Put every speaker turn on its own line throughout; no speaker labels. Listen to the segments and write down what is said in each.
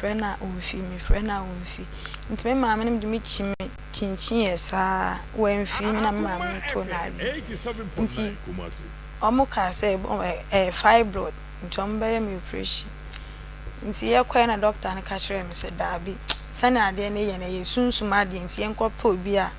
Mefrɛ no a ɔmfi, mefrɛ no a ɔmfi. Nti me maame no de me kyi me kyinkyin yɛ saa, wamfi me na me maame no too no adwene. Nti wɔn kaa sɛ ɛyɛ fibroid nti wɔn bɛyɛ me operation. Nti yɛkɔɛ na doctor no ka kyerɛɛ me sɛ daabi, sɛnea adeɛ no yɛ no ɛyɛ sunsum adeɛ nti yɛnkɔpɛ obi a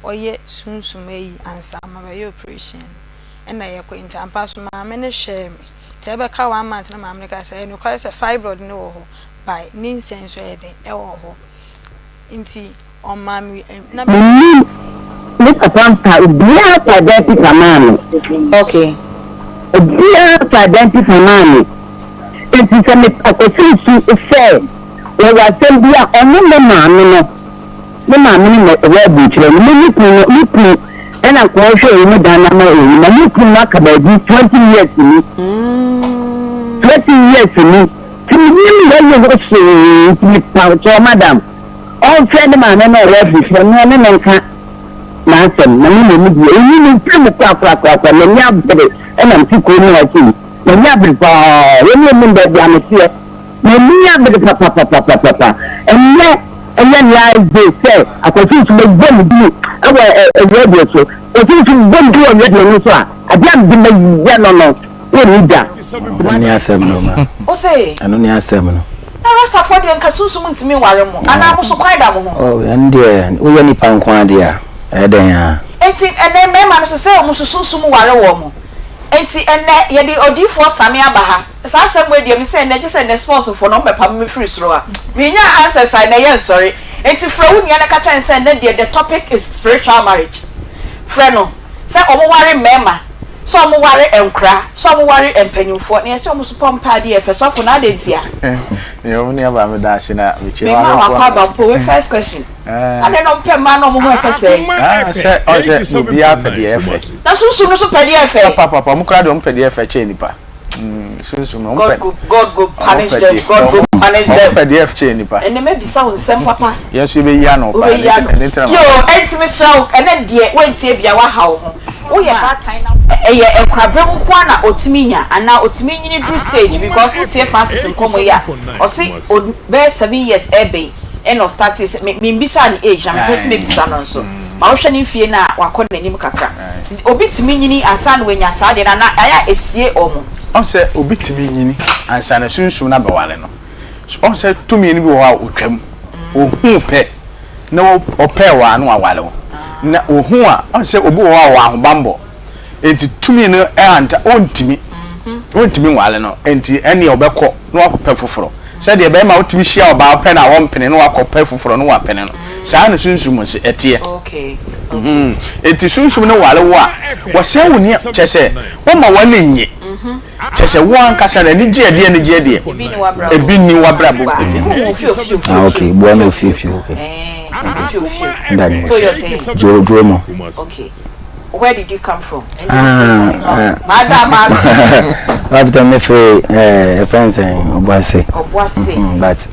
ɔyɛ sunsum ayi ansa mabɛyɛ operation no. Ɛna yɛkɔɛ nti ampa so maame no hwɛɛ me. Nti ɛbɛka one month na maame no kaa sɛ ɛyɛ nokware sɛ fibroid no wɔ hɔ but ne nsɛn nso ɛyɛ den ɛwɔ hɔ. Nti ɔmaa me na me.
Mennim me papa mfa obiara fa dan pipa maa me.
Okay.
Obiara fa dan pipa maa me. Enti sɛ me Akwasi su sɛ wɔwɔ asɛm bi a ɔne ne maame no, ne maame no na ɛwɔ aburokyerɛ no, me ne kunu no, me kunu ɛna nka ɔhwɛ wɔn dan no ama wɔn, na me kunu no aka baabi 20 years ni. 20 years ni. Nti menim yɛyɛ ho hwee nti mepa kyɛw madam. Ɔmfrɛ ne maame na ɔwɔ aburokyerɛ no ɔne no nka n'asɛm na me mmom deɛ ɛyi me mfiri mu korakorakorakora m'ani abere ɛna mete kurom ha sei m'ani abere paa wɔn anim baabi a meteɛ m'ani abere papapapapapa ɛnnɛ ɛyɛ last day sɛ Akwasi nso bɛbɔ me din ɛwɔ radio so Akwasi nso bɔ me din wɔ radio no so a adeɛ a mede bɛyɛ no no wɔnni da.
Ɛno ne asɛm no ma.
Wo se.
Ɛno ne asɛm no.
Na Rastafoɔ deɛ nka sunsum ntumi nware mo anaa mo so kwan da mo ho.
Oh ɛno deɛ woyɛ nipa nko ara deɛ a ɛyɛ dɛn ara.
Enti ɛnɛ mmarima no so sɛ wɔn nso sunsum ware wɔn. Enti ɛnɛ yɛde odiyifoɔ Same aba ha. Saa asɛm wei deɛ mesɛ ɛnɛ gye sɛ ɛnɛ sports foɔ no wɔn bɛpamo me firi soro a. Menyaa answers a ɛnɛ yɛnsɔre. Enti frɛ wo nua na ka kyerɛ no sɛ ɛnɛ deɛ the topic is spiritual marriage. Frɛ no sɛ wɔn ware mmarima. Sɛ ɔmo ware nkora, sɛ ɔmo ware mpanyinfoɔ, na yɛsɛ ɔmo so pɔ mpaa deɛ ɛfɛ, sɔfo na adɛn ntia?
Nea ɔmo nua baa meda ase na mekyia
Me maa
w'ahwɛfoɔ
wakɔ aba mpo, wei first question. Adɛn na ɔmo pɛ mmaa na ɔmo ho ɛfɛ sɛɛ?
Ah, sɛ ɔn sɛ obiara pɛ deɛ ɛfɛ.
Na sunsum no so pɛ deɛ ɛfɛ.
Papapapa, ɔmo koraa deɛ ɔmo pɛ deɛ ɛfɛ kyɛn nipa. Sunsum no, ɔmo
God
pɛ.
go, God go
Ɔmo
punish
pɛ
them,
deɛ,
God go
ɔmo
punish
ɔmo
them.
pɛ deɛ ɛfɛ kyɛn nipa.
Ɛnɛ mɛbisa wo nsɛm papa.
Yɛn nso yɛbɛyi ano paa,
Wobɛyi
ɛno nti
ano.
ɛno nti na
Yoo,
maba.
ɛnti mesrɛ wo, ɛnɛ deɛ woantie bia woaha wo ho. Woyɛ baatan na ɛyɛ nkorabɛm nko ara na ɔtumi nya anaa ɔtumi nyini duru stage because wotie Francis nkɔmmɔ yi a ɔse ɔn bɛyɛ 7 years ɛɛba yi ɛna ɔstartee sɛ me membisaa ne age na mepɛ sɛ mɛbisa no nso ma wohwɛ ne mfie no a wakɔ n'anim kakra obi tumi nyini ansa na wanya saa adeɛ no anaa ɛyɛ a ɛsie wɔn.
Ɔn sɛ obi tumi nyini ansa na sunsum no abɛware no. Ɔn sɛ tumi no bi wɔ hɔ a otwam. Ohuu pɛ na ɔpɛɛ wo a na waware wo. Na ohuu a, ɔn sɛ obi wɔ hɔ a ɔwɔ ahobammɔ. Enti tumi no anta, ontumi. Ontumi nware no. Enti ɛnneɛ ɔbɛkɔ na wakɔpɛ foforɔ. Sɛdeɛ bɛrima wotumi hyia ɔbaa wopɛ no a ɔmpene na wakɔpɛ foforɔ na wapene no. Saa na sunsum nso ɛteɛ. Enti sunsum no ware wo a, wɔsɛe wo nneɛma, kyerɛ sɛ woma w'ani nnye. Kyerɛ sɛ, wo ankasa no, anigye a ɛde anigyeɛ deɛ, ebi nni w'abrabɔ mu.
Ah, okay. Boa no ofie okay. Okay. Nda ni mo. Jo jo mo.
Okay. Where did you come from?
Ah, ah. After me free eh friends eh Obuasi.
Obuasi.
But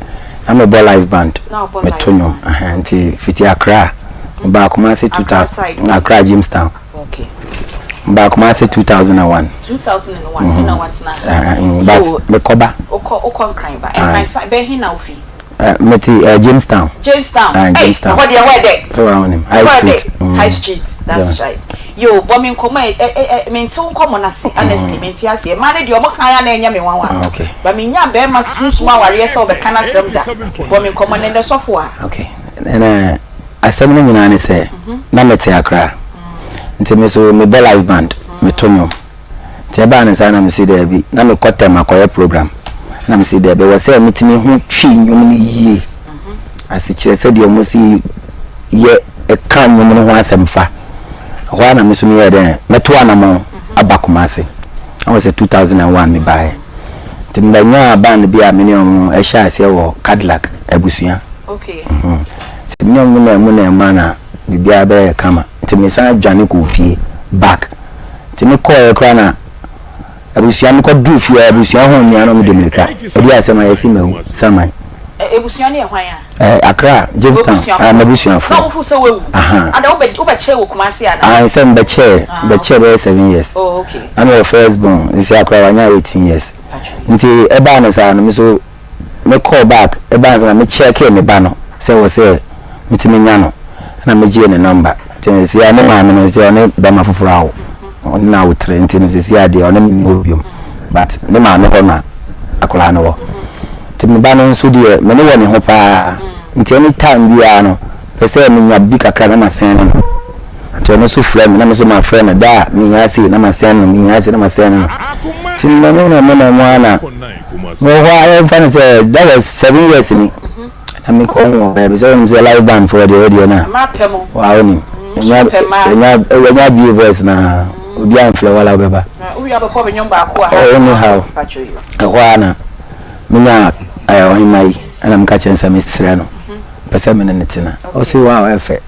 I'm a ball live band. Me to nwom. Nti fiti Accra. Ba Kumasi 2000 Accra Jamestown.
Okay.
Ba Kumasi 2001.
2001 mm-hmm. na watena ha.
But mekɔba.
Okɔ okɔ Nkran ba. Nkran sa bɛ hin na ofi.
Mete Jamestown.
Jamestown.
Jamestown.
Hey, ɛhɔ deɛ ɛhɔ yɛ dɛ.
So wa wonim. High Street.
High Street. That's right. Yo, bɔ me nkɔmɔ ɛ ɛ mente wo nkɔmɔ no ase honestly mente aseɛ. Mmaa no deɛ ɔmo kan ya na ɛnyɛ me nwanwa.
Okay.
Ba me nya bɛrima sunsum awareɛ sɛ ɔbɛka n'asɛm da. Bɔ me nkɔmɔ ne ndɛ sɔfo a.
Okay. Ɛna asɛm no nyinaa ne sɛ na mete Accra. Nti me so mebɔ live band, meto nnwom. Nti ɛbaa no saa na mese daabi, na mekɔ tɛm akɔyɛ program. Na mese daabi, ɛwɔ sɛ metumi ho twi nnwom no yie. Asekyerɛ sɛdeɛ wɔn si yɛ ɛka nnwom no ho asɛm fa. Ɛhɔ ara na me nso meyɛɛ dɛn, mɛto anamɔn aba Kumasi. Ɛwɔ sɛ 2001 mebaeɛ. Nti mebɛnyaa band bi a me ne wɔn hyɛɛ aseɛ wɔ Cadillac abusua. Nti me ne wɔn na mu na ɛma na biribiara bɛyɛ kama. Nti mesan dwane kɔɔ fie back. Nti mekɔeɛ koraa na abusua mekɔduru fie a abusua ho nnua na wɔde mmirika. Ɛdi asɛm a yɛsi mawu saman.
Abusua no yɛ hwan a?
Accra, Jamestown.
W'abusuafoɔ.
M'abusuafoɔ.
Na wɔn feel sɛ woawu?
Aha.
Ada wobɛ wobɛkyɛɛ wɔ Kumasi anaa?
Ae sɛ mebɛkyɛɛ, bɛkyɛɛ bɛyɛ 7 years.
Oh okay.
Na meyɛ first born, seesei akora wanya 18 years.
Patro.
Nti ɛbaa no saa no me nso. mekɔɔ back ɛbaa ansa na me checkee me ba no sɛ wɔ sɛ metumi nya no ɛna megyee ne number nti sɛsi a ne maame no sɛ ɔne bɛma foforɔ awo ɔne no awo tere nti no sɛsi a deɛ ɔne me hɔ biom but ne maame hɔ na akwadaa no wɔ nti me ba no nso deɛ me ne wɔ ne ho paa nti anytime biara no pɛ sɛ menya bi kakra na masɛn no no nti ɔno nso frɛ me na me nso mafrɛ no da a mehia sei na masɛn no mehia sei na masɛn no nti na me na me na mu ara na mewɔ hɔ a yɛmfa no sɛ that was 7 years ni na mekɔ ho baabi sɛ wonim sɛ live band foɔ deɛ wodeɛ no a waa wonim ɛnya abie voice na obi amfrɛ wala wobɛba. Oh, anyhow, ɛhɔ a na menya ɔhema yi ɛna meka kyerɛ sɛ mesrɛ no pɛ sɛ mene ne tena. Ɔse wow, ɛfɛ.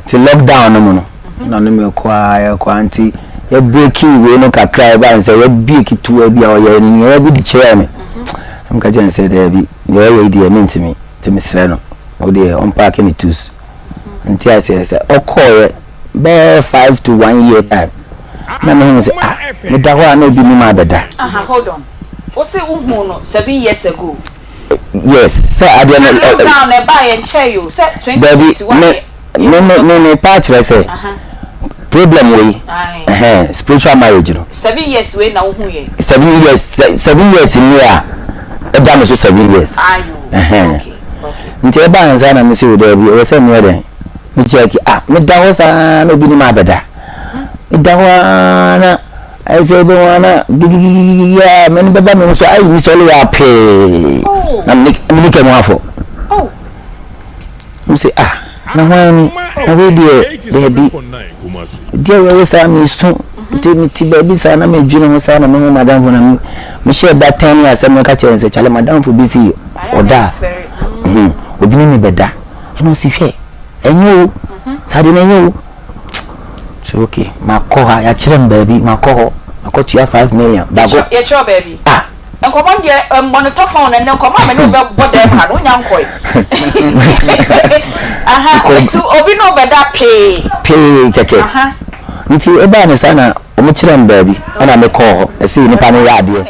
Nti lockdown no mu no na ne mekɔ a yɛkɔ a nti yɛbreki wei no kakra ɛba ne sɛ yɛbie ketewa bi a ɔyɛ nneɛma bi de kyerɛɛ me. Meka kyerɛ no sɛ daabi, deɛ ɔyɛ yi deɛ mentumi, nti mesrɛ no wodeɛ ɔmpaake ne tools. Nti aseɛ sɛ ɔkɔɔyɛ bɛyɛ 5 to 1 year time na mehu sɛ, ah, meda hɔ a na obi nim abɛda.
Aha, hold on. Wo se wohu no 7 years ago?
Yes, sɛ adeɛ no
Na lockdown na ɛbaa yɛn nkyɛn yi o, sɛ
Dabi.
2021
Me me me me pa kyerɛ sɛ problem wei ɛhɛn spiritual marriage no.
7 years wei na wohu yɛ?
7 years, 7 years ni a ɛda me so 7 years.
Ayo.
Ɛhɛn.
okay.
Nti ɛbaa nsa na me sɛ o daabi, ɛwɔ sɛ meyɛ dɛn me check. Ah, meda hɔ saa na obi nim abɛda. Meda hɔ aa na ayɛ sɛ ebi ho ana gigigigigi a mene bɛba me ho so ayi sɔle yɛ apee na mene mene kɛ mu afɔ. M sɛ, ah, na hwan ni? Na wei deɛ daabi, deɛ wɔyɛ saa mesu. Nti mete baabi saa na medwene ho saa na mehu madamfo na mehyɛ da tɛn ne asɛm no ka kyerɛ no sɛ kyale madamfo bi si ɔda a obi ne ne bɛda. Ɛna ɔsi hwɛ, ɛnyɛ o, saa deɛ no ɛnyɛ o. So okay, makɔ ha, yɛakyerɛ me baabi, makɔ hɔ, makɔtua 5 million baako.
Yɛkyerɛ baabi?
Ah.
Nkɔmɔ deɛ mmɔ no tɔfa wo na nnɛ nkɔmɔ a me ne wo bɛbɔ dɛm ha no wonya nkɔe. Aha, nti obi ne wo bɛda pee?
Pee kɛkɛ. Nti ɛbaa no saa na wɔn kyerɛ me baabi ɛna mekɔɔ hɔ, ɛsɛ nipa no yɛ adeɛ.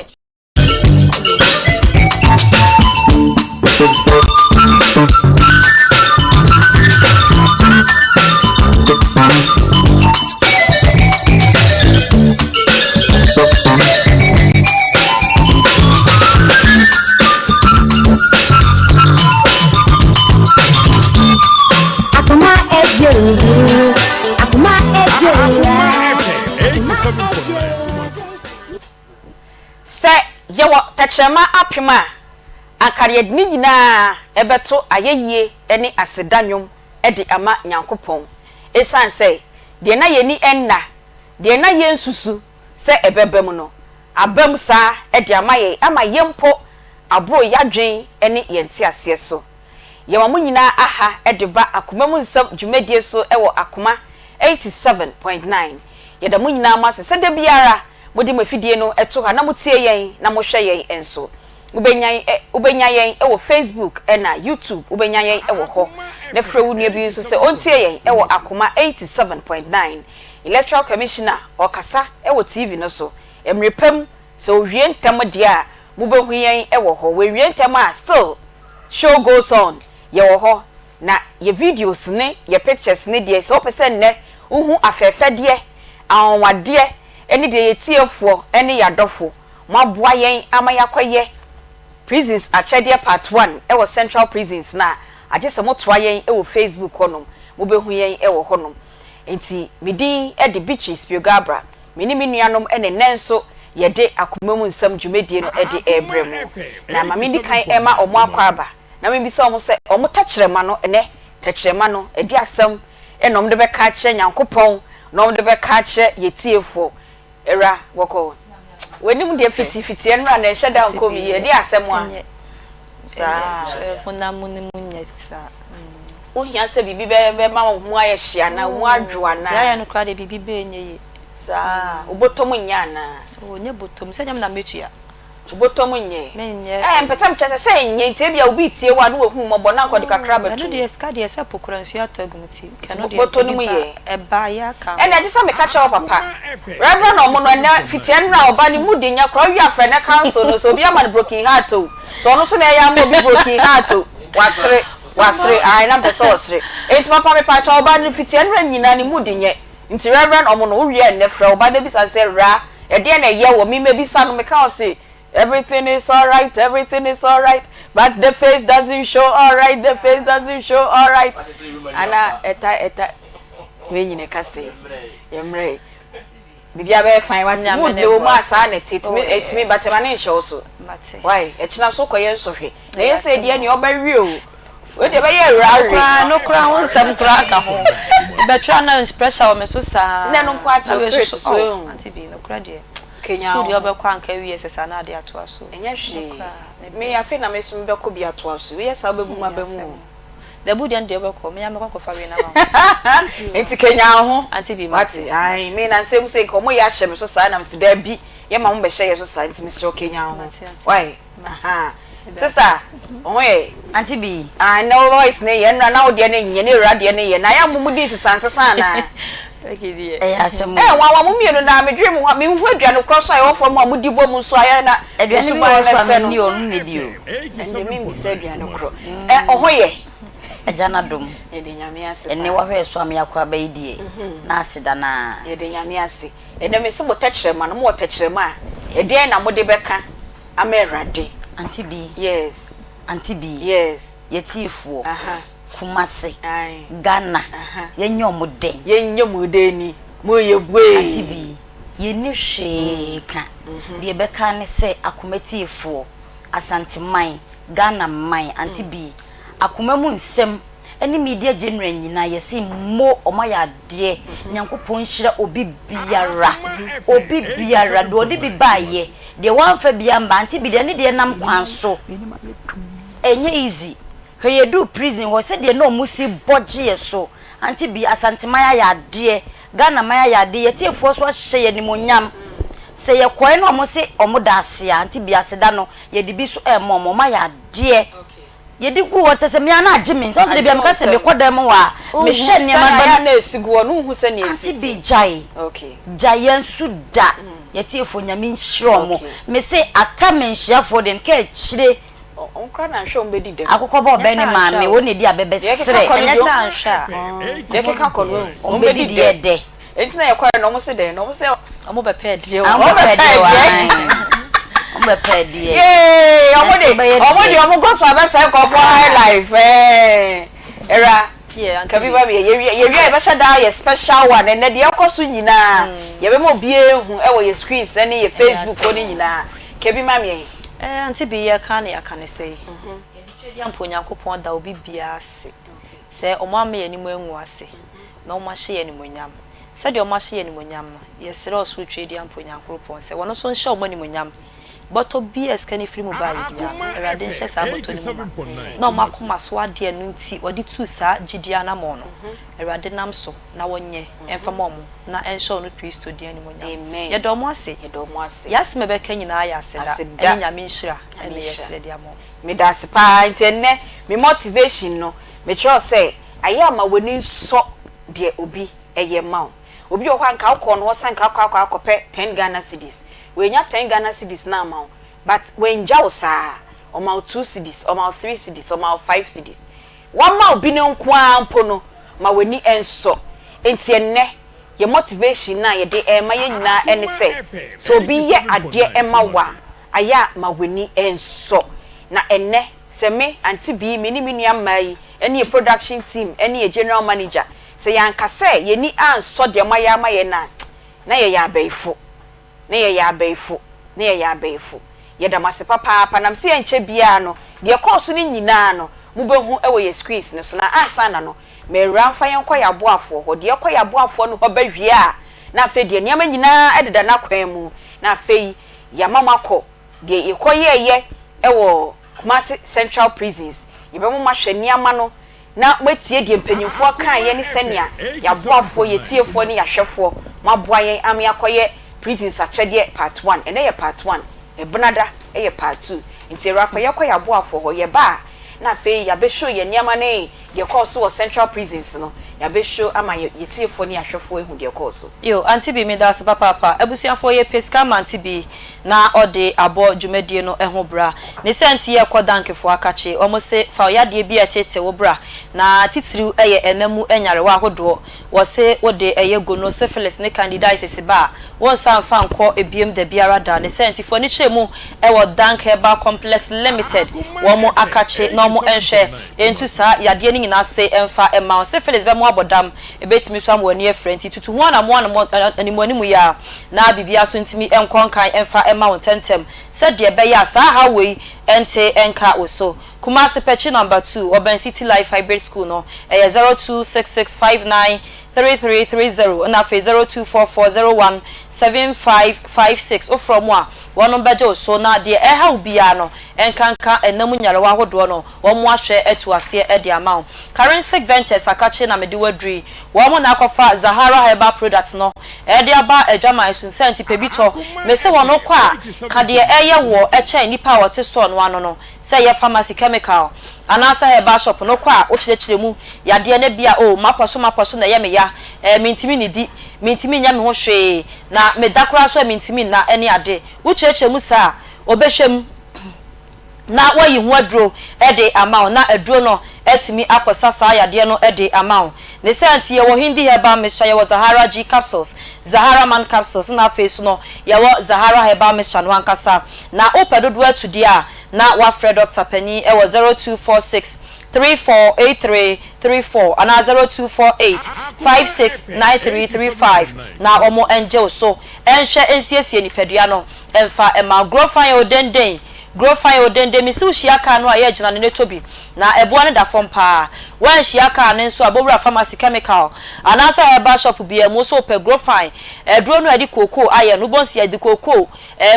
Akoma eje, akoma eje,
Akoma FM 87.9 Kumasi.
Sɛ yɛwɔ tɛkyerɛma 1000 a, anka yɛde ne nyinaa bɛto ayɛyie ne aseda nnwom de ama Nyankopɔn, esiane sɛ deɛ na yɛn ani nna, deɛ na yɛnsusu sɛ ɛbɛba mu no, aba mu saa de ama yɛn, ama yɛn mpo aboro yɛadwen ne yɛn nteaseɛ so. Yɛma mo nyinaa aha de ba Akoma mu Nsɛm dwumadie so wɔ Akoma 87.9. Yɛda mo nyinaa mo ase sɛ da biara mode mo afidie no to ha na motie yɛn na mohwɛ yɛn nso. Wobɛnya wobɛnya yɛn wɔ Facebook na YouTube, wobɛnya yɛn wɔ hɔ. Na frɛ wo nua bi nso sɛ ɔntie yɛn wɔ Akoma 87.9. Electoral Commissioner ɔkasa wɔ TV no so. Mmerɛ pa mu, sɛ ɔwie ntɛm deɛ a, mobɛhu yɛn wɔ hɔ. Wɔawie ntɛm a, still show goes on. Yɛwɔ hɔ. Na yɛ videos ne yɛ pictures ne deɛ, sɛ wopɛ sɛ nnɛ wohu afɛɛfɛdeɛ, anwanwadeɛ ne deɛ yɛtiefoɔ ne yɛadɔfo moaboa yɛn ama yɛakɔyɛ Prisons Akyɛdeɛ Part 1 wɔ Central Prisons no a, agye sɛ motoa yɛn wɔ Facebook hɔnom. Mobɛhu yɛn wɔ hɔnom. Enti me din de Beatrice Piogabra. Me ne me nuanom ne nnɛ nso yɛde Akoma mu Nsɛm dwumadie no de rebrɛ mo. Na ma mendi kan mma wɔn akwaaba na memmisa wɔn sɛ wɔn tɛkyerɛma no ɛnnɛ, tɛkyerɛma no, ɛde asɛm na wɔde bɛka akyerɛ Nyankopɔn na wɔde bɛka akyerɛ yɛn tiefoɔ. Awura, bɔkɔɔ. W'anim deɛ fitifiti ɛnora na ɛnhyɛ da nkɔ mu yie. Ɛde asɛm a saa.
Honam mu no mu nyɛ saa.
Wohia sɛ biribi bɛma wo mu ayɛ hye anaa wo mu adwo anaa?
Deɛ ayɛ no koraa deɛ biribi bɛɛ nyɛ yie.
Saa, wo bɔtɔ mu nyɛ anaa?
Oh, nyɛ bɔtɔ mu, sɛ nyɛ me na mɛtua.
Wobɔtɔ mu nyɛ.
Menyɛ.
Ɛɛ mpɛtɛ mekyɛ sɛ sɛ ɛnyɛ nti ebia obi retie wo a na wahu wo mmɔbɔ na anka ɔde kakra
Ɛno
abɛto mu.
deɛ sika deɛ sɛ po koraa nsuo atɔ agu mu ti
Nti
kɛno deɛ
bɔtɔ no
ebi
mu
ba
yɛ.
ɛba yɛ aka ho.
Ɛnna ɛgye sɛ meka kyerɛ wo papa. Reverend ɔmo no ɛnɛ fiti ɛnora ɔba ne mood nyɛ koraa owie afrɛ nɛ council no sɛ obi ama no broken heart o sɛ ɔno nso na ɛyɛ ama obi broken heart o wasere wasere ae na mpɛ sɛ ɔsere enti papa mepaakyɛw ɔba no fiti ɛnora nyinaa ne mood nyɛ nti Reverend ɔmo no wowie ɛnɛ frɛ wo ba no bisa no sɛ awuraa ɛdeɛn na ɛyɛ wɔ me mɛbisa no meka ɔse everything is alright everything is alright but the face doesn't show alright the face doesn't show alright ana ɛta ɛta wei nyina ɛka sɛ yɛmmerɛ biribiara bɛyɛ fine wate mood na ɛwɔ mu a saa na ɛte ɛtumi ɛtumi but ɛma ne nhyɛ wo so why ɛkyena so kɔyɛ nsɔhwɛ na ɛyɛ sɛ deɛ nea ɔbɛwe o wei deɛ ɛbɛyɛ awura we
koraa no koraa ho nsɛm koraa ka ho bɛtra na pressure wɔ me so saa
na ɛno nko akyɛw spirit so
oh
ehu
auntie bi no koraa deɛ
kenya
school deɛ
wo
ɔbɛkɔ anka awie sɛ saa na ade atoa so
ɛnyɛ
no
hwee
koraa
me
mepɛ
afei na me so mebɛkɔ bi atoa so woyɛ saa wobɛbu m'aba mu
asɛm
o
dabu deɛ no deɛ wobɛkɔ me a mɛkɔ akɔfa wei na ma wo
nti kenya wo ho
auntie bi
wate
mate
ae me na nsɛm sɛ nka ɔmo yɛ ahyɛ me so saa na mesi daabi yɛ ma mo bɛhyɛ yɛ so saa nti mesrɛ wo kenya wo ho
mate auntie
why
bi mate
aha sister wo ho yɛ
Auntie bi.
Ah nnɛ wo voice ne yɛ nnora na wo deɛ ne nyɛ ne awura deɛ ne yɛ na ayɛ a mo mo di nsesa nsesa anaa
Ɛyɛ asɛm
Eh
o.
nwanwa mo mmienu na me dwene mo ho a me nhu aduane korɔ so a ɛwɔ fam a mo di bɔ mu nso ayɛ na mo
Aduane bi
suban
wɔ
no
hɔ so a
sɛ no
menni o, ɔno na ɛdi o.
Ɛnde me mmisa aduane korɔ Eh wo ho yɛ.
Agya no adom.
Yɛde Nyame ase
Ɛnnɛ
paa.
wahwɛ so ama yɛakɔ aba yi deɛ, na aseda no ara.
Yɛde Nyame ase. Ɛnnɛ me se mo tɛkyerɛma no, mo wɔ tɛkyerɛma a, ɛdeɛn na mode bɛka ama Awurade?
Auntie Bi.
Yes.
Auntie Bi.
Yes.
Yɛtiefoɔ.
Aha.
Kumasi.
Aye.
Ghana.
Aha.
Yɛnyɛ ɔmo dɛn?
Yɛnyɛ mo dɛn ni? Mo yɛ buee.
Auntie Bi, yɛnni hwee ka. Deɛ yɛbɛka ne sɛ akoma tiefoɔ, Asanteman, Ghana man, Auntie Bi, akoma mu nsɛm ne media general nyinaa yɛse mo ɔmo ayɛ adeɛ Nyankopɔn nhyira obi biara obi biara deɛ ɔde bi baayɛ deɛ wamfa bi amba Auntie Bi deɛ ne deɛ nam kwan so ɛnyɛ easy hwɛ yɛduu prison hɔ sɛdeɛ na ɔmo si bɔ gye yɛ so Auntie Bi Asanteman ayɛ adeɛ Ghana man ayɛ adeɛ yɛtiefoɔ so ahyɛ yɛ animonyam sɛ yɛkɔɛ na ɔmo se ɔmo da ase a Auntie Bi aseda no yɛde bi so ɛɛma ɔmo ɔmo ayɛ adeɛ Yɛde gu hɔ kyerɛ sɛ me ara na agye me nsa. Wohu sɛ da biara meka sɛ mekɔ dan mu hɔ a, mehwɛ nneɛma no ba me. Auntie Bee gyae, gyae yɛn nso da. Yɛtiefoɔ Nyame nhyira ɔmo. Mese aka me nhyiafoɔ deɛ nka akyire. Akokɔ ba ɔbɛn ne maame, wɔn na edi abɛbɛ serɛ. Wɔn bɛdi deɛ ɛdɛ.
Enti na yɛkɔɛ no ɔmo se dɛn na ɔmo se.
Ɔmo bɛpɛ ɛdeɛ o.
Ɔmo bɛpɛ ɛdeɛ o ae. Ɔmo bɛpɛ ɛdeɛ.
Yee ɔmo de ɔmo de ɔmo gospel abɛsɛe nkorɔfoɔ high life ɛɛ ɛwura kabi ba mi yɛ yɛwia yɛwia yɛbɛhyɛ daa yɛ special one ɛnɛ deɛ ɛkɔ so nyinaa yɛbɛma obiara ehu ɛwɔ yɛ screens ɛne yɛ facebook hɔ ne nyinaa kabi ma mi yɛn.
Ɛɛ auntie bi yɛka ne yɛaka ne sɛi yɛde kyɛ deɛ mpo Onyankopɔn da obi biara ase sɛ ɔmo amma yɛn anim angu ase. na wɔahyɛ yɛn animuonyam. Sɛdeɛ wɔahyɛ yɛn animuonyam no, yɛsrɛ Ɔsoro Tweaduampɔ Nyankoropɔn sɛ wɔno nso nhyɛ wɔn animuonyam. Bɔtɔ biara a sika no firi mu baeɛ biara no, Awurade nhyɛ saa bɔtɔ no mu ma, na wɔn akoma so adeɛ no nti wɔde tuu saa gyidie anammɔn no, Awurade nam so na wɔnyɛ mfa ma wɔn na ɛnhyɛ ɔno Kristo din animuonyam. Yɛda wɔn ase. Yɛn asɛm a yɛbɛka nyinaa yɛ aseda ne Nyame nhyira na yɛsrɛ de ama wɔn.
Meda ase paa nti ɛnnɛ me motivation no mekyerɛw sɛ Ayɛ a ma w'ani nsɔ deɛ obi yɛ ma wo. Obi wɔ hɔ a nka wokɔɔ no hɔ sɛ nka wokɔ akɔ akɔpɛ ten Ghana cedis. Wannya ten Ghana cedis no amma wo but wangya wo saa. Ɔma wo two cedis, ɔma wo three cedis, ɔma wo five cedis. Wama wo bi no nko ara mpo no, ma w'ani nsɔ. Enti ɛnnɛ, yɛn motivation no a yɛde rema yɛn nyinaa ne sɛ, sɛ obi yɛ adeɛ ma wo a, ayɛ a ma w'ani nsɔ. Na ɛnnɛ, Sɛ me, Auntie Bee, me ne me nua mmaa yi ne yɛ production team ne yɛ general manager, sɛ yɛanka sɛ yɛn ani ansɔ deɛ moayɛ ama yɛn a, na yɛyɛ abaifo. Na yɛyɛ abaifo. Na yɛyɛ abaifo. Yɛda mo ase papaapa. Nam sɛ yɛnkyɛ biara no, deɛ ɛkɔɔ so no nyinaa no, mobɛhu wɔ yɛ screens no so. Na ansa na no, m'awuraa mfa yɛn nkɔ yɛn aboafoɔ hɔ. Deɛ ɛkɔ yɛn aboafoɔ no hɔ ba wie a, na afei deɛ nneɛma nyinaa deda n'akwan mu. Na afei yɛama moakɔ Deɛ yɛkɔyɛeɛ wɔ Kumasi Central Prisons, yɛbɛma moahwɛ nneɛma no na moatie deɛ mpanimfoɔ kaeɛ ne sɛnea yɛaboafoɔ, yɛtiefoɔ ne yɛahwɛfoɔ moaboa yɛn ama yɛakɔyɛ Prisons akyɛdeɛ part one. Ɛnnɛ yɛ part one, Ɛbenada yɛ part 2. Nti Awurakɔ yɛkɔ yɛn aboafoɔ hɔ, yɛba a na afei yɛabɛ show yɛn nneɛma ne deɛ ɛkɔɔ so wɔ Central Prisons no, yɛabɛ show ama yɛ tiefoɔ ne yɛn ahwɛfoɔ ahu deɛ ɛkɔɔ so.
Yo, Auntie Bi medase papaapa. Abusuafoɔ yɛpɛ sika ma Auntie Bi na ɔde abɔ dwumadie no ho bra. Ne sɛ nti yɛkɔ Dankfoɔ akakye, wɔn se fa wo yadeɛ bi a ɛtete wo bra, na titiriw yɛ ɛna mu nyarewa ahodoɔ. Wɔse wode ɛyɛ gono, syphilis ne candidiasis ba a, wonsan mfa nkɔ ebiem dabiara da. Ne sɛ nti fo ani kyerɛ mu wɔ Dank Herbal Complex Limited, wɔn akakye na wɔn nhwɛ ntu saa yadeɛ no nyinaa ase mfa mma wo. Syphilis bɛma woabɔ dam, ɛbɛtumi nso ama w'ani afira nti tutu ho anamoa animuanimu yi ara na biribiara nso ntumi nkɔ nkan mfa mma wo ntɛmntɛm sɛdeɛ ɛbɛyɛ a saa haw wei nte nka wo so. Kumasi Pɛkyi Number 2, ɔbɛn City Life Hybrid School no, ɛyɛ 0266593330 ɛna afei 0244017556. Wofrɛ wɔn a, wɔnom bɛgye wo so na deɛ ɛreha wo biara no, ɛnkanka ɛna mu nyarewa ahodoɔ no, wɔn ahwɛ atu aseɛ de ama wo. Karinstick Ventures akakye na mede wo aduru yi. Wɔn na akɔfa Zahara Herbal Products no de aba adwaman so sɛ nti pɛ bi tɔ. Mese wɔn wokɔ a, ka deɛ ɛreyɛ woɔ kyɛn nnipa a wɔte store no ano no. Sɛ ɛyɛ pharmacy, chemical, anaasɛ herbal shop no kɔ a wokyerɛkyerɛ mu yadeɛ no ebia oh mapɔ so mapɔ so na ɛyɛ me ya eh mentumi nnidi, mentumi nyɛ me ho hwee na meda koraa nso a mentumi nna ne ade. Wokyerɛkyerɛ mu saa a wɔbɛhwɛ mu na wɔayi ho aduro de ama wo na aduro no atumi akɔsa saa yadeɛ no de ama wo. Ne saa nti yɛwɔ Hindi herbal mixture, yɛwɔ Zahara G capsules, Zahara man capsules na afei nso no yɛwɔ Zahara herbal mixture no ankasa. Na wopɛ dodoɔ atu deɛ a, na woafrɛ dɔkta panin wɔ 0246 3483 34 anaa 0248 56 9335 na wɔn ngye wo so nhwɛ nsiesie nipadua no mfa mma wo. Grofan o denden, Grofan o denden, mese wo hyia kaa no a yɛ gyina no ne tɔ bi na ɛboɔ no da fam paa. Woanhyia kaa no nso a bɔwura pharmacy, chemical anaasɛ herbal shop biara mu wo so wopɛ Grofan aduro no a yɛde kookoo ayɛ no wobɔnsi yɛde kookoo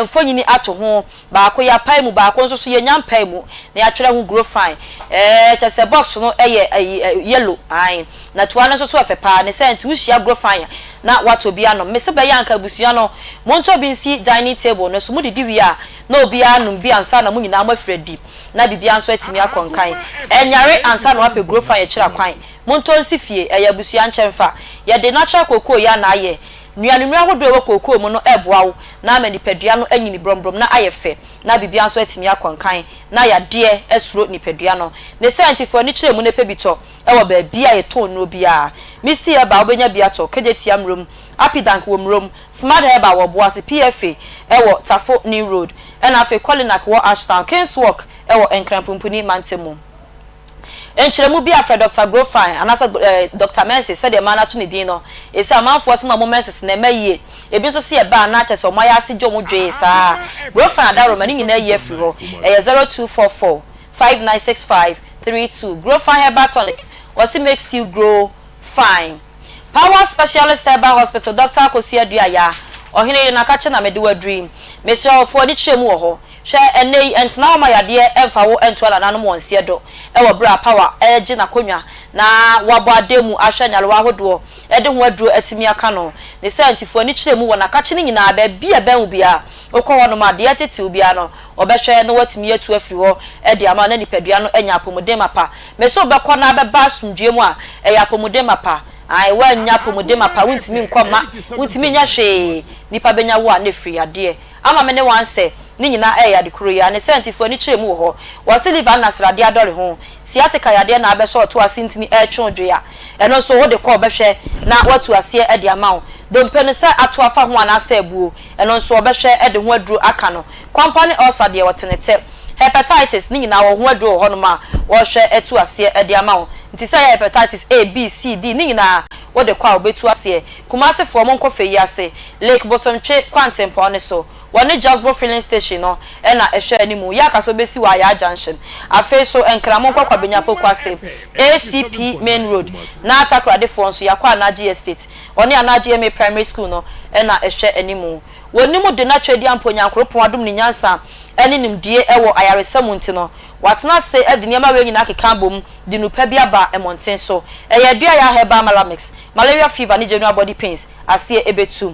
mfonini ato ho Baako yɛapae mu, baako nso so yɛnnya mpae mu na yɛatwerɛ ho grow fine. Ɛɛ, kyerɛ sɛ box no yɛ ayi yellow, ae. Na toa no nso so ɛfɛ paa. Ne saa nti wohyia grow fine a, na woatɔ bi anom. Mese bɛyɛ a anka abusua no, montɔ bi nsi dining table no so. Modidi wie a, na obiara anom bi ansa na mo nyinaa moafiri adi, na biribiara nso atumi akɔ nkan. Ɛnyare ansa na woapɛ grow fine akyiri akwan. Montɔ nsi fie, ɛyɛ abusua nkyɛmfa. Yɛde natural cocoa yi ara na ayɛ. Nnuanennuru ahodoɔ a ɛwɔ kookoo mu no reboa wo na ama nipadua no anyini brɔmbrɔm na ayɛ fɛ na biribiara nso atumi akɔ nkan na yadeɛ asuro nipadua no. Ne saa nti fa w'ani kyerɛ mu na pɛ bi tɔ wɔ baabi a yɛtɔn nnuro biara. Misty Herbal wobɛnya bi atɔ, Kejetia Mmurom, Apidank wɔ Mmurom, Smart Herbal wɔ Boase, PFA wɔ Tafo New Road ɛna afei Kolinak wɔ Ashtown, Kingswalk wɔ Nkran Pumpuni mantam mu. Nkyerɛmu bi a frɛ Dɔkta Grofine anaasɛ Dɔkta Menses sɛdeɛ mmaa no ato ne din no, ɛsɛ amanfoɔ se na wɔn menses no ɛmma yie, ebi nso se ɛba a na kyerɛ sɛ wɔn ayɛ ase gye wɔn dwee saa. Grofine adaworoma ne nyinaa yi afiri hɔ. Ɛyɛ 0244 5965 32. Grofine Herbal Tonic, wɔse makes you grow fine. Power Specialist Herbal Hospital, Dɔkta Akosua Duah-Yaa, Ɔhene yere Nakakye na mede wo aduru yi. Mesrɛ wo, fa w'ani kyerɛ mu wɔ hɔ. Hwɛ, ɛnnɛ yi, ɛntena hɔ ma yadeɛ mfa wo nto anananom wɔn nseɛ do wɔ berɛ a Power regye n'akonnwa na wabɔ adanmu ahwɛ nyarewa ahodoɔ de ho aduro atumi aka no. Ne saa nti, fa w'ani kyerɛ mu wɔ n'akakye no nyinaa, baabi a ɛbɛn wo biara, wokɔ hɔnom a, deɛ ɛtete wo biara no, wɔbɛhwɛ na wɔatumi atu afiri hɔ de ama wo na nipadua no anya apɔmuden mapa. Mese wobɛkɔ na abɛba asomdwoeɛ mu a, ɛyɛ apɔmuden mapa. Ae, woannya apɔmuden mapa a, wontumi nkɔ mma, wontumi nyɛ hwee. Nnipa bɛnya wo a, na ɛfiri yadeɛ. Ama me ne wo ansɛ, ne nyinaa ɛyɛ ade koro yi ara, ne sɛ nti fo ani kyerɛ mu wɔ hɔ. Wɔse liver nna sradeɛ adɔre ho, sciatica yadeɛ na abɛsɔ ɔto ase ntini ɛretwe wo dwe a, ɛno nso wode kɔ ɔbɛhwɛ na watu aseɛ de ama wo. Dompe no sɛ ato afa ho anaasɛ abuo, ɛno nso ɔbɛhwɛ de ho aduro aka no. Kwampa ne ulcer deɛ wɔte ne tɛ. Hepatitis, ne nyinaa wɔ ho aduro wɔ hɔnom a wɔhwɛ atu aseɛ de ama wo. Nti sɛ ɛyɛ hepatitis A, B, C, D, ne nyinaa wode kɔ a wɔbɛtu aseɛ. Kumasi foɔ monkɔ fɛ yi ase, Lake Bosomtwe kwantempɔn no so. Wɔne Jusbo filling station no na ɛhwɛ animu. Yɛ aka sɛ wobɛsi wɔ Ayaa junction. Afei so Nkran monkɔ Kwabenya Pokuase, ACP main road, na Takoradi foɔ nso yɛakɔ Anagye Estate. Wɔne Anagye MA Primary School no na ɛhwɛ animu. Wɔnim de na Tweaduampo Nyankoropɔn adom ne nyansa ne nimdie wɔ ayaresa mu nti no, watena ase de nneɛma wei nyinaa akeka abom de nnupa bi aba mmɔnten so. Ɛyɛ Aduaya Herbal Malamix, Malaria Fever ne General Body Pains aseɛ ɛbɛtu.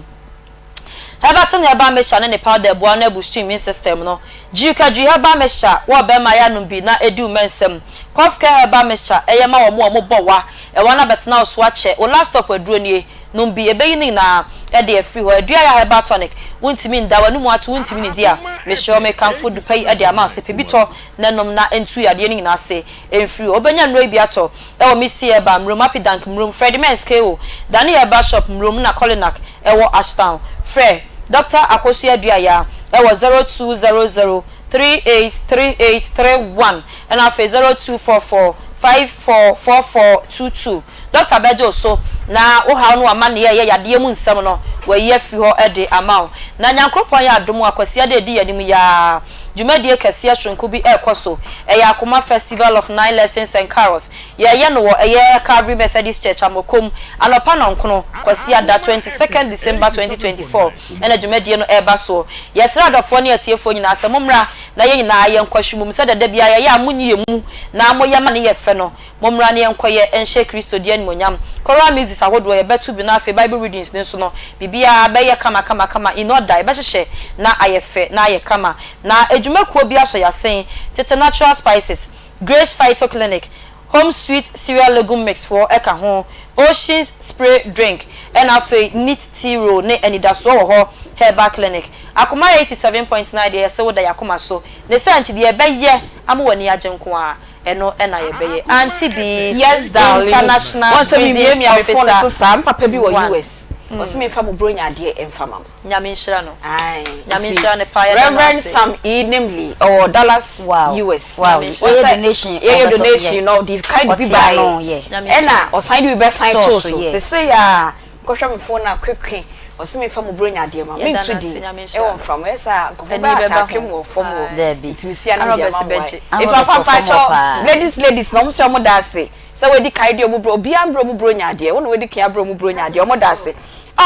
Herbal Herbal Mixture ne ne powder boa no abu immune system no. Gyirikadwi Herbal Mixture, wo ɔbarima yɛ anom bi na edi wo mma nsam. Cough Care Herbal Mixture, ɛyɛ ma wɔn a wɔbɔ wa, ɛwa no abɛtena wo so akyɛ. Wo last stop aduro nie, nom bi, ɛbɛyi ne nyinaa de afiri hɔ. Aduaya Herbal Tonic, wontumi nda, w'anomu ato, wontumi nnidi a, mesrɛ wo mekamfo dupa yi de ama wo sɛ pɛ bi tɔ na nom na ɛntu yadeɛ no nyinaa ase mfiri hɔ. Wobɛnya nnuro yi bi atɔ wɔ Misty Herbal, Mmrom, Apidank, Mmrom, Freddie Mens, KO, Dani Herbal Shop, Mmrom na Kolinak wɔ Ashtown. Frɛ Dɔkta Akosua Aduaya wɔ 0200 383831 ɛna afei 0244 544422. Dɔkta bɛgye wo so na wo haw ne w'amanneɛ a ɛyɛ yadeɛ mu nsɛm no, wayi afiri hɔ de ama wo. Na Nyankoropɔn yɛ adom a, Kwasiada a ɛdi yɛn anim yi ara, dwumadie kɛseɛ soronko bi rekɔ so. Ɛyɛ Akoma Festival of Nine Lessons and Carols. Yɛreyɛ no wɔ ɛyɛ Calvary Methodist Church, Amokom, anɔpa nnɔnkono, Kwasiada, 22nd December 2024, ɛna dwumadie no reba soɔ. Yɛsrɛ adɔfoɔ ne atiefoɔ nyinaa sɛ mommra na yɛn nyinaa yɛnkɔhwe mmom sɛdeɛ da biara yɛyɛ a monyi yɛn mu na moyɛ ma no yɛ fɛ no. Mommra na yɛnkɔyɛ nhyɛ Kristo din animuonyam. Choral musics ahodoɔ, yɛbɛto bi na afei Bible readings no nso no, biribiara bɛyɛ kama kama kama in order, yɛbɛhyehyɛ na ayɛ fɛ na ayɛ kama. Na adwumakuo bi asɔ yɛn asen, Tete Natural Spices, Grace Phyto Clinic, Home Sweet Cereal Legume Mix foɔ ka ho, Oceans Spray Drink, ɛna afei Neat Tea Roll ne Anidasoɔ wɔ hɔ Herbal Clinic. Akoma 87.9 deɛ yɛse woda yɛn akoma so. Ne saa nti deɛ yɛbɛyɛ ama w'ani agye nko ara. Ɛno na yɛbɛyɛ. Auntie Bee,
Yes darling.
International
Wɔn sɛ mi
Prisons
miamia mi phone so
Officer
saa. Me papa bi wɔ
one.
US. Ɔsi mi nfa mo bronya adeɛ nfa ma mo.
Nyame nhyira no.
Aye.
Nyame
Nti
nhyira no paa yɛda no
Reverend
ase.
Sam E. Nimley ɔwɔ Dallas
Wow.
US.
Wow.
Nyame
Wɔn
nhyira
Yɛyɛ
sɛ
donation
yɛyɛ
ɔbɛsɔ yɛ.
donation na ɔde kind bi
Ɔte
baeɛ.
ano yɛ.
Nyame nhyira
Ɛna
no.
ɔsan de bi bɛsan
Sɔɔ
too
so
so.
yɛ.
Sesei a kɔhwɛ me phone a kwekwe ɔse memfa mo bronya adeɛ ma
Yɛda
mentu
no ase,
din
Nyame nhyira
ɛwɔ
no.
mframa ɛyɛ saa a nkurɔfoɔ
Ani
bɛ
bɛba
ataake
ho.
me wɔ fam hɔ
Aye.
Dabi.
nti mesi a na mede
Arɔbɛs
ama mo
bɛgye.
ae nti
Arɔbɛs
papa
wɔ fam hɔ
mpakyɛw
paa.
ladies ladies na ɔmo sɛ ɔmo da ase sɛ wadi kan de ɔmo bro obiara mbrɛ ɔmo bronya adeɛ wo na wadi kan abrɛ ɔmo bronya adeɛ ɔmo da ase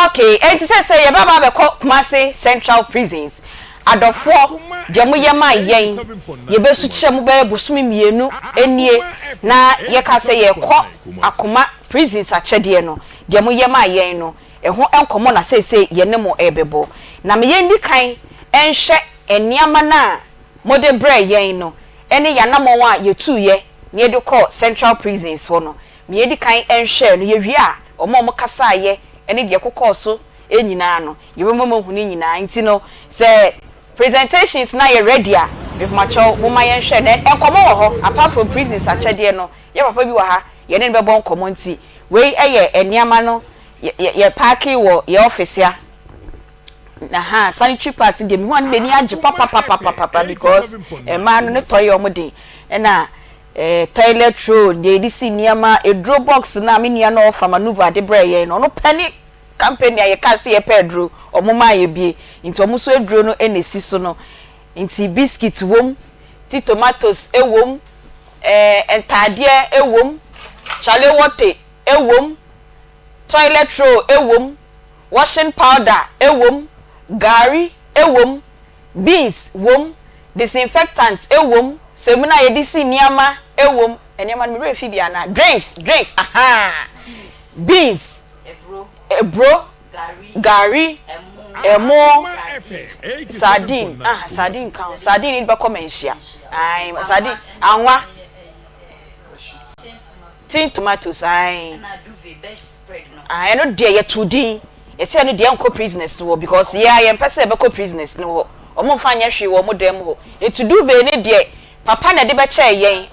okay enti sɛsɛ yɛbɛba abɛkɔ Kumasi Central Prisons adɔfoɔ deɛ mo yɛ maa yɛn yɛbɛsu kyerɛ mo bɛyɛ bosome mmienu nie na yɛka sɛ yɛkɔ Akoma Prisons akyɛdeɛ no deɛ mo yɛ maa yɛn no Ɛho nkɔmmɔ na seesei yɛne mo rebɛbɔ. Na ma yenni kan nhwɛ nneɛma no a mode brɛɛ yɛn no ne yɛn anammɔn a yetuiɛ na yɛde kɔɔ Central Prisons hɔ no. Ma yenni kan nhwɛ no. Yewie a, wɔn a wɔkasaeɛ ne deɛ ɛkokɔɔ so nyinaa no, yɛbɛma moahu ne nyinaa. Nti no, sɛ presentations no ayɛ ready a, mepakyɛw momma yɛnhwɛ. Na nkɔmmɔ wɔ hɔ, apart from prisons akyɛdeɛ no, yɛn papa bi wɔ ha, yɛne no bɛbɔ nkɔmmɔ. Nti wei yɛ nneɛma no Yɛ yɛ yɛ paake wɔ yɛ office ya. Ahaa sanitary pads deɛ mehu a ne m'ani agye papapapapapa because mmaa no ne tɔ yɛ wɔn den ɛna eh, toilet roll deɛ yɛde si nneɛma eduro box no a me nua no ɔfa manuva de brɛ yɛn no ɔno pɛ ne company a yɛka sɛ yɛpɛ aduro wɔn maa yɛ bie nti wɔn nso aduro no ɛna esi so no nti biscuit wom ti tomatoes ɛwom ɛɛ eh, ntaadeɛ ɛwom chale wɔte ɛwom. Toilet roll wom, washing powder wom, gari wom, beans wom, disinfectant wom, samina a yɛde si nneɛma wom, nneɛma no me werɛ fi bi anaa? Drinks, drinks, ahaa, beans, aburo, gari, ɛmo, sardine, ah, sardine ka ho, sardine no bɛkɔ manhyia, ae, sardine, anwa. Tin tomatoes ae ae ɛno deɛ yɛtoo din yɛsɛ ɛno deɛ ɛnkɔ prisoners no hɔ because yɛ a yɛmpɛ sɛ ɛbɛkɔ prisoners no hɔ wɔn mfa nyɛ hwee wɔ wɔn dan mu hɔ nti duvet no deɛ papa na ɛde bɛkyɛɛ yɛn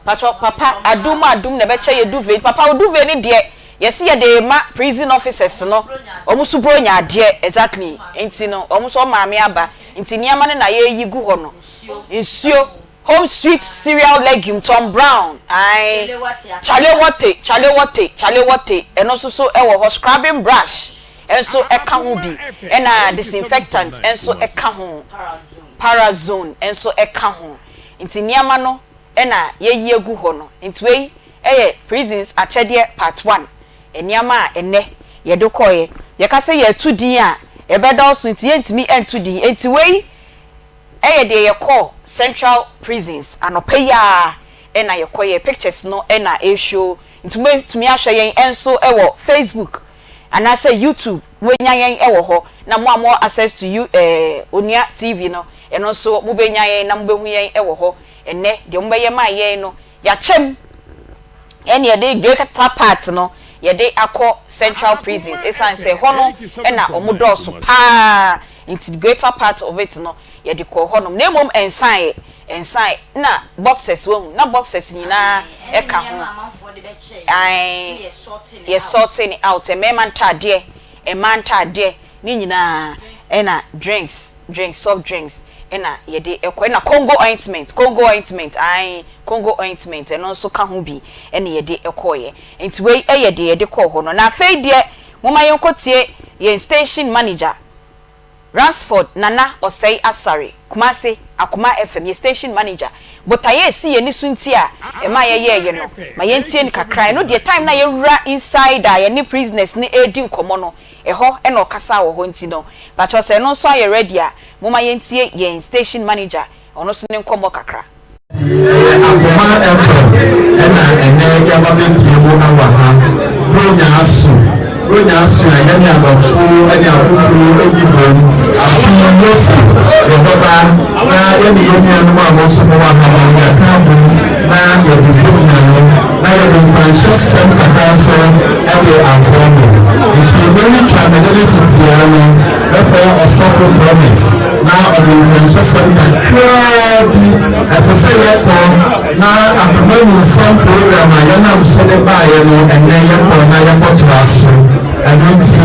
patɔ papa adum adum na ɛbɛkyɛ yɛ duvet papa wo duvet no deɛ yɛsi yɛde ma prison officers no wɔn nso bronya adeɛ exactly nti no wɔn nso wɔn maame aba nti nneɛma no na yɛreyi gu hɔ no nsuo. Home sweet cereal legume Tom Brown ae Chale wɔte chale wɔte chale wɔte ɛno nso so wɔ hɔ Scrubbing brush nso ka ho bi ɛna disinfectant nso ka ho Parazone nso ka ho nti nneɛma no na yɛayi agu hɔ no nti wei yɛ prisons akyɛdeɛ part one nneɛma a ɛnnɛ yɛde kɔeɛ yɛka sɛ yɛreto din a ɛbɛdɔɔso nti yɛntumi nto din nti wei Ɛyɛ deɛ yɛkɔɔ central prisons anɔpa yi ara na yɛkɔyɛɛ pictures no na ɛreshow nti mobɛtumi ahwɛ yɛn nso wɔ Facebook. anaasɛ YouTube, mobɛnya yɛn wɔ hɔ. Na mo a mowɔ access to you eh, Onua TV no, ɛno nso mobɛnya yɛn na mobɛhu yɛn wɔ hɔ. Ɛnnɛ, deɛ mobɛyɛ maa yɛn no, yɛakyɛ mu. Ɛne yɛde greater part no yɛde akɔ Central Prisons, ɛsiane sɛ ɛhɔ no na wɔn dɔɔso paa nti greater part of it no yɛde kɔɔ hɔnom. Na mmom ɛnsaeɛ, ɛnsaeɛ. Na boxers wahu, na boxers nyinaa ɛka ho. Ae, yɛ sorte no out, mmarima ntaadeɛ, mmaa ntaadeɛ, ne nyinaa, ɛna drinks, drinks, soft drinks ɛna yɛde kɔ, ɛna Congo ointment, Congo ointment, ae, Congo ointment, ɛno nso ka ho bi ɛna yɛde kɔeɛ. Nti wei ɛyɛ deɛ yɛde kɔɔ hɔ no. Na afei deɛ, momma yɛnkɔ tie yɛn station manager, Ransford Nana Osei Asare, Kumasi, Akoma FM, yɛ station manager. Botaeɛ a ɛsi yɛn ani so nti a ɛma yɛyɛeɛ no, ma yɛntie no kakra. Ɛno deɛ time no a yɛwura inside a yɛne prisoners no redi nkɔmmɔ no, ɛhɔ na ɔkasaa wɔ hɔ nti no, pakyɛw sɛ ɛno nso ayɛ ready a, momma yɛntie yɛn station manager, ɔno nso ne nkɔmmɔ kakra.
Ɛyɛ Akoma FM ɛna ɛnɛ yaba bɛpie mu wɔ ha. Buronya aso, Buronya aso a yɛne adɔfo ne afoforo di bom. Afe yi yɛsi yɛbɛba na yɛne yɛn nuanom a mo nso mowɔ ha no yɛaka abom na yɛde Buronya no na yɛde nkuranhyɛsɛm kakra nso de abrɛ mo. Nti mmerɛ no twa mede ne so tiaa no bɛfrɛ Ɔsɔfo Promise na ɔde nkuranhyɛsɛm kakraa bi. Ɛsɛ sɛ yɛkɔ na akoma mu nsɛm program a yɛnam so de baeɛ no ɛnnɛ yɛkɔ na yɛkɔtoa so. Ɛno nti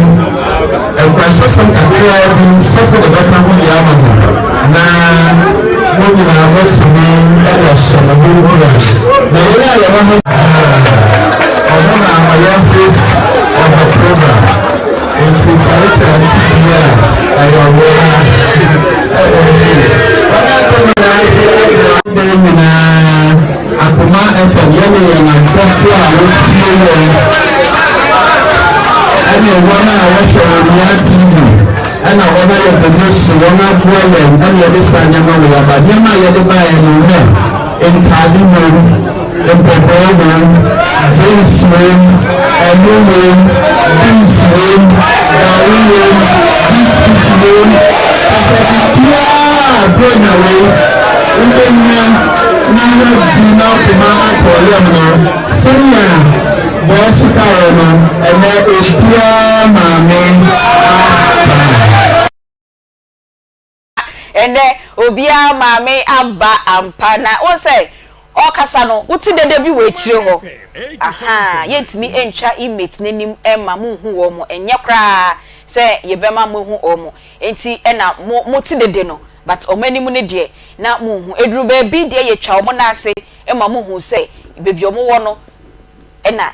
nkuranhyɛsɛm kakraa bi sɔfo de bɛka ho de ama mo na mo nyinaa moatumi de ahyɛ mo ho nkuran. Na yɛn a yɛwɔ ha nyinaa, ɔno na ɔyɛ host of the program. Nti sɛ wote ante bi a, ɛyɛ ɔno ara. Ɛwɔ mu. Wɔn a ɛkɔ nyinaa ase aboa bere nyinaa. Akoma FM yɛne yɛn adɔfo a wɔtie yɛn ɛne wɔn a wɔhwɛ Onua TV ɛna wɔn ayɛ donation wɔn aboa yɛn ɛna yɛde saa nneɛma wei aba. Nneɛma a yɛde baeɛ no hɛ ntaade wom, mpɔboa wom, drinks wom, ɛmo wom, beans wom, gari wom, biscuit wom, kasa biribiara a Buronya wei wobɛnya na woadi na akoma atɔ yam no sɛnea bɔɔso kaeɛ no ɛnɛ obiara maame aba.
Ɛnnɛ obiara maame aba ampa na wohu sɛ ɔrekasa no wote dede bi wɔ akyire hɔ ahaa yɛntumi ntwa inmate no anim mma monhu wɔn ɛnyɛ koraa sɛ yɛbɛma moahu wɔn nti na mo mote dede no but wɔn anim no deɛ na monhu ɛduru baabi deɛ yɛtwa wɔn nan ase ma mohu sɛ baabi a wɔwɔ no na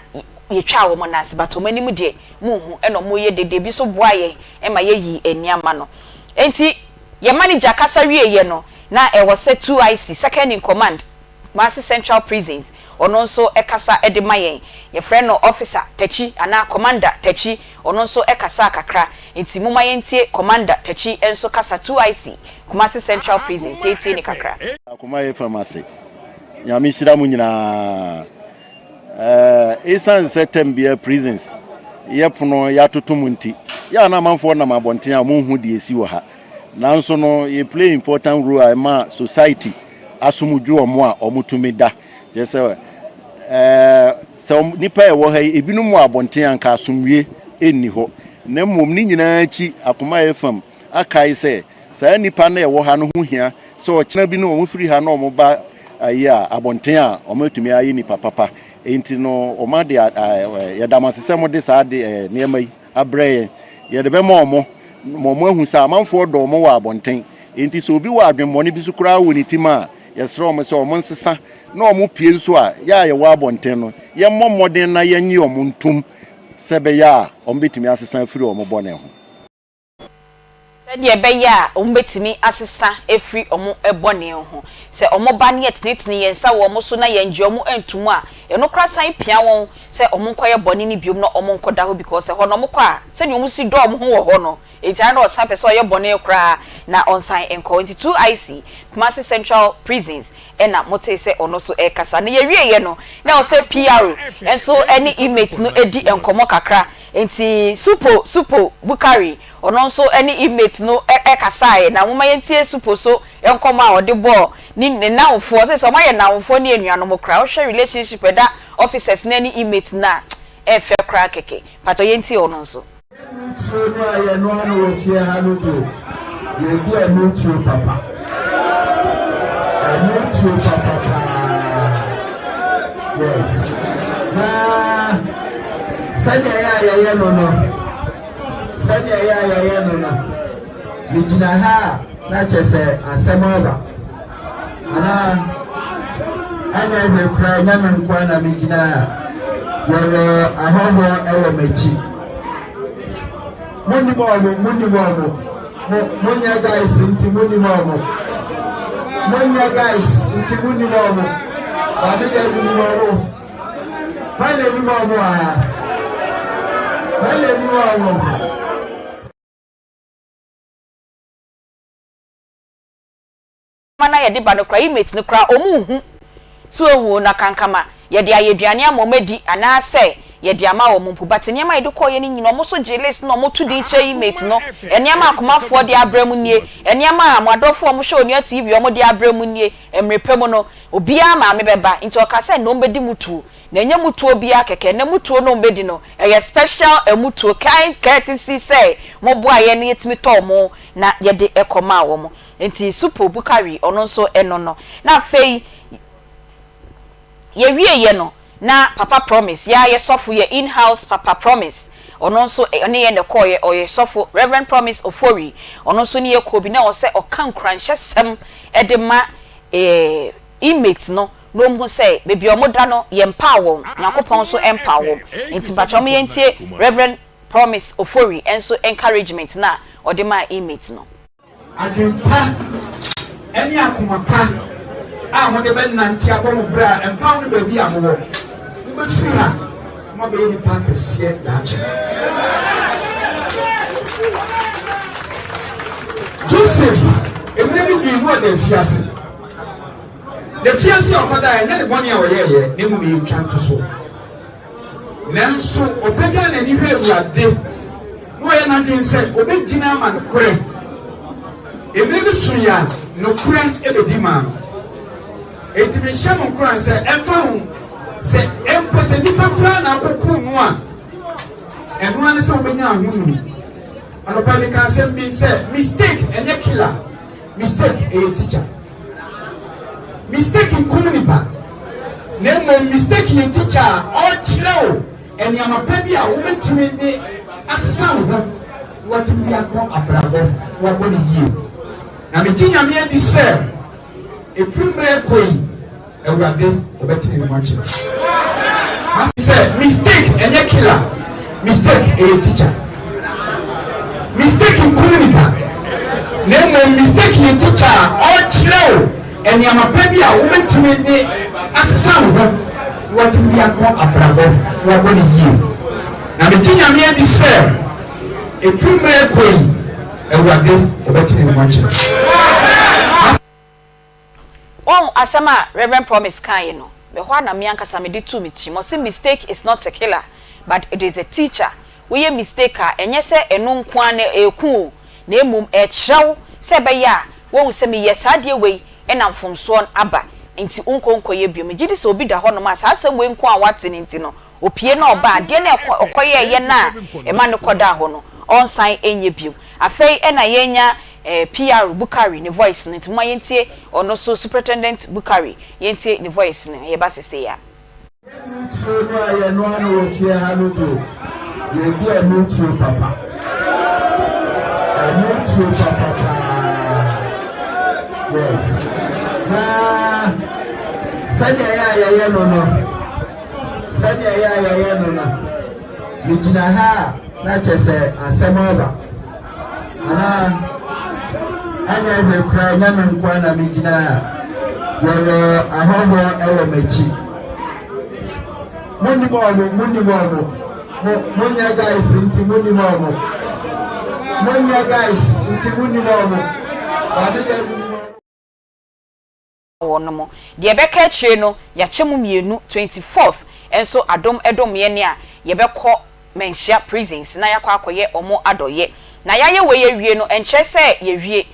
yɛtwaa wɔn nan ase but wɔn anim deɛ monhu ɛna wɔyɛ dede bi nso boa yɛn ma yɛyi nneɛma no. Enti yɛn manager kasa wieeɛ no, na ɛwɔ sɛ 2IC, second in command, Kumasi Central Prisons, ɔno nso kasa de ma yɛn. Yɛfrɛ no Officer Takyi anaa Commander Takyi, ɔno nso kasaa kakra. Enti momma yɛntie Commander Takyi nso kasa, 2IC, Kumasi Central Prisons, yɛntie no kakra.
Akoma FM ase. Nyame nhyira mo nyinaa. Esiane sɛ tɛm biara prisons yɛ pono yɛatoto mu nti, yɛ a na amanfoɔ nam abɔnten a wɔnhu deɛ ɛsi wɔ ha. Nanso no, yɛ play important role a ɛma society asom dwo wɔn a wɔtumi da. Kyerɛ sɛ, sɛ nnipa a ɛwɔ ha yi, ebinom wɔ abɔnten a anka asomdwie nni hɔ. Na mmom ne nyinaa akyi, akoma a ɛyɛ fam akae sɛ saa nnipa no a ɛwɔ ha no ho hia sɛ ɔkyena bi no wɔfiri ha na wɔba ayi a abɔnten a wɔatumi ayɛ nnipa papa. Enti no wɔn ade yɛda mo ase sɛ mode saa ade nneɛma yi abrɛ yɛn. Yɛde bɛma wɔn ma wɔn ahu sɛ amanfoɔ dɔ wɔn wɔ abɔnten. Enti sɛ obi wɔ adwemmɔne bi so koraa wɔ ne tirim a, yɛsrɛ wɔn sɛ wɔn nsesa na wɔn pue nso a, yɛ a yɛwɔ abɔnten no, yɛmmɔ mmɔden na yɛnnye wɔn ntom sɛ ɛbɛyɛ a wɔbɛtumi asesa afiri wɔn bɔne ho.
Sɛdeɛ ɛbɛyɛ a wɔbɛtumi asesa afiri wɔn bɔne ho. Sɛ wɔba na yɛtenetene yɛn nsa wɔ wɔn so na yɛngye wɔn nto mu a, ɛno koraa san pia wɔn sɛ wɔnkɔyɛ bɔne no biom na wɔnkɔda hɔ because ɛhɔ no wɔkɔ a, sɛdeɛ wɔsi dɔ wɔn ho wɔ hɔ no nti ara na ɔsan pɛ sɛ ɔyɛ bɔne koraa na ɔnsan nkɔ hɔ. Nti 2IC, Kumasi Central Prisons na motee sɛ ɔno nso rekasa. Na yɛwieeɛ no, na ɛwɔ sɛ PRO nso ne inmates no di nkɔmmɔ kakra. Nti Supo Supo Bukari ɔno nso ne inmate no kasaeɛ na momma yɛntie Supo so nkɔmmɔ a ɔde bɔɔ ne ne nnamfoɔ. Sɛ sɛ wɔayɛ nnamfoɔ ne anuanom koraa wohwɛ relationship ɛda officers no ne inmate no a ɛyɛ fɛ koraa kɛkɛ. Mpakyɛw yɛntie ɔno nso.
Yɛn tuo no a yɛnoa no wɔ fie ha no deɛ, yɛdi ɛno tuo papa. Ɛno tuo papa paa. Yes. Na sɛdeɛ ɛyɛ a yɛyɛ no no, sɛdeɛ ɛyɛ a yɛyɛ no no, megyina ha a na kyɛ sɛ asɛm aba. Anaa anyɛ hwee koraa ɛnyɛ me nko ara na megyina ha. Yɛwɔ ahɔhoɔ wɔ m'akyi. Monnim wɔn, monnim wɔn. Mo, monyɛ guys nti monnim wɔn. Monyɛ guys nti monnim wɔn. Maame deɛ menim wɔn. Hwan na anim wɔn a? Hwan na anim wɔn?
Nneɛma no a yɛde ba no koraa, inmates no koraa, wɔn nhu sɛ wɔawu na kankama yɛde ayɛ aduane ama wɔn adi anaasɛ yɛde ama wɔn mpo. But nneɛma a yɛde kɔeɛ no nyinaa, wɔn nso gyee list na wɔto din kyerɛ inmates no. Nneɛma a Akomafoɔ de abrɛ mo nie, nneɛma a mo adɔfoɔ a wɔhwɛ Onua TV wɔde abrɛ mo nie. Mmerɛ pa mu no, obiara maame bɛba, nti ɔkaa sɛ nnɛ wɔbɛdi mo tuo. Na ɛnyɛ mutuo biara kɛkɛ, nnɛ mutuo no wɔbɛdi no, ɛyɛ special mutuo, kind courtesy sɛ moboa yɛn na yɛtumi tɔɔ mo na yɛde kɔmaa wɔn. Nti Supo Bukari ɔno nso ɛno no. Na afei yɛwieɛ no na Papa Promise, yɛa yɛ sɔfo yɛ in house Papa Promise, ɔno nso ɔne yɛn na ɛkɔeɛ, ɔyɛ sɔfo Rev. Promise Ofori, ɔno nso ne yɛ kɔɔ bi na ɛwɔ sɛ ɔka nkuranhyɛsɛm de ma inmates no na wɔn hu sɛ baabi a wɔn da no yɛmpaw wɔn, Nyankopɔn nso mpaw wɔn. Nti mpakyɛ wɔn yɛntie Rev. Promise Ofori nso encouragement no a ɔde maa inmates no.
Adwempa ne akoma pa a mode bɛnante abɔ mo bra a ɛmfa ho ne baabi a mowɔ, mobɛfiri ha na moabɛyɛ nnipa akɛseɛ daakye. Joseph, mmerɛ bi dui na ɔda afiase. Na afiase a ɔkɔdaeɛ, ɛnyɛ ne bɔne a ɔyɛeɛ, na mmom ɛyɛ ntwa ntosoɔ. Nanso ɔpagyaa n'ani hwɛɛ Awurade, na ɔyɛ n'adwene sɛ ɔbɛgyina ama nokorɛ. Mmerɛ bi soeɛ a, nokorɛ bɛdi maa no. Enti mehyɛ mo nkuran sɛ, ɛmfa ho sɛ mpo sɛ nnipa koraa na akɔku no a, ɛno ara ne sɛ wobɛnya ahonu. Anɔpa yi meka asɛm bi sɛ mistake ɛnyɛ killer. Mistake ɛyɛ teacher. Mistake nkum nipa na mmom mistake yɛ teacher a ɔrekyerɛ wo nneɛma pa bi a wobɛtumi de asesa wo ho na watumi de abɔ abrabɔ na wabɔ no yie. Na megye Nyame adi sɛ ɛfiri mmerɛ rekɔ yi Awurade ɔbɛtene ne mu akyerɛ. Sɛ mistake ɛnyɛ killer, mistake ɛyɛ teacher. Mistake nkum nipa, na mmom mistake yɛ teacher a ɔrekyerɛ wo nneɛma pa bi a wobɛtumi de asesa wo ho na watumi de abɔ abrabɔ na wabɔ no yie. Na megye Nyame adi sɛ ɛfiri mmerɛ rekɔ yi Awurade ɔbɛtene ne mu akyerɛ.
Woahu asɛm a Rev. Promise kaeɛ no? Ɛhɔ ara na me ankasa mede too me tirim. Ɔse mistake is not a killer but it is a teacher. Woyɛ mistake a, ɛnyɛ sɛ ɛno nko ara na ɛreku wo, na mmom ɛrekyerɛ wo sɛ ɛbɛyɛ a woahu sɛ meyɛɛ saa adeɛ wei na mfomsoɔ no aba nti wonkɔ nkɔyɛ bio. Megye di sɛ obi da hɔnom a saa asɛm wei nko a wate no nti no, opue na ɔba a, adeɛ no a ɔkɔyɛeɛ no a ɛma no kɔdaa hɔ no, ɔnsan nyɛ bio. Afei na yɛanya Eh PR Bukari ne voice no nti momma yɛntie ɔno nso Superintendent Bukari yɛntie ne voice no yɛba sesei a.
Yɛn tuo no a yɛnoa no wɔ fie ha no deɛ, yɛdi ɛno tuo papa. Ɛno tuo papa paa. Yes. Na sɛdeɛ ɛyɛ a yɛyɛ no no, sɛdeɛ ɛyɛ a yɛyɛ no no, megyina ha a na kyɛ sɛ asɛm aba. Anaa anyɛ hwee koraa ɛnyɛ me nko ara na megyina ha. Yɛwɔ ahɔhoɔ wɔ m'akyi. Monnim wɔn, monnim wɔn. Mo, monyɛ guys nti monnim wɔn. Monyɛ guys nti monnim wɔn. Maame deɛ menim wɔn.
Wɔ no mo. Deɛ ɛbɛka akyire no yɛakyɛ mu mmienu, 24th nso adom dom yɛn a yɛbɛkɔ. Manhyia prisons na yɛakɔ akɔyɛ wɔn adɔyɛ. Na yɛayɛ wei awie no ɛnkyerɛ sɛ yɛawie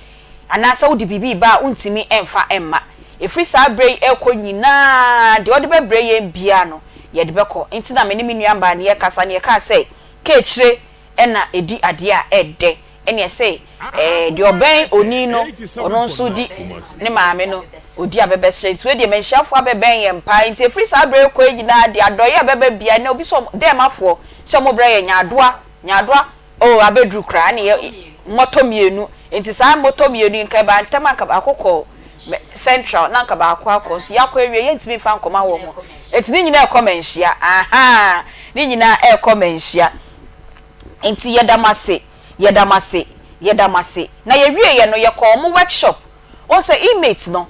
anaasɛ wode biribi reba a wontumi mfa mma. Ɛfiri saa berɛ yi rekɔ nyinaa deɛ wode bɛbrɛ yɛn biara no yɛde bɛkɔ. Nti na me ne me nuabaa no yɛrekasa no yɛkaa sɛ kaakyire na ɛdi adeɛ a ɛdɛ. Ɛne ɛsɛ deɛ ɔbɛn onii no ɔno nso di ne maame no ɔdi abɛbɛsrɛ. Nti wei deɛ Manhyiafoɔ abɛbɛn yɛn paa. Nti ɛfiri saa berɛ rekɔ yi nyinaa deɛ adɔeɛ a ɛbɛba biara ɛnnɛ obi sɛ Dɛɛmafoɔ sɛ wɔbrɛ yɛn nyaadoa nyaadoa oh abɛduru koraa ɛne yɛ mmɔtɔ mmienu. Nti saa mmɔtɔ mmienu yi nka ɛbaa ntɛm a nka baako kɔ Central na nka baako akɔ nso yɛakɔ awie yɛntumi mfa nkɔma wɔn. Nti ne nyinaa ɛrekɔ Manhyia ahaa ne nyinaa ɛrekɔ Manhyia. Nti yɛda mo ase, yɛda mo ase, yɛda mo ase. Na yɛwieɛ no yɛkɔɔ wɔn workshop. Wohu sɛ inmates no,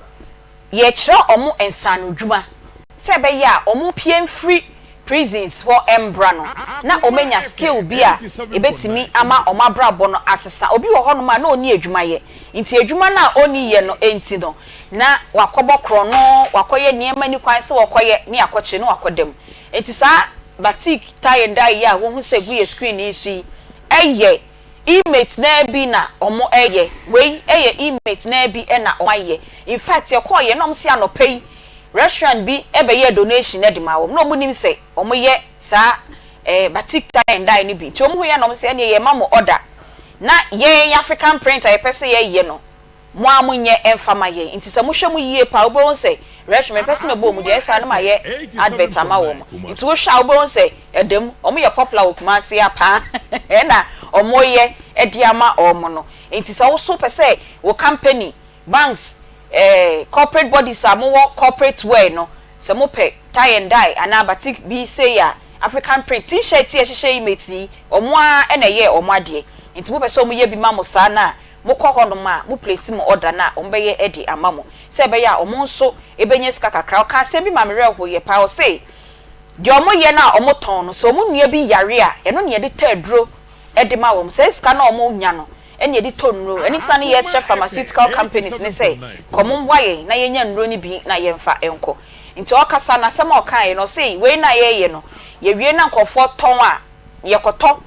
yɛkyerɛ wɔn nsaanodwuma sɛ ɛbɛyɛ a wɔpue mfiri prisons hɔ mbra no na wɔanya skill bi a ɛbɛtumi ama wɔn abrabɔ no asesa. Obi wɔ hɔnom a na ɔnni adwuma yɛ, nti adwuma no a ɔnni yɛ no nti no na wakɔbɔ korɔno, wakɔyɛ nneɛma nni kwan sɛ ɔkɔyɛ ne akɔkyere na wakɔda mu. Enti saa batik tie and dye yi a wohu sɛ egu yɛ screen yi so yi yɛ inmate naa bi na ɔmo yɛ. Wei yɛ inmate naa bi na ɔmo ayɛ. In fact yɛkɔɔ yɛ na ɔmo se anɔpa yi restaurant bi bɛyɛɛ donation de maa wɔn. Na ɔmo nim sɛ ɔmo yɛ saa eh batik tie and dye no bi. Nti ɔmo hu yɛ na ɔmo se ɛneɛ yɛma mo order na yɛn African print a yɛpɛ sɛ yɛyɛ no Mo ara monyɛ mfa ma yɛn. Nti sɛ mohwɛ mu yie paa a, wobɛhu sɛ restaurant, mempɛ sɛ mɛbɔ wɔn din, ɛyɛ saa na mayɛ advert ama wɔn. Nti wohwɛ a wobɛhu sɛ ɛda mu, wɔyɛ popular wɔ Kumasi ha paa ɛna wɔyɛ de ama wɔn no. Nti sɛ wo nso wopɛ sɛ wo company, banks, eh, corporate bodies a mowɔ corporate wear no, sɛ mopɛ tie and dye anaa batik bi sei a, African print, T-shirt yi a ɛhyehyɛ yi mate yi, wɔn ara na ɛyɛɛ wɔn adeɛ. Nti mopɛ sɛ wɔyɛ bi ma mo saa no a, Mokɔ hɔnom a, mo place mo order no a, wɔbɛyɛ de ama mo, sɛ ɛbɛyɛ a wɔn nso bɛnya sika kakra. Ɔkaa asɛm bi maa me werɛ hoeɛ paa. Ɔse, deɛ wɔyɛ no a wɔtɔn no, sɛ wɔn nua bi yare a, ɛno na yɛde tɔ aduro de ma wɔn. Saa sika no a wɔnya no na yɛde tɔ nnuro. Ɛno nti na ne yɛsrɛ pharmaceutical companies no sɛ, kɔ mommoa yɛn na yɛnya nnuro no bi na yɛmfa nkɔ. Nti ɔrekasa no, asɛm a ɔkaeɛ no, ɔse, wei no a yɛreyɛ no, yɛwie na nkurɔfoɔ tɔn a, yɛkɔtɔ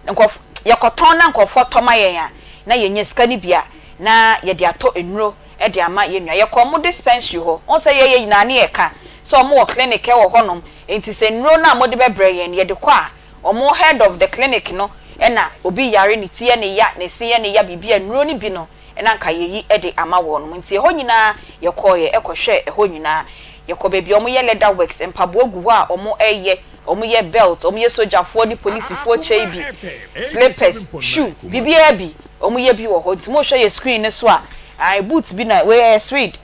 Nkurɔfo, yɛkɔtɔn na nkurɔfoɔ tɔ ma yɛn a, na yɛnya sika no bi a, na yɛde atɔ nnuro de ama yɛn nua. Yɛkɔ wɔn dispensary hɔ, wohu sɛ yɛyɛ nyinaa ne yɛka sɛ wɔn wɔ clinic wɔ hɔnom, nti sɛ nnuro no a mode bɛbrɛ yɛn no yɛde kɔ a, wɔn head of the clinic no na obi yare, ne ti yɛ ne ya, ne se yɛ ne ya, biribi a, nnuro no bi no na anka yɛyi de ama wɔnom. Nti ɛhɔ nyinaa yɛkɔeɛ kɔhwɛɛ ɛhɔ nyinaa. Yɛkɔ baabi a wɔyɛ leather works, mpaboa gu hɔ a wɔyɛ, wɔyɛ belt, wɔyɛ sogyafoɔ ne polisifoɔ kyɛ yi bi, slippers, shoe, biribiara bi, wɔyɛ bi wɔ hɔ. Nti mohwɛ yɛ screen no so a, ae boot bi na, wei ɛyɛ suede,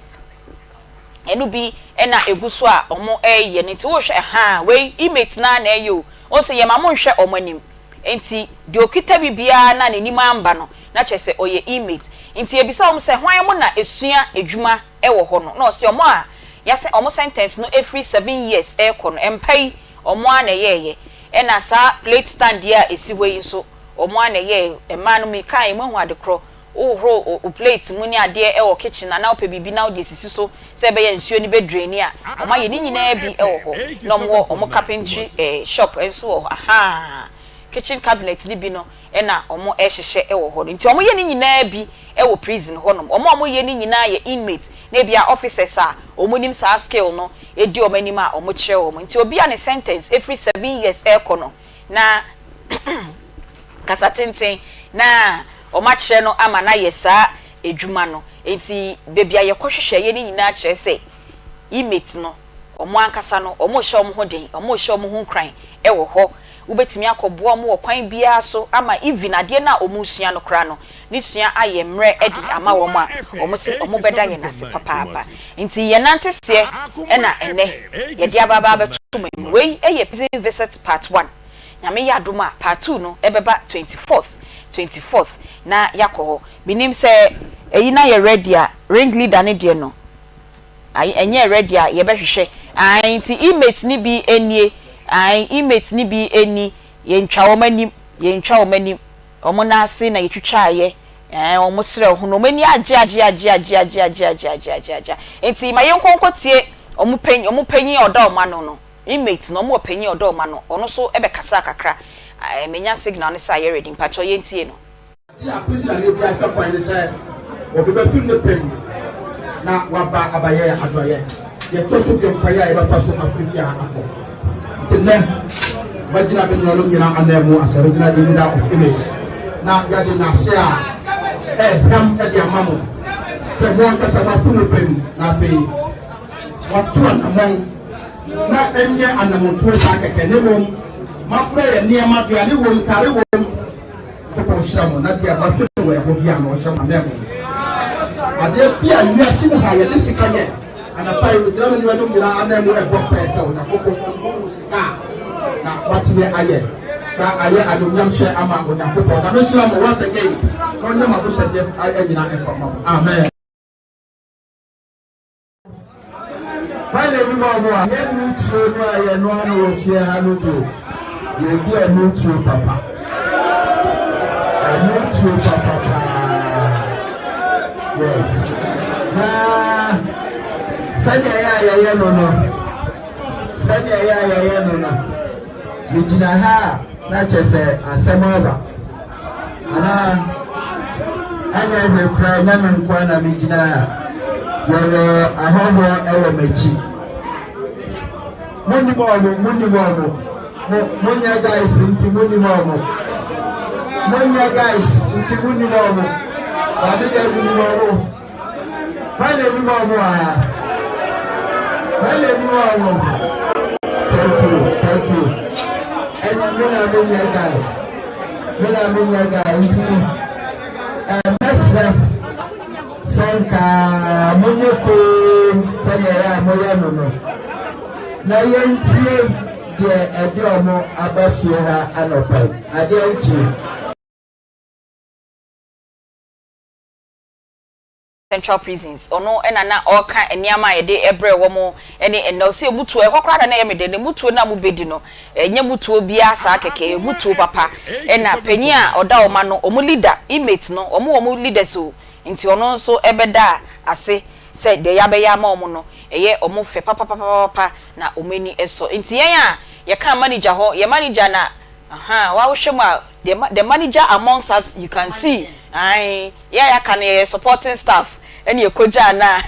ɛno bi na ɛgu so a wɔyɛ no. Nti wohwɛ, ahaa, wei inmate no ara na ɛyɛ o. Wohu sɛ yɛma monhwɛ wɔn anim. Enti deɛ ɔkita bi biara no a n'anim amba no, na kyerɛ sɛ ɔyɛ inmate. Nti yɛbisa wɔn sɛ, Hwan mo na ɛsua adwuma wɔ hɔ no? Na ɔse, Wɔn a yɛasɛ wɔn sentence no firi seven years rekɔ no, mpa yi, wɔn ara na ɛyɛeɛ. Ɛna saa plate stand yi a ɛsi hɔ yi nso, wɔn ara na ɛyɛeɛ. Mmaa no, mekaeɛ, moahu adekorɔ. Wohohoro wo plate mu ne adeɛ wɔ kitchen anaa wopɛ biribi na wode asisi so sɛ ɛbɛyɛ a nsuo no bɛ drain a, wɔayɛ ne nyinaa bi wɔ hɔ. Na wɔwɔ wɔn carpentry shop nso wɔ hɔ. Ahaa, kitchen cabinet no bi no na wɔhyehyɛ wɔ hɔ no. Nti wɔyɛ ne nyinaa bi wɔ prison hɔnom. Wɔn a wɔyɛ ne nyinaa yɛ inmate na ebia officers a wɔnim saa skill no di wɔn anim a wɔkyerɛ wɔn. Nti obi a ne sentence firi seven years rekɔ no na kasa tenten na wɔakyerɛ no ama no ayɛ saa adwuma no. Enti baabi a yɛkɔhwehwɛeɛ no nyinaa kyerɛ sɛ inmates no, wɔn ankasa no, wɔrehyɛ wɔn ho den, wɔrehyɛ wɔn ho nkuran wɔ hɔ. Wobɛtumi akɔboa wɔn wɔ kwan biara so ama even adeɛ no a wɔresua no koraa no, ne sua ayɛ mmerɛ de ama wɔn a, wɔse wɔbɛda yɛn ase papaapa. Nti yɛn nanteseɛ na ɛnnɛ yɛde aba abɛto mo anim. Wei yɛ prison visit part one. Nyame yɛ adom a part two no ɛbɛba 24th, 24th na yɛakɔ hɔ. Menim sɛ ɛyi no ayɛ ready a, ring leader no deɛ no ae ɛnyɛɛ ready a yɛbɛhwehwɛ. Ae nti inmates no bi nie, ae inmates no bi ni, yɛntwa wɔn anim, yɛntwa wɔn anim, wɔn nan ase na yɛtwitwaeɛ, ae wɔn serɛ ho no wɔn ani agye agye agye agye agye agye agye agye agye agye. Nti ma yɛnkɔ nkɔtie wɔn panyin, wɔn panyin a ɔda wɔn ano no. Inmate no, wɔn wɔ panyin a ɔdɔ wɔn ano, ɔno nso bɛkasaa kakra. Menya signal no sɛ ayɛ ready, mpakyɛw yɛntie no.
Ade a Priscilla bi ahwɛ kwan ne sɛ obi bɛfi ne pɛ mu na waba abayɛ adɔeɛ. Deɛ ɛtɔ so bio, kwan a yɛbɛfa so afiri fie ha akɔ. Nti nnɛ, magyina me nuanom nyinaa ananmu as a regional leader of Image na yɛde nnase a ɛrehwam de ama mo sɛ mo ankasa moafi mo pɛ mu na afei moato anammɔn na ɛnyɛ anammɔntuo saa kɛkɛ na mmom moabrɛ yɛn nneɛma, aduane wom, ntare wom. Nyankopɔn nhyira mo na deɛ moahwɛ no wɔ ɛhɔ biara no ɔnhyɛ mo ananmu. Adeɛ bi a wiase mu ha yɛde sika yɛ anapa yi megyina me nuanom nyinaa ananmu ɛbɔ mpaeɛ sɛ Onyankopɔn ɔmmu mo sika a na moatumi ayɛ na ayɛ anuonyam hyɛ ama Onyankopɔn. Nyame nhyira mo once again na ɔnyɛ mo abosɛdeɛ nyinaa nkɔ ma mo. Amen.
Hwan na nim ɔmo a? Yɛn nutuo no a yɛnoa no wɔ fie ha no deɛ, yɛdi ɛnutuo papa. Ɛnutuo papa paa. Yes. Na sɛdeɛ ɛyɛ a yɛyɛ no no, sɛdeɛ ɛyɛ a yɛyɛ no no, megyina ha a na kyerɛ sɛ asɛm aba. Anaa? Anyɛ hwee koraa ɛnyɛ me nko ara na megyina ha. Yɛwɔ ahɔhoɔ wɔ m'akyi. Monnim wɔn, monnim wɔn. Mo, monyɛ guys nti monnim wɔn. Monyɛ guys nti monnim wɔn. Maame deɛ menim wɔn. Hwan na anim wɔn wɔ ha? Hwan na anim wɔn? Thank you, thank you. Ɛna me na me nyɛ guy. Me na me nyɛ guy nti ɛmɛsrɛ sɛ nka monyɛ koom sɛdeɛ ɛyɛ a moyɛ no no na yɛntie deɛ ɛde ɔmo aba fie ha anɔpa yi adeɛ nkye.
Central Prisons, ɔno na na ɔreka nneɛma a yɛde brɛɛ wɔn ne ɛnnɛ. Ɔse mutuo, ɛhɔ koraa na na ɛyɛ me dɛ, na mutuo no a mobɛdi no, ɛnyɛ mutuo biara saa kɛkɛ, ɛyɛ mutuo papa. Ɛna panin a ɔda wɔn ano, wɔn leader, inmates no, wɔn wɔ wɔn leaders o, nti ɔno nso bɛdaa ase sɛ deɛ yɛabɛyɛ ama wɔn no, ɛyɛ wɔn fɛ papapapapa na wɔn ani sɔ. Nti yɛn a yɛkaa manager hɔ, yɛn manager na, ahaa, wohwɛ mu a, the manager amongst us, you can see, ae. Yɛn a yɛaka no yɛyɛ supporting staff ɛna yɛkɔgyaa no a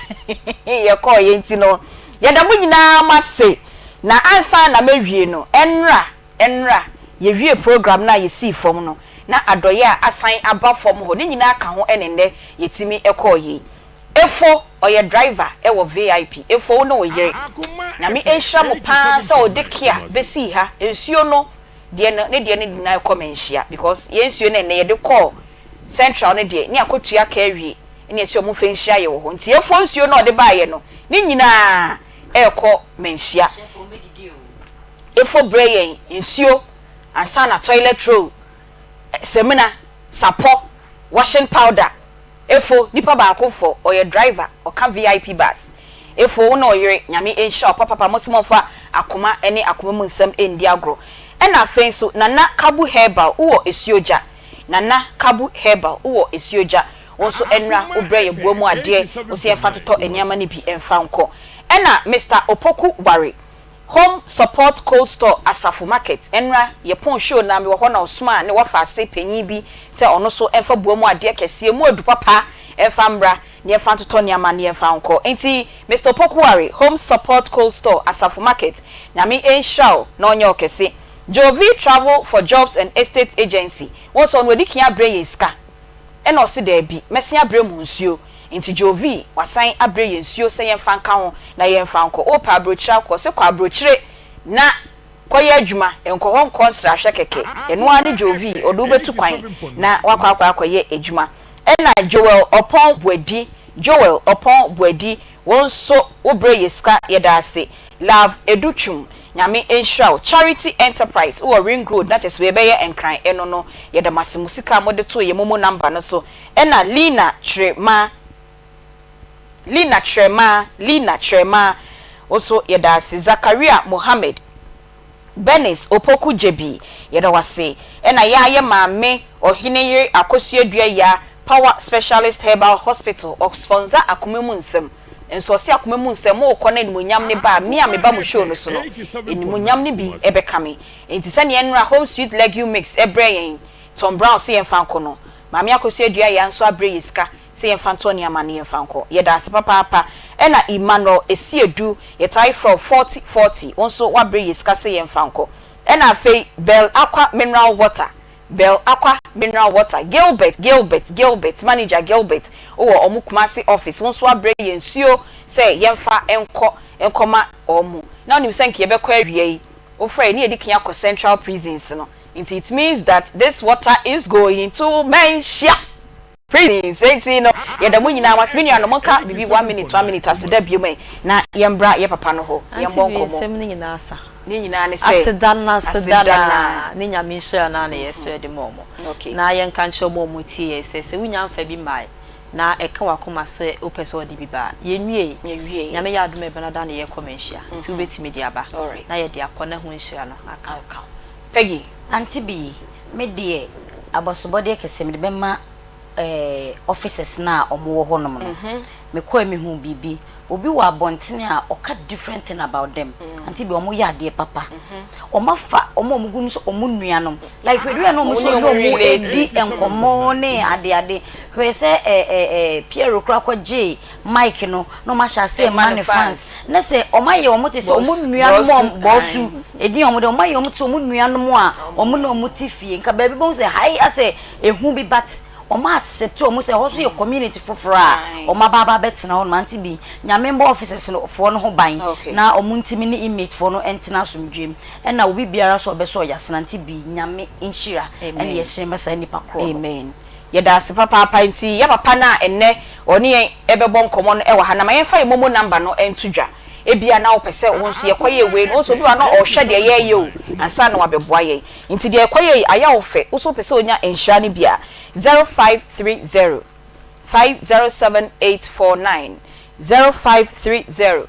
yɛkɔeɛ nti no yɛda mo nyinaa mo ase. Na ansa na mɛwie no, ɛnnora, ɛnnora yɛwiee program no a yɛsii fam no, na adɔeɛ a asan aba fam hɔ ne nyinaa ka ho ɛna nnɛ yɛtumi kɔeɛ yi. Efo, ɔyɛ driver wɔ VIP. Efo wo ne wo yere, Nyame nhyira mo paa sɛ ɔde Kia bɛsii ha, nsuo no deɛ no ne deɛ no nyinaa kɔ manhyia because yɛn nsuo no ɛnnɛ yɛde kɔɔ Central no deɛ ne akɔtua ka awie ne ɛsɛ ɔmo mfa nhyia yɛ wɔ hɔ nti yɛfoɔ nsuo no a ɔde baeɛ no ne nyinaa ɛrekɔ Manhyia. Efo brɛ yɛn nsuo ansa na toilet roll, samina, sapɔ, washing powder. Efo nipa baako fɔ ɔyɛ driver ɔka VIP bus. Efo wo ne ɔyere Nyame nhyira wo papapa mose momfa akoma ne akoma mu nsɛm nndi agorɔ. Ɛna afei nso Nana Kabu Herbal wowɔ Asuogya Nana Kabu Herbal wowɔ Asuogya wo nso ɛnra wo brɛ yɛ boa mu adeɛ wo se yɛnfa totɔ nneɛma no bi mfa nkɔ ɛna Mister Opoku Ware Home Support Cold Store Asafo Market ɛnra yɛ pon show na mewɔ hɔ na ɔsomaa ne wɔfa ase panyin bi sɛ ɔno nso ɛmfa boa mu adeɛ kɛseɛ mu adu papa ɛmfa mmra na yɛmfa ntotɔ nneɛma na yɛmfa nkɔ nti Mister Opoku Ware Home Support Cold Store Asafo Market Nyame nhyira wo na ɔnyɛ wo kɛse Jovi travel for jobs and estate agency wohu sɛ ɔno wadi kan abrɛ yɛn sika ɛna ɔse daabi mɛsen abrɛ mo nsuo nti Jovi wasan abrɛ yɛn nsuo sɛ yɛnfa nka ho na yɛnfa nkɔ wopɛ abrokyire akɔ ɔse kɔ abrokyire na kɔyɛ adwuma nkɔ hɔ nkɔ nsrahwɛ kɛkɛ ɛno ara ne Jovi ɔde wo bɛtu kwan na wakɔ akɔ akɔyɛ adwuma ɛna Joel Ɔpɔn Boadi Joel Ɔpɔn Boadi Wo nso wo brɛ yɛ sika yɛda ase. Love Edu Twum Nyame nhyira wo. Charity Enterprise wowɔ ring road na kyɛsɛ wei bɛyɛ nkran ɛno no yɛda mo ase mo sika a mode too yɛ momo number no so ɛna Lina Kyerema Lina Kyerema Lina Kyerema wo nso yɛda ase Zakaria Mohammed Bernice Opoku Gyebi, yɛda wo ase. Ɛna yaa yɛ maame Ɔhene yere Akosua Dua Yaa Power Specialist Herbal Hospital ɔspɔnsa akoma mu nsɛm. Nso ɔse akoma mu nsɛm morekɔ na animuonyam no ba a, me a meba mo show no so no, animuonyam no bi bɛka me. Enti sɛdeɛ nnora Home Sweet Legume Mix brɛɛ yɛn Tom Brown se yɛmfa nkɔ no, Maame Akosua Aduaya nso abrɛ yɛ sika sɛ yɛmfa ntɔ nneɛma no yɛmfa nkɔ. Yɛda ase papaapa. Ɛna Emmanuel Asiedu, yɛtae frɛ wo 40 40, wo nso woabrɛ yɛ sika sɛ yɛmfa nkɔ. Ɛna afei Bell Aqua Mineral Water, Bell Aqua Mineral Water, Gilbert, Gilbert, Gilbert, Manager Gilbert, wowɔ wɔn Kumasi office, wo nso woabrɛ yɛn nsuo sɛ yɛmfa nkɔ nkɔma wɔn. Na wonim sɛ nka yɛbɛkɔ awia yi, wofrɛ yɛn ne yɛdi kan akɔ Central Prisons no. Nti it means that this water is going to Manhyia Prisons. Enti no yɛda mo nyinaa mo ase. Me nuanom monka biribi one minute one minute aseda biom ɛ na yɛmbra yɛ papa no hɔ
Auntie
yɛmbɔ
Bee
nkɔmmɔ.
nsɛm no nyinaa asa.
Ne nyinaa ne sɛ
Aseda no aseda
aseda
no
no
ara
ara.
ne Nyame nhyira no ara na yɛsrɛ de ma wɔn.
Okay.
Na yɛnka nkyerɛ wɔn a wɔtie yɛn sɛ, sɛ wonya mfa bi mmae na ɛka w'akoma sɛ wopɛ sɛ wɔde bi ba a, yɛnwiei.
Yɛnwiei.
Nyame yɛ adom a ɛbɛnada na yɛkɔ Manhyia nti wobɛtumi de aba
Alright.
na yɛde akɔ na ho nhyira no aka wo.
Aka wo. Peggy.
Auntie Bee, me deɛ abasobɔdeɛ kɛseɛ mede bɛma eh, officers no a wɔn wɔ hɔ nom no. Me kɔɛ me huu biribi. Obi wɔ abɔntene a ɔka different thing about them. Auntie Bee, wɔn yɛ adeɛ papa. Wɔn afa wɔn a wɔn gu mu sɛ wɔn nuanom. Like hwɛ deɛ na wɔn sɛ wɔn wɔn redi nkɔmɔ ne ade ade. Hwɛ sɛ eh eh eh Piero koraa kɔ gyee mic no na wɔn ahyɛ aseɛ ma ne fans. Na sɛ wɔn ayɛ wɔn te sɛ wɔn nuanom a bɔsu edin a wɔn de wɔn ayɛ wɔn te sɛ wɔn nuanom a wɔn ne wɔn te fie. Nka baabi bɛhu sɛ ha yi asɛ ehu bi but wɔn accept wɔn sɛ ɛhɔ nso yɛ community foforɔ a wɔn aba aba abɛtena hɔ nom. Ante bi Nyame mbɔ officers no foɔ no ho ban na wɔn ntumi ne inmate foɔ no ntena asomdwoeɛ mu. Ɛna obi biara nso a ɔbɛsɔ ɔyasena nti bi Nyame nhyira ɛna yɛsrɛ ma saa nipa korɔ no.
Amen yɛda ase papaapa nti yɛ papa no a ɛnnɛ ɔne yɛn ɛbɛbɔ nkɔmmɔ no ɛwɔ ha na ma yɛmfa yɛ momo number no nto dwa ebia na wopɛ sɛ wo nso yɛkɔyɛ wei no wo nso obi wɔ ha na ɔhwɛ deɛ yɛreyɛ o ansa na wabɛboa yɛn nti deɛ yɛkɔyɛ yi ayɛ wo fɛ wo nso wopɛ sɛ wonya nhyira no bi a 0530 507 849 0530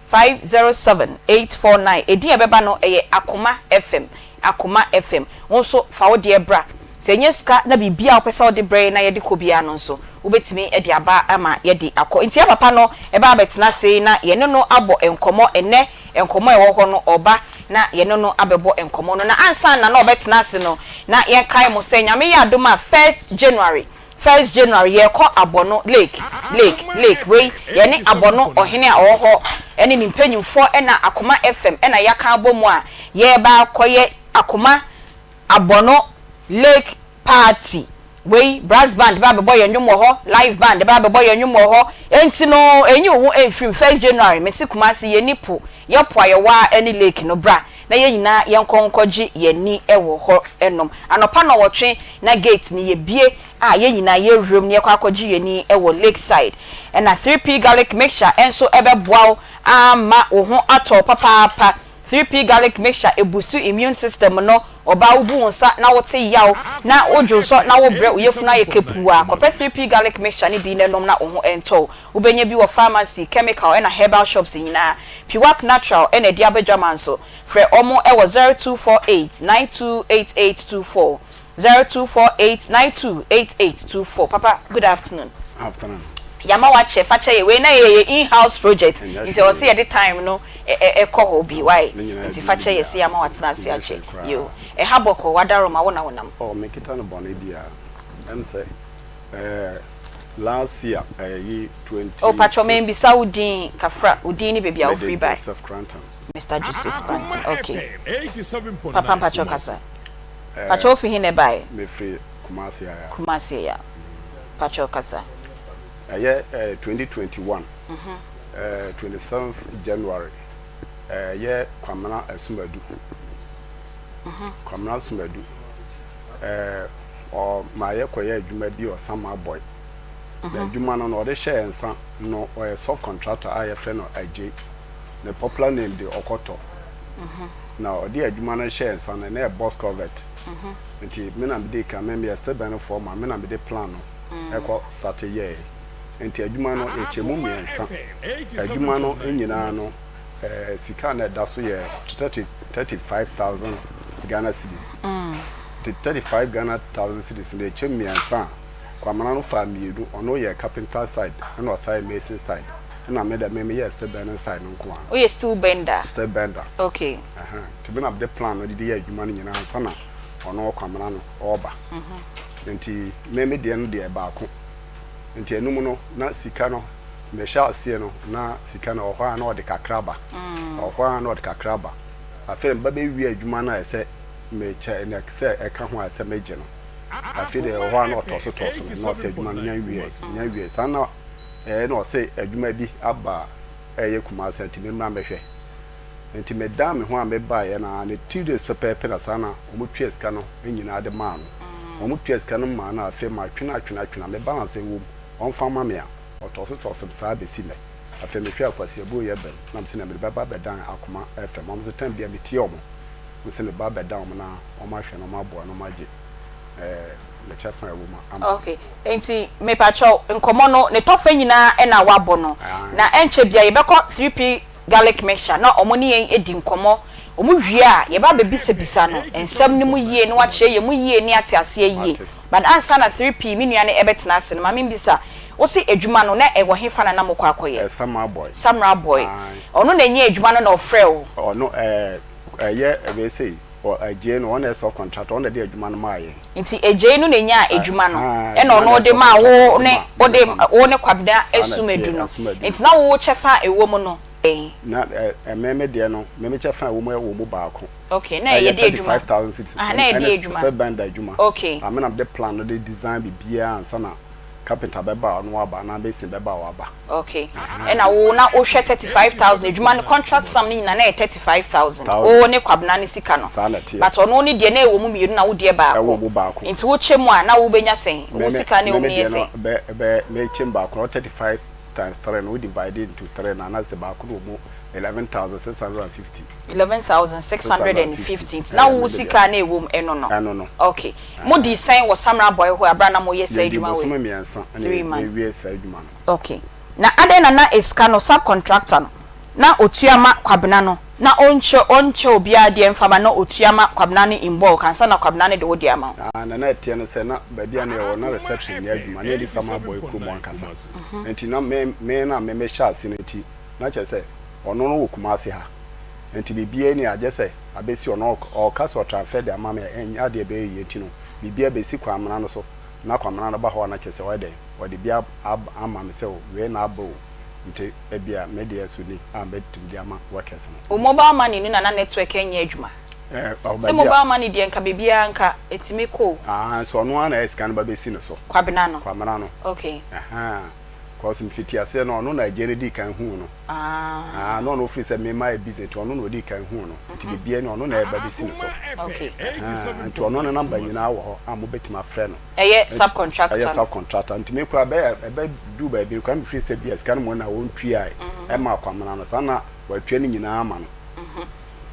507 849 Edin a ɛbɛba no ɛyɛ Akoma FM Akoma FM Wo nso fa wo deɛ bra Sɛ ɛnyɛ sika na biribiara a wopɛ sɛ wode brɛ yɛn na yɛde kɔ biara no nso wobɛtumi de aba ama yɛde akɔ Nti yɛn papa no ɛba abɛtena ase na yɛne no abɔ nkɔmmɔ ɛnnɛ Nkɔmmɔ a ɛwɔ hɔ no ɔba na yɛne no abɛbɔ nkɔmmɔ no Na ansa na na ɔbɛtena ase no na yɛnkae mo sɛ Nyame yɛ adom a first January First January yɛrekɔ Abɔno lake lake lake wei yɛne Abɔno ɔhene a ɔwɔ hɔ ɛne ne mpanyinfoɔ ɛna Akoma FM ɛna yɛaka abɔ mu a yɛreba akɔyɛ Akoma Abɔno lake party wei brass band bɛba abɛbɔ yɛn nnwom wɔ hɔ live band bɛba abɛbɔ yɛn nnwom wɔ hɔ enti no ɛnyi wo ho ɛmfiri mu First January mese Kumasi yɛnni po yɛpo a yɛwɔ ara ɛne lake no bra na yɛn nyinaa yɛnkɔ nkɔgye yɛn ani wɔ hɔ nom. Anɔpa nnɔnwɔtwe na gate no yɛbue a yɛn nyinaa yɛwuram na yɛkɔ akɔgye yɛn ani wɔ lake side. Ɛna 3P garlic mixture nso bɛboa wo ama wo ho atɔ wo papaapa. 3P garlic mixture ɛbustu immune system no, ɔbaa wobu wo nsa na wote yaw na wodwo nsɔ na wobrɛ wo yafunu ayɛ kapuu a, kɔpɛ 3P garlic mixture no bi na nom na wo ho ntɔ wo. Wobɛnya bi wɔ pharmacy, chemical ɛna herbal shops nyinaa. Piwak Natural ɛna ɛde aba dwaman so. Frɛ wɔn wɔ 0248 928824, 0248 928824. Papa, good afternoon.
Afternoon.
Yama wakyɛ, fa kyɛ yɛ. Wei na yɛ yɛ in-house project, nti ɛwɔ sɛ yɛde time no kɔ hɔ bi, wai? Nti fa kyɛ yɛ sɛ yama watena ase akyɛ. Yoo. Ɛha bɔkɔɔ, wadaroma, wo na wonam.
Oh, menkita no bɔne biara. Ɛm sɛ eh, last year ɛyi 20.
Oh, patrɔ menbisa wo din, kafra, wo din ne baabi a wofiri
Mede
bae.
Joseph Cranton.
Mister Joseph Cranton, ok. Papa mpatrɔ kasa. Patrɔ wofi he na ɛbae?
Mefiri Kumasi aya.
Kumasi aya. Patrɔ kasa.
Ɛyɛ eh, 2021, eh, 27th January, ɛyɛ Kwamena Asumadu. Kwamena Asumadu. Eh, ɔ ma yɛkɔyɛ adwuma bi wɔ Samabɔe. Na adwuma no no ɔde hyɛɛ yɛn nsa no ɔyɛ sub contractor a yɛfrɛ no Agyei. Ne popular name de Ɔkɔtɔ. Na ɔde adwuma no hyɛɛ yɛn nsa no na ɛyɛ box culvert. Nti me na mede kan me meyɛ steel bending foreman me na mede plan no ɛkɔ starte yɛɛ. Nti adwuma no yɛkyɛ mu mmiɛnsa. Adwuma no nyinaa no eh, sika a na ɛda so yɛ 30 35,000 Ghana cedis. Nti 35 Ghana thousand cedis no yɛkyɛ mu mmiɛnsa a, Kwamena no faa mmienu, ɔno yɛ carpenter side ɛna ɔsan yɛ mason side. Ɛna me dɛ me meyɛɛ steel bending side no nko ara.
Woyɛ steel bender?
Steel bender.
Okay.
Ɛhɛn, nti me na mede plan no de yɛɛ adwuma no nyinaa ansa na ɔno Kwamena no ɔreba. Nti me me deɛ no deɛ baako. Nti ɛno mu no na sika no mehyɛ aseɛ no na sika no ɛwɔ hɔ a na ɔde kakra ba. Ɛwɔ hɔ a na ɔde kakra ba. Afei meba bɛwie adwuma no a ɛsɛ mekyɛ na sɛ ɛka ho a ɛsɛ megye no. Afei deɛ ɛwɔ hɔ a na ɔtɔ so tɔ so no na ɔsɛ adwuma no nya nwieɛ nya nwieɛ. Saa na ɛɛ na ɔse adwuma bi aba a ɛyɛ Kumasi nti memmra mmɛhwɛ. Nti medan me ho a mebaeɛ no ara ne 2 days pɛpɛɛpɛ na saa na wɔtua sika no nyinaa de maa no. Wɔtua sika no maa no a afei matwene atwene atwene a me balance a ɛwɔ mu ɔmfa mma me a ɔtɔ so tɔ so saa bɛsi nnɛ. Afei mehwɛɛ Akwasi Abuoyɛ bɛm na mese na mede bɛba abɛdan Akoma FM. Wɔn nso time biara metie wɔn. Mese meba abɛdan wɔn na wɔahwɛ na wɔaboa na wɔagye ɛɛ me kyɛfa a ɛwɔ mu ama me.
Okay, nti mepakyɛw nkɔmmɔ no ne tɔfa nyinaa na wabɔ no, na ɛnkyɛ biara yɛbɛkɔ 3P garlic mixture na wɔn ne yɛn adi nkɔmmɔ, wɔn wie a yɛba abɛbisabisa no nsɛm no mu yie na wakyerɛ yɛn mu yie ne ate aseɛ yie. But ansa na 3P me nua no ɛbɛtena ase no ma membisa, wo se adwuma no na ɛwɔ hefa na na mokɔ akɔyɛ?
Samra Boy.
Samra Boy.
Aye.
Ɔno na ɛnyɛɛ adwuma no na ɔfrɛɛ wo?
Ɔno ɛɛ ɛyɛ wei sei. Ɔ Agyei no, ɔno na ɛyɛ sub contractor, ɔno na ɛde adwuma no maa yɛn.
Nti Agyei no na ɛnyaa adwuma no,
Ahaa,
ɛna
adwuma
ɔno
no
ɔde
yɛ
maa
sub
wo
contractor, ɔde
ne,
maa me
wode,
ne Kwame.
wo ne Kwabena
Saa na
Asumadu
ɛteɛ,
no.
Asumadu.
Nti na wo kyɛfa a ɛwɔ mu no bɛn?
Na ɛ, ɛ, me me deɛ no, me me kyɛfa a ɛwɔ mu ɛwɔ mu baako.
Okay, na
Ɛyɛ
ɛyɛ deɛ adwuma?
35,000 cedis,
Aha,
ɛno,
na ɛyɛ
ɛne
deɛ adwuma?
steel bender adwuma.
Okay.
Na me na mede plan no de design biribiara ansa na carpenter bɛba a ɔno waba anaa mason bɛba a waba.
Okay ɛna wo na wo hwɛ 35,000 adwuma no contract sum no nyinaa na ɛyɛ 35,000 wo ne Kwabena no sika no but ɔno ne deɛ na ɛwɔ mu mmienu na wo deɛ baako nti wo kyɛ mu a na wo bɛnya sɛn wo sika na ɛwɔ mu no yɛ sɛn.
Bɛ bɛ me kyɛ mu baako no 35 times 3 no wo divide into 3 no anaasɛ baako no wɔ mu 11,650.
11,650 nti na wo sika na ɛwɔ mu ɛno no.
Ɛno no.
Okay mo dii sɛn wɔ Samra Boy hɔ abira na mo yɛ saa adwuma wei.
Yɛdii bosome mmiɛnsa ɛna yɛwie saa adwuma no.
Ok. Na adɛn na na esika no sub contractor no na otua ma Kwabena no na ɔnkyɛ ɔnkyɛ obiara deɛ mfa ma na otua ma Kwabena no in bulk ansa na Kwabena no de wo deɛ ama wo?
Ah na na ɛteɛ ne sɛ na baabi a na yɛwɔ na reception nyɛ adwuma na yɛdi Samaa Boy kurom ankasa nti na me me na me mehyɛ ase no nti na kyerɛ sɛ ɔno no wɔ Kumasi ha nti biribiara ni a gyɛ sɛ abɛsi ɔno ɔka sɛ ɔtransfer de ama me a ɛnyɛ adeɛ ɛbɛyɛ yie nti no biribiara bɛsi Kwamena no so na Kwamena no ba hɔ a na kyerɛ sɛ ɔyɛ dɛn ɔde bi ama me sɛ o wei na aba o nti ebia me deɛ so ni a mɛtumi de ama workers no.
Wo mobile money no na na network nyɛ adwuma?
Ɛɛ
Sɛ
baabi a.
mobile money deɛ nka baabiara nka ɛtumi kɔ o.
Ahaa nso ɔno ara na ɛyɛ sika no ba bɛsi ne so.
Kwabena no?
Kwamena no.
Okay.
Ahaa cause mfitiaseɛ no ɔno na agya no dii kan huu no.
Ah.
Ah na ɔno ɔfiri sɛ me mayɛ busy nti ɔno na ɔdii kan huu no nti biribiara ni ɔno na ɛba bɛsi ne so.
Okay.
Ahaa nti ɔno ne number nyinaa wɔ hɔ a mobɛtumi afrɛ no.
Ɛyɛ sub contractor
Ɛyɛ
no.
sub contractor nti me koraa bɛyɛ ɛbɛ duu baabi no koraa me firi sɛ bia sika no mu na wɔn tuae ɛma Kwamena no saa na watua ne nyinaa ama no.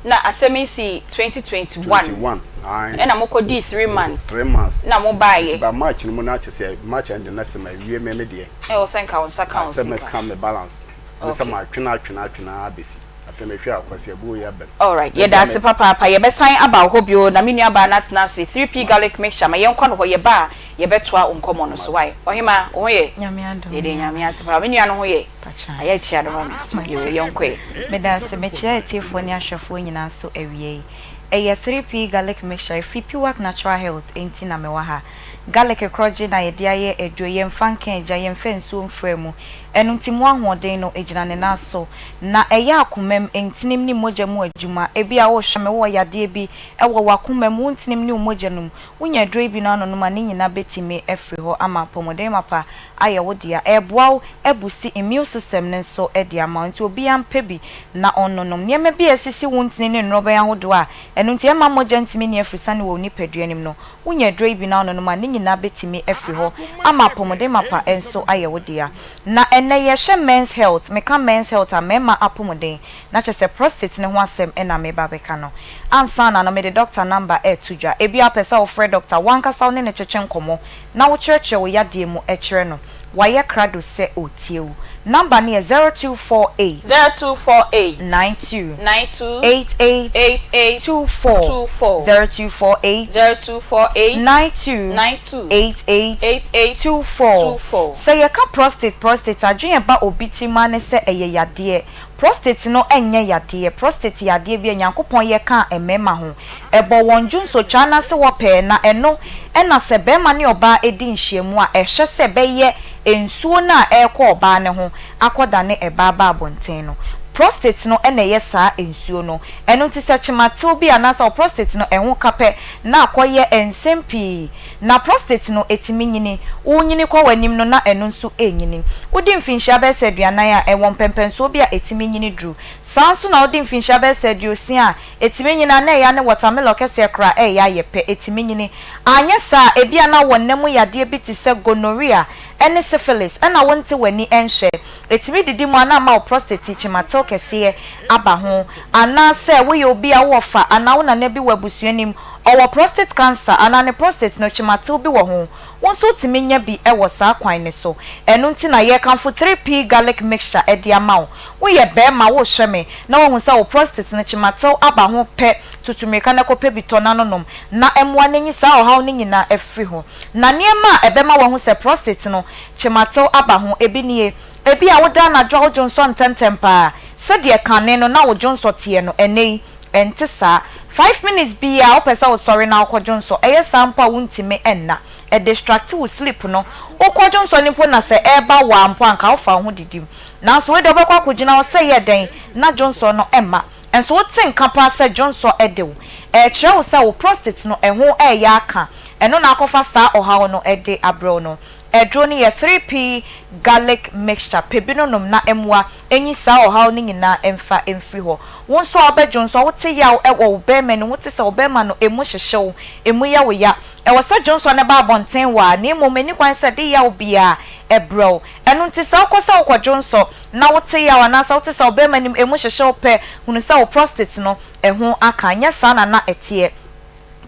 Na asɛm yi sii 2021
21 ae.
Ɛna mo kɔ dii 3 months.
3 months.
Na mo baayɛ.
Nti by March no mu na kyɛ sɛ March end na sɛ ma wie me me deɛ.
Ɛwɔ sɛ nka wo nsa ka wo
Sɛ
sika.
mɛka me balance. Ɛne sɛ
Okay.
matwene atwene atwene ara bɛsi. Afei mehwɛ a Kwasi abuo yi aba mu.
Alright,
Baabi a
yɛda ase
me.
papaapa. Yɛbɛsan aba wo hɔ bio na me nua baa no atena ase. 3P garlic mixture, ma yɛnkɔ no hɔ, yɛba a yɛbɛtoa wo nkɔmmɔ no so. Wai? Ɔhemaa, wo ho yɛ?
Nyame adom,
Yɛda
me
Nyame
ara.
ase paa. Me nua no ho yɛ?
Pakyɛ.
Ayɛ akyia no ma me.
Mate.
Yoo, yɛnkɔ ɛ.
Meda ase. Mekyia atiefoɔ ne ahwɛfoɔ nyinaa nso awia yi. Ɛyɛ 3P garlic mixture, ɛfiri Piwak Natural Health nti na mewɔ ha. Garlic korɔgye na yɛde ayɛ aduro, yɛmfa nka agya, yɛmfa nsuo mfra mu. Ɛno nti mo ahoɔden no gyina ne nan so. Na ɛyɛ akomam, ntinim ne mogya mu adwuma. Ebia worehwɛ me, wowɔ yadeɛ bi wɔ w'akomam, wo ntinim ne wo mogya no mu. Wonya aduro yi bi na wononom a, ne nyinaa bɛtumi afiri hɔ ama apɔmuden mapa ayɛ wo dea. Ɛreboa wo abusti immune system no nso de ama wo. Nti obiara mpɛ bi na ɔnnonom. Nneɛma bi a ɛsisi wo ntini ne nnorobɛn ahodoɔ a ɛno nti ɛmma mogya ntumi nni afrisane wɔ wo nipadua no mu no, Wonya aduro yi bi na wononom a, ne nyinaa bɛtumi afiri hɔ ama apɔmuden mapa nso ayɛ wo dea. Na ɛnnɛ yɛrehwɛ men's health, meka men's health a, mmarima apɔmuden, na kyerɛ sɛ prostate no ho asɛm na mereba abɛka no. Ansa na no, mede doctor number reto dwa. Ebia wopɛ sɛ wofrɛ doctor, wo ankasa wo ne no twetwe nkɔmmɔ na wokyerɛkyerɛ wo yadeɛ mu kyerɛ no. Wayɛ krado sɛ ɔretie wo. Number no yɛ 0248.
0248.
92.
92.
88.
88.
24.
24.
0248.
0248.
92.
92.
88.
88.
24.
24.
Sɛ yɛka prostate prostate a, adwene a ɛba obi tirim ara ne sɛ ɛyɛ yadeɛ. Prostate no nyɛ yadeɛ. Prostate yɛ adeɛ bi a Nyankopɔn yɛ kaa mmarima ho. Ɛbɔ wɔn dwonsotwaa no ase hɔ pɛɛ na ɛno na sɛ barima ne ɔbaa di nhyiamu a, ɛhwɛ sɛ ɛbɛyɛ nsuo no a ɛrekɔ ɔbaa no ho akɔdane ɛbaa ba abɔnten no. Prostate no na ɛyɛ saa nsuo no. Ɛno nti sɛ kyematew bi anaasɛ wo prostate no ɛho ka pɛ na akɔyɛ nsɛm pii. Na prostate no ɛtumi nyini. Worenyini kɔ w'anim no na ɛno nso renyini. Wodi mfinhyia bɛyɛ sɛ aduanan a, ɛwɔ mpɛnpɛnsoɔ bi a ɛtumi nyini duru. Saa ara nso na wodi mfinhyia bɛyɛ sɛ aduosia a, Ɛtumi nyini a na ɛya ne wɔtamelɔ kɛseɛ koraa ɛreyɛ ayɛ pɛ. Ɛtumi nyini. Anyɛ saa a, ebia na wɔ nna mu yadeɛ bi te sɛ gonorrhea ne syphilis ɛna wonte w'ani nhwɛ. Ɛtumi didi mu a na ama wo prostate kyematew kɛseɛ aba ho. Anaasɛ woyɛ obi a wowɔ fa anaa wo nana bi wɔ abusua no mu ɔwɔ prostate cancer anaa ne prostate no kyematew bi wɔ ho. Wo nso wotumi nya bi wɔ saa kwan no so. Ɛno nti na yɛrekamfo 3P Garlic Mixture de ama wo. Woyɛ barima, worehwɛ me, na woahu sɛ wo prostate no kyematew aba ho pɛ, tutu mmirika na kɔpɛ bi tɔ na no nom, na mmoa no nyi saa ɔhaw no nyinaa afiri hɔ. Na nneɛma a ɛbɛma woahu sɛ prostate no kyematew aba ho, ebi nie, Ebia woda anadwo a wodwonsɔ ntɛmntɛm paa, sɛdeɛ kane no na wo dwonsɔ teɛ no, ɛnnɛ yi, Ɛnte saa. Five minutes biaa wopɛ sɛ wosɔre na wokɔ dwonsɔ, ɛyɛ saa mpo a wontumi nna. Ɛdistracte wo sleep no. Wokɔ dwonsɔ no mpo na sɛ ɛreba wo ara mpo a anka wofa wo ho didi mu. Nanso wei deɛ wobɛkɔ akɔgyina hɔ sɛ yɛ dɛn na dwonsɔ no mma. Nso wote nka paa sɛ dwonsɔ de wo. Ɛrekyerɛ wo sɛ wo prostate no ɛho reyɛ aka. Ɛno na akɔfa saa ɔhaw no de abrɛ wo no. Aduro no yɛ 3P garlic mixture, pɛ bi no nom na mmoa nyi saa ɔhaw no nyinaa mfa mfiri hɔ. Wo nso a wobɛdwo nso a wote yaw wɔ wo barima no mu, wote sɛ wo barima no emu hyehye wo, emu yɛ wo ya. Ɛwɔ sɛ dwonsɔ no ba abɔnten wɔ a, na mmom ɛnni kwan sɛ ɛde yaw biara brɛ wo. Ɛno nti sɛ wokɔ sɛ wokɔdwonsɔ na wote yaw anaasɛ wote sɛ wo barima no mu emu hyehye wo pɛ, hunu sɛ wo prostate no ɛho aka. Nyɛ saa na na ɛteɛ.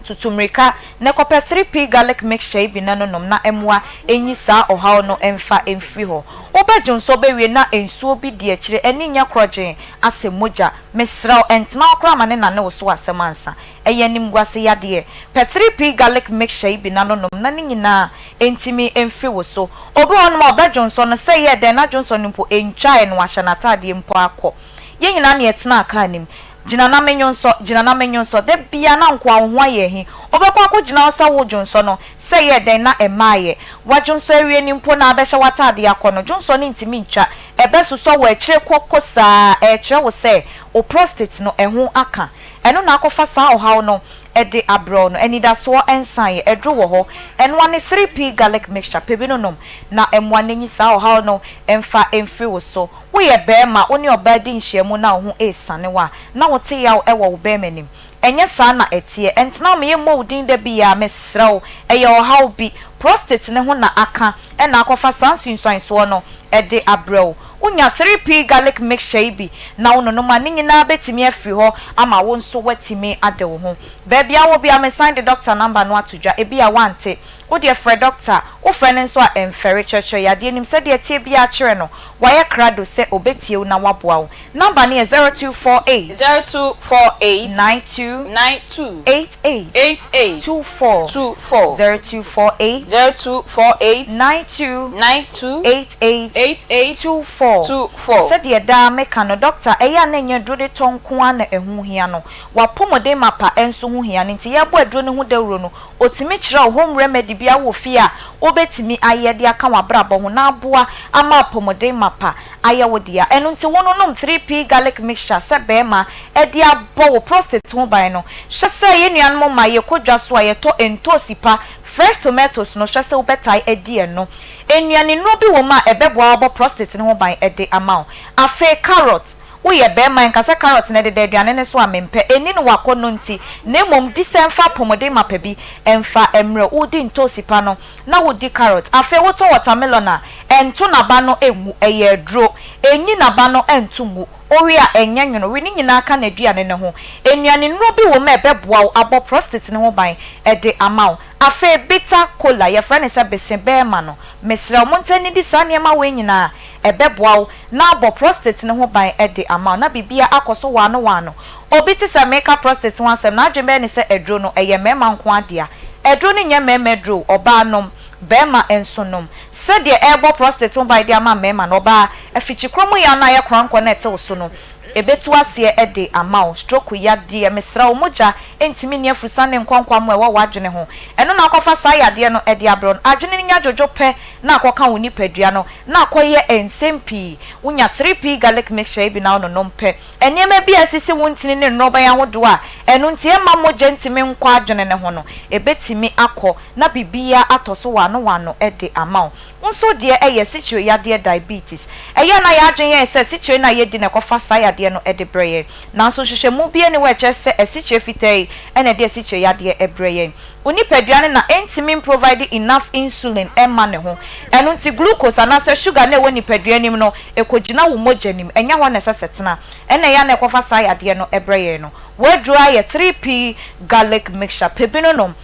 Tutu mmirika na kɔpɛ 3P Garlic Mixture yi bi na no nom na mmoa nyi saa ɔhaw no mfa mfiri hɔ. Wobɛ dwonsɔ bɛwie na nsuo bi di akyire ani nyɛ korɔgyenn asɛ mogya. Mesrɛ wo ɛntena hɔ koraa ma ne nane wo so asɛm ansa. Ɛyɛ animguase yadeɛ. Pɛ 3P Garlic Mixture yi bi na no nom na ne nyinaa ntumi mfiri wo so. Obi wɔ hɔnom a ɔbɛ dwonsɔ no sɛ yɛ dɛn na dwonsɔ no mpo ɛntwae na wahyɛ n'ataadeɛ mpo akɔ. Yɛn nyinaa na yɛtenaa kaa no mu. Gyina na menwonsɔ, gyina na menwonsɔ. Da biara na nkoa wo ho ayɛ ahi. Wobɛkɔ akɔgyina hɔ sɛ woredwonsɔ no, sɛ ɛyɛɛ dɛn na ɛmmaeɛ. Woadwonsɔ awie no mpo na abɛhyɛ w'ataadeɛ akɔ no, dwonsɔ no ntumi ntwa. Ɛbɛsosɔ wɔ akyire koko saa, ɛrekyerɛ wo sɛ wo prostate no, ɛho aka. Ɛno na akɔfa saa ɔhaw no de abrɛ wo no. Anidasoɔ nsaeɛ, aduro wɔ hɔ. Ɛno ara ne 3P Garlic Mixture, pɛ bi no nom na mmoa no nyi saa ɔhaw no mfa mfiri wo so. Woyɛ barima, wo ne ɔbaa di nhyiamu na wo ho resiane wo a, na wote yaw wɔ wo barima anim. Ɛnyɛ saa na ɛteɛ. Ɛntena hɔ ma yɛmmɔ wo din da biara, mesrɛ wo. Ɛyɛ ɔhaw bi. Prostate no ho na aka na akɔfa saa nsunsuansoɔ no de abrɛ wo. Wonya 3P Garlic Mixture yi bi na wononom a, ne nyinaa bɛtumi afiri hɔ ama wo nso woatumi ade wo ho. Baabi a wowɔ biara, mesan de dɔkta number no ato dwa, ebia woante. Wo deɛ frɛ dɔkta. Wofrɛ no nso a, ɛmfɛre. Kyerɛkyerɛ yadeɛ no mu sɛdeɛ ɛteɛ biara kyerɛ no. Wayɛ krado sɛ ɔbɛtie wo na waboa wo. Number no yɛ 0248.
0248.
92.
92.
88.
88.
24.
24.
0248.
0248.
92.
92.
88.
88.
24.
24.
Sɛdeɛ daa meka no, dɔkta, ɛyɛ a na ɛnyɛ aduro de tɔ nko ara na ɛho hia no. W'apɔmuden mapa nso ho hia no nti yɛrebɔ aduro no ho dawuro no, Otumi kyerɛ wo home remedy bi a wɔ fie a wobɛtumi ayɛ de aka w'abrabɔ ho na aboa ama apɔmuden mapa ayɛ wo dea. Ɛno nti wo no nom 3P garlic mixture sɛ barima de abɔ wo prostate ho ban no. Hwɛ sɛ yɛn nuanom mma yɛkɔ dwa so a yɛtɔ ntoosi pa, fresh tomatoes no, hwɛ sɛ wobɛtae adi ɛno. Nnuanennuro bi wɔ mu a ɛbɛboa wo abɔ prostate no ho ban de ama wo. Afei carrot. Woyɛ barima, nka sɛ carrot na ɛdeda aduane no so a mempɛ, ɛnni no w'akɔnnɔ nti, na mmom di sɛ mfa apɔmuden mapa bi mfa mmrɛ wo. Wodi ntoosi pa no na wodi carrot. Afei wotɔ watermelon a, ɛnto n'aba no ngu, ɛyɛ aduro. Ɛnyi n'aba no nto ngu. Wowe a ɛnyɛ nwono. We ne nyinaa ka n'aduane no ho. Nnuane nnuro bi wɔ mu a ɛbɛboa wo abɔ prostate no ho ban de ama wo. Afei bitter kola, yɛfrɛ no sɛ bese bɛɛma no. Mesrɛ wo, montaa nnidi saa nneɛma wei nyinaa. Ɛbɛboa wo na abɔ prostate no ho ban de ama wo na biribiara akɔ so waano waano. Obi te sɛ meka prostate ho asɛm, n'adwene bɛyɛ no sɛ aduro no, ɛyɛ mmarima nko ara dea. Aduro no nyɛ mmarima aduro o, ɔbaa nom, barima nso nom. Sɛdeɛ ɛrebɔ prostate ho ban de ama mmarima no, ɔbaa, afikyikuro mu yaw no a ɛyɛ korankɔ na ɛte wo so no, ɛbɛtu aseɛ de ama wo. Stroke yadeɛ, mesrɛ wo, mogya ntumi nni afurusa ne nkɔnkɔamoa a ɛwɔ w'adwene ho. Ɛno na akɔfa saa yadeɛ no de abrɛ wo no. Adwene no nya dwodwo pɛ na akɔka wo nipadua no, na akɔyɛ nsɛm pii. Wonya 3P garlic mixture yi bi na wononom pɛ, Nneɛma bi a esisi wo ntini ne nnɔbae ahodoɔ a ɛno nti ɛmma mogya ntumi nkɔ adwene no ho no, ɛbɛtumi akɔ na biribiara atɔ so wano wano de ama wo. Wo nso deɛ ɛyɛ asikyire yadeɛ diabetes. Ɛyɛ a na yɛn adwene yɛ sɛ asikyire no a yɛdi na ɛkɔfa saa yadeɛ no de brɛ yɛn. Nanso nhwehwɛmu bi nni hɔ a ɛkyerɛ sɛ asikyire fitaa yi na ɛde asikyire yadeɛ brɛ yɛn. Wo nipadua no na ɛntumi mprovide enough insulin mma ne ho. Ɛno nti glucose anaasɛ sugar no a ɛwɔ nipadua no mu no, ɛkɔgyina wo mogya no mu. Ɛnyɛ hɔ na ɛsɛ sɛ ɛtena. Ɛna ɛyɛ a na ɛkɔfa saa yadeɛ no brɛ yɛn no. W'aduro ara yɛ 3P garlic mixture. Pɛ bi no nom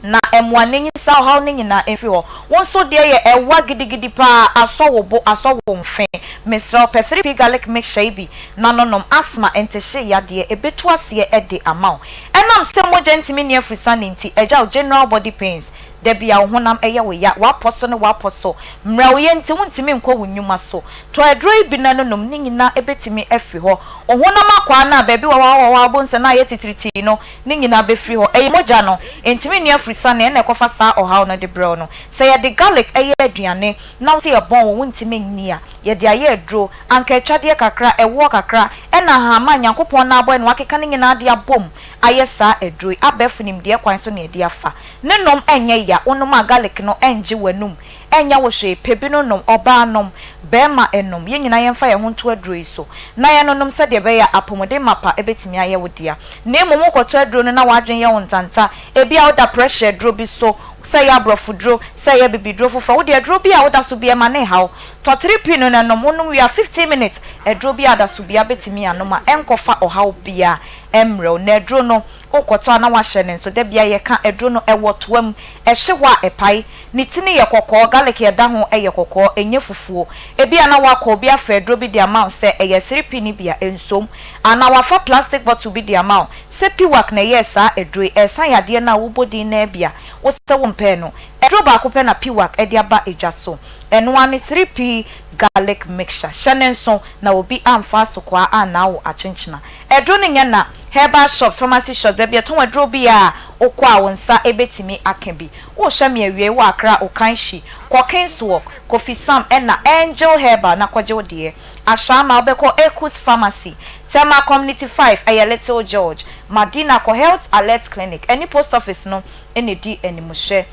na mmoa no nyi saa ɔhaw no nyinaa mfiri hɔ. Wo nso deɛ yɛ ɛwa gidigidi paa, asɔ wo bo, asɔ wo mfe. Mesrɛ wo pɛ 3P garlic mixture yi bi na no nom. Asthma, ntehye yadeɛ, ɛbɛtu aseɛ de ama wo. Ɛnam sɛ mogya ntumi nni afurusane nti, agyaw general body pains, da bi a wo honam yɛ wo ya, w'apɔ so ne w'apɔ so mmerɛwyɛ nti wontumi nkɔ wo nnwuma so. Tɔ aduro yi bi na no nom, ne nyinaa bɛtumi afiri hɔ. Wo honam akwaa no a baabi wɔ hɔ a wɔ hɔ a wobɛhu sɛ na ayɛ titiritii no, ne nyinaa bɛfiri hɔ. Ɛyɛ mogya no ntumi nni afurusane ɛna ɛkɔfa saa ɔhaw no de brɛ wo no. Sɛ yɛde garlic yɛ aduane na wo se ɛbɔn wo, wontumi nni a, yɛde ayɛ aduro, anka atwadeɛ kakra, ɛwoɔ kakra, ɛna ahahamma a Nyankopɔn na abɔɛ na wakeka ne nyinaa de abom ayɛ saa aduro yi. Abɛɛfo nimdeɛ kwan so na yɛde afa. Ne nom nyɛ ya, wonom a garlic no ngye w'anum, ɛnyɛ wo hwee, pɛ bi no nom, ɔbaa nom, barima nom, yɛn nyinaa yɛmfa yɛn ho nto aduro yi so na yɛnonom sɛdeɛ ɛbɛyɛ a apɔmuden mapa bɛtumi ayɛ wo dea. Na mmom wokɔtɔ aduro no na w'adwene yɛ wo ntanta, ebia woda pressure aduro bi so, sɛ ɛyɛ aborɔfoduro, sɛ ɛyɛ abibiduro foforɔ, wo deɛ aduro bi a woda so biara ma no nha wo. Tɔ 3P no na nom, wonom wie a 15 minutes, aduro bi a da so biara bɛtumi anom a ɛnkɔfa ɔhaw biara mmrɛ wo. Na aduro no, wokɔtɔ a na woahyɛ no nso, da biara yɛka aduro no ɛwɔ toa mu, ɛhye hɔ a ɛpae, ne ti no yɛ kɔkɔɔ, garlic a ɛda ho yɛ kɔkɔɔ, ɛnyɛ fufuo. Ebia na woakɔ obi afa aduro bi de ama wo sɛ ɛyɛ 3P no bi a, ɛnsom. Anaa wafa plastic bottle bi de ama wo sɛ Piwak na ɛyɛɛ saa aduro yi, ɛresa yadeɛ no a wobɔ din no ara bi a, wo sɛ wompɛɛ no. Aduro baako pɛ na Piwak de aba dwa so. Ɛno ara ne 3P garlic mixture. Hyɛ no nso na obi amfa asokwaa annaa wo akyenkyena. Aduro no nyɛ na. Herbal shops, pharmacy shops, baabi a yɛtɔn aduro biara a wokɔ a wo nsa bɛtumi aka bi. Wohwɛ me awiei wɔ Accra Okaishie, kɔ Kingswalk, Kofi Sam ɛna Angel Herbal na kɔgye wo deɛ. Ashama wobɛkɔ Ekus Pharmacy, Tema Community 5 ɛyɛ Little George, Madina kɔ Health Alert Clinic ɛne Post Office no na ɛdi animhwɛ.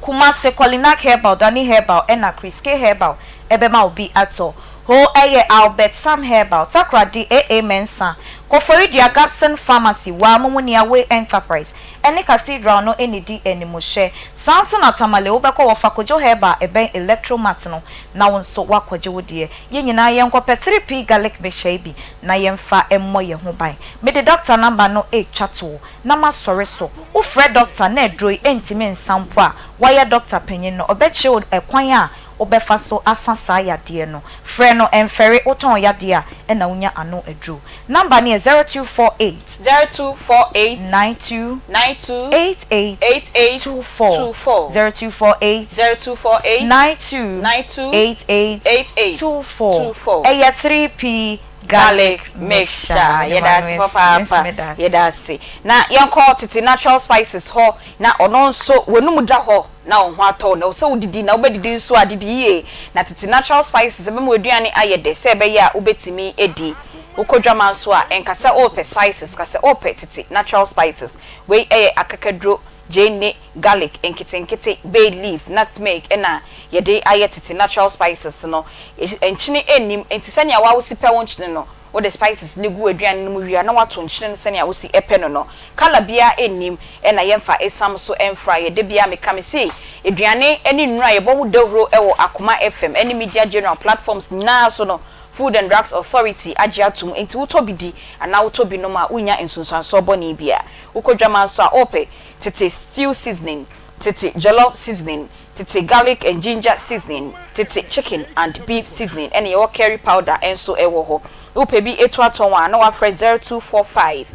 Kumasi, Kolinak Herbal, Dani Herbal ɛna Chris K Herbal ɛbɛma wo bi atɔ. Ho ɛyɛ Albert Sam Herbal, Takoradi AA Mensah, Koforidua Gabson Pharmacy, Waa Mumuni Away Enterprise ɛne Cathedral no na ɛdi animhwɛ. Saa nso na Tamale wobɛkɔ wɔ Fakojo Herbal ɛbɛn Electromat no na wo nso woakɔgye wo deɛ. Yɛn nyinaa yɛnkɔpɛ 3P garlic mixture yi bi na yɛmfa mmɔ yɛn ho ban. Mede doctor number no retwa toɔ na masɔre so. Wofrɛ doctor na aduro yi ntumi nsa mpo a, wayɛ doctor panyin no, ɔbɛkyerɛ wo ɛkwan a wobɛfa so asa saa yadeɛ no. Frɛ no ɛmfɛre, wotɔn yadeɛ a ɛna wonya ano aduro. Number no yɛ 0248.
0248.
92.
92.
88.
88.
24.
24.
0248.
0248.
92.
92.
88.
88.
24.
24.
Ɛyɛ 3P
Garlic mixture. Yɛda ase papaapa. Yɛda ase. Na yɛnkɔ tete natural spices hɔ na ɔno nso w'anum da hɔ na wo ho atɔ wo na ɛwɔ sɛ wodidi na wobɛdidi nso a didi yie na tete natural spices ɛbɛma w'aduane ayɛ dɛ sɛ ɛbɛyɛ a wobɛtumi adi. Wokɔ dwama nso a ɛnka sɛ worepɛ spices ka sɛ worepɛ tete natural spices. Wei yɛ akakaduro, gyeene, garlic nketenkete, bay leaf, nutmeg ɛna yɛde ayɛ tete natural spices no. Nkyene nnim nti sɛnea wo ara wosi pɛ wo nkyene no, wode spices no gu w'aduane no mu wie a na woato nkyene no sɛnea wosi pɛ no no. Colour biara nnim ɛna yɛmfa esiam nso mfra yɛ. Da biara meka mese aduane ne nnuro a yɛbɔ ho dawuro wɔ Akoma FM ne Media General platforms nyinaa so no, Food and Drugs Authority agye atom enti wotɔ bi di anaa wotɔ bi nom a wonnya nsunsuansoɔ bɔne biara. Wokɔ dwaman nso a wopɛ tete stew seasoning, tete jollof seasoning, tete garlic and ginger seasoning, tete chicken and beef seasoning ɛna yɛwɔ curry powder nso wɔ hɔ. Wopɛ bi etu atɔn a na wafrɛ 0245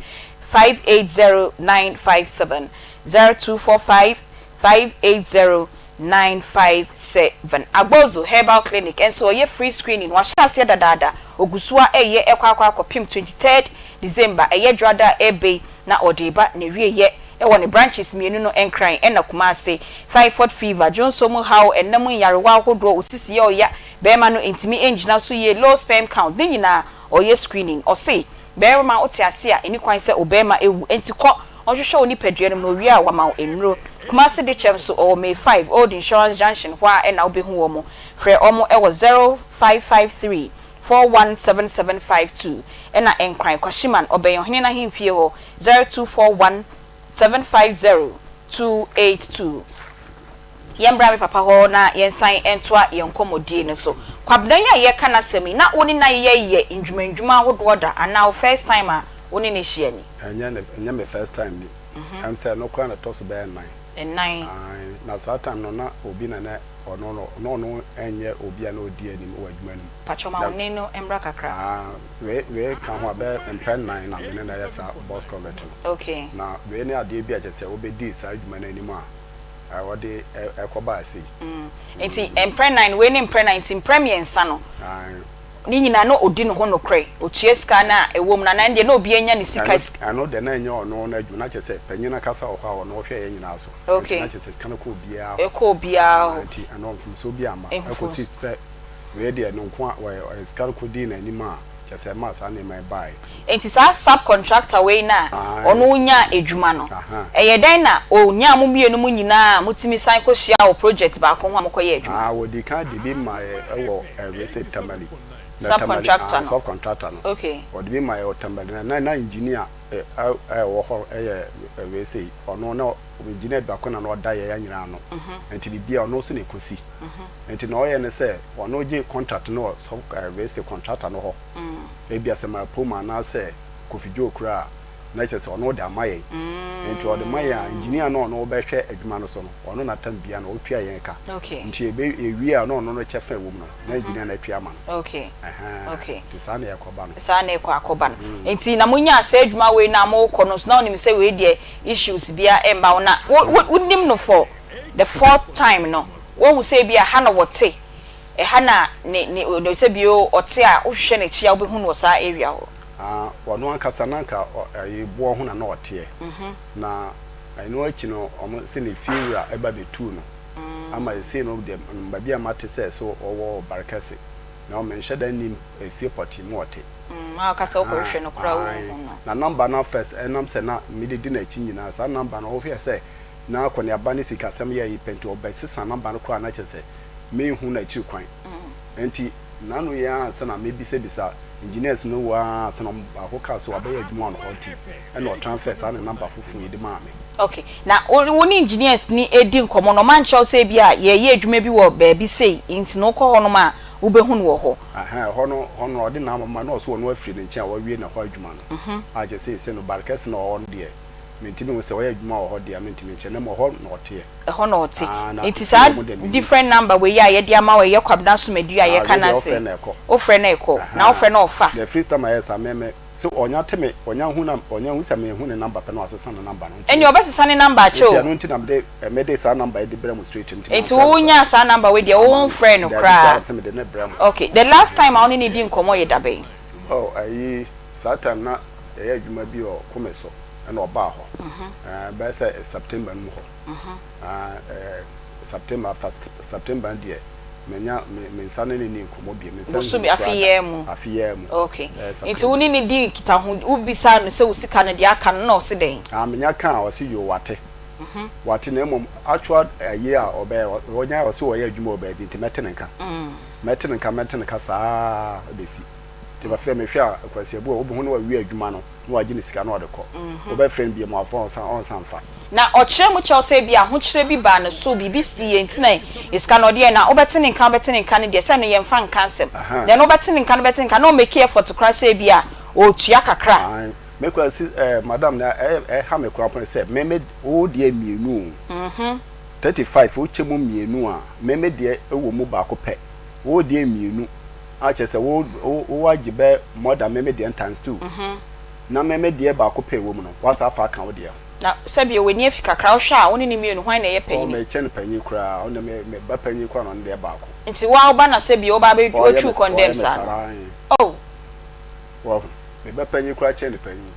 580 957, 0245 580 957. Agbozo Herbal Clinic nso ɔyɛ free screening, wahyɛ aseɛ dadaada, ɔgu so ara ɛyɛ ɛkɔ akɔ akɔpem 23rd December, ɛyɛ dwoada a ɛreba yi na ɔde reba n'awieɛ ɛwɔ ne branches mmienu no Nkran ɛna Kumasi. Typhoid fever, dwonsɔ mu haw, ɛna mu nyarewa ahodoɔ, osisi yɛ ɔya, barima no ntumi ngyina so yie, low sperm count, ne nyinaa ɔyɛ screening. Ɔse barima wote ase a ɛni kwan sɛ obarima ɛwu, enti kɔ Ɔhwehwɛ wo nipadua no mu na owie a wama wo nnuro. Kumasi Dekyɛm nso ɔwɔ May 5 Old Insurance Junction hɔ ara na wobɛhu wɔn. Frɛ wɔn wɔ 0553 417752 ɛna Nkran, Kwashiman, ɔbɛn Ɔhene no ahemfie hɔ 0241 750 282. Yɛmbra me papa hɔ na yɛnsan ntoa yɛn nkɔmmɔdie no so. Kwabena yi a yɛreka n'asɛm yi, na wo ne no ayeyɛ yɛ ndwuma ndwuma ahodoɔ da anaa wo first time a wo ne no ahyia ni?
Ɛnyɛ ne ɛnyɛ me first time ni. Ɛm sɛ ɛno koraa na ɛtɔ so bɛyɛ nnan.
Nnan.
Ae, na saa time no na obi na na ɔno no, na ɔno nyɛ obi a na ɔdi anim wɔ adwuma no mu.
Pakyɛ ma wo nne no mmra kakra.
Ah, wei wei ka ho a bɛyɛ mprɛ nnan na me ne no ayɛ saa box culvert no.
Okay.
Na wei ne adeɛ bi a kyerɛ sɛ wobɛdii saa adwuma no anim a wɔde kɔbaa sei.
Nti mprɛ nnan, wei ne mprɛ nnan, nti mprɛ mmiɛnsa no.
Ae.
Ne nyinaa na ɔdi ne ho nokorɛ, ɔtua sika no a ɛwɔ mu no anaa ɛndeɛ na obiara nya ne sika.
Ɛno deɛ na ɛnyɛ ɔno n'adwuma, na kyerɛ sɛ panyin no ankasa wɔ hɔ a ɔno ɔhwɛ yɛn nyinaa so.
Okay.
Nti na kyerɛ sɛ sika no kɔ obiara hɔ.
Ɛkɔ obiara hɔ.
Nti ɛno mfomsoɔ biara amma. Ɛkɔsi sɛ wei deɛ ne nko a, sika no kɔdii n'anim a kyerɛ sɛ ɛmaa saa nneɛma yi baeɛ.
Nti saa sub contractor wei no a ɔno nyaa adwuma no, ɛyɛ dɛn na ɔnyaa mo mmienu mo nyinaa a motumi san kɔhyiaa wɔ project baako ho a mokɔyɛɛ adwuma?
Ah, wɔdii kan de bi maa yɛ wɔ wei sɛ Tamale. Na
Sub
Tamale,
contractor
ah,
no?
sub contractor no.
Okay.
Wɔde bi maa yɛ wɔ Tamale, na na na engineer a ɛwɔ hɔ yɛ wei sei, ɔno na engineer baako na na ɔda yɛn nyinaa ano. Nti biribiara ɔno nso na ɛkɔsi. Nti na ɔyɛ ne sɛ ɔno gye contract no wɔ sub wei sei contractor no hɔ. Ebia sɛ Marpoma anaasɛ Kofi Joe koraa a, na kyerɛ sɛ ɔno de ama yɛn. Nti ɔde ma yɛn a, engineer no a ɔno ɔbɛhwɛ adwuma no so no, ɔno na tam biara no ɔtua yɛn ka. Nti yɛbɛ yɛwie a na ɔno no kyɛfa a ɛwɔ mu no, na engineer no atua ama no. Ɛhɛn, nti saa na ɛkɔba no.
Saa na ɛkɔ akɔba no. Nti na monyaa saa adwuma wei no a morekɔ no nso, na wonim sɛ wei deɛ issues biara ɛmma ho. Na wo wo wonim no for the fourth time no, woahu sɛ ebia ha na wɔte, Ɛha na ne ne ne sɛ bio ɔte a wohwehwɛ n'akyi a wobɛhu no wɔ saa area hɔ.
Ah ɔno ankasa na anka ɔ ɛyi boɔ ho na na ɔteɛ. Na ɛno akyi no ɔmo sɛ ne fie wura ɛba bɛtuu no ama seesei no deɛ baabi a mate sɛ so ɔwɔ Barkɛse na menhyɛ da nnim efie pɔtee mu ɔte.
Mm a woka sɛ wokɔhwehwɛ no koraa wonhu no.
Na number no first ɛnam sɛ na mede di n'akyi nyinaa saa number no wohwɛ sɛ na akɔneaba ne sikasɛm yɛ yi pɛ nti ɔbɛsesa number no koraa na kyerɛ sɛ menhu no akyiri kwan. Enti n'ano yi ara ansa na mebisabisa engineers no wɔ ara ansa na baako kaa sɛ wabɛyɛ adwuma wɔ hɔ nti ɛna ɔtransfer saa ne number foforo yi de maa me.
Ok, na wo ne engineers no redi nkɔmmɔ no, wɔankyerɛ wo sɛ ebia yɛreyɛ adwuma bi wɔ baabi sei nti no wokɔ hɔnom a wobɛhu no wɔ hɔ?
Ahaa, ɛhɔ no, hɔ no ɔde n'ama ma na ɔse ɔno afiri ne nkyɛn a wawie ne hɔ adwuma no. A kyerɛ sɛ seesei no Barkɛse na ɔwɔ no deɛ Mentumi nhu sɛ ɔyɛ adwuma wɔ hɔ deɛ a mentumi nkyerɛ na mmom ɛhɔ na ɔteɛ.
Ɛhɔ na ɔte.
Ah, na
Nti
fie
saa
mu deɛ mennim.
different number wei yi a yɛde ama wo ɛyɛ Kwabena Asomadu a
Ah,
yɛka
wei deɛ
no ase.
wofrɛ na ɛkɔ.
Wofrɛ na ɛkɔ. Na
Ahaa.
wofrɛ na ɔfa.
Na ɛfiri time a ɛyɛɛ saa me me sɛ ɔnya te me ɔnya hu na ɔnya hu sɛ menhu ne number pɛ na wasesa ne number no nti
Ɛnneɛ ɔbɛsesa ne number akyɛ
nti
o.
ɛno nti na mede mede saa number yi de brɛ mo straight nti
Nti
mamfrɛ no
wo
koraa.
nyaa saa number wei deɛ wo
Ama me.
womfrɛɛ no
Daabi
koraa.
koraa sɛ mede no brɛ mo.
Okay, the last time a wo ne no dii nkɔmmɔ yɛ da bɛn?
Oh, ayi saa time na yɛyɛ adwuma bi wɔ Kome so ɛna ɔbaa hɔ ɛɛ bɛyɛ sɛ September no mu hɔ ɛɛ September after September no deɛ menya me me nsa ne ne ni nkɔmɔ bie me nsa
Bosome afe yi ara mu
afe yi ara mu
okay nti wo ne ne di nkitaho wobisa no sɛ wo sika no deɛ aka no na ɔse dɛn?
Ah menya ka a ɔse yoo wate wate na mmom actual ayi a ɔbɛyɛ ɔnya ɔse ɔyɛ adwuma wɔ baabi nti mɛte ne nka mɛte ne nka mɛte ne nka saa bɛsi. Nti bɛfrɛ me hwɛ a Kwasi Abu a wobɛhu na wawie adwuma no na wagye ne sika na ɔde kɔ. Wobɛfrɛ no biom a ɔmfa ɔnsan mfa.
Na ɔkyerɛ mu kyɛw sɛ ebia ahokyerɛ bi baa ne so, biribi siiɛ nti na sika no ɔde yɛɛ na wobɛte ne nka wobɛte ne nka no deɛ sɛ ɛno yɛmfa nka asɛm. Deɛ no wobɛte ne nka no wobɛte ne nka na ɔmake effort koraa sɛ ebia ɔretua kakra.
Ae. Me koraa si eh madam nea ɛha me koraa mpo ne sɛ me me wo deɛ mmienu o. 35 wokyɛ mu mmienu a me me deɛ wɔ mu baako pɛ. Wo deɛ mmienu a kyerɛ sɛ wo wo woagye bɛ more than me me deɛ times two. Na me me deɛ baako pɛ ɛwɔ mu no woasan afa aka wo deɛ ho.
Na sɛbio w'ani afi kakra wohwɛ a wo ne no mmienu hwan na ɛyɛ
Oh
panyini?
mekyɛ no panyin koraa ɔno deɛ me me ba panyin koraa na ɔno deɛ baako.
Nti wo ara wo ba na sɛbio wo ba abɛ
Ɔyɛ me
watwi wo
ɔyɛ
condemn
me
saa
saa
no?
ae.
Oh.
Wahu? Me ba panyin koraa kyɛn ne panyin.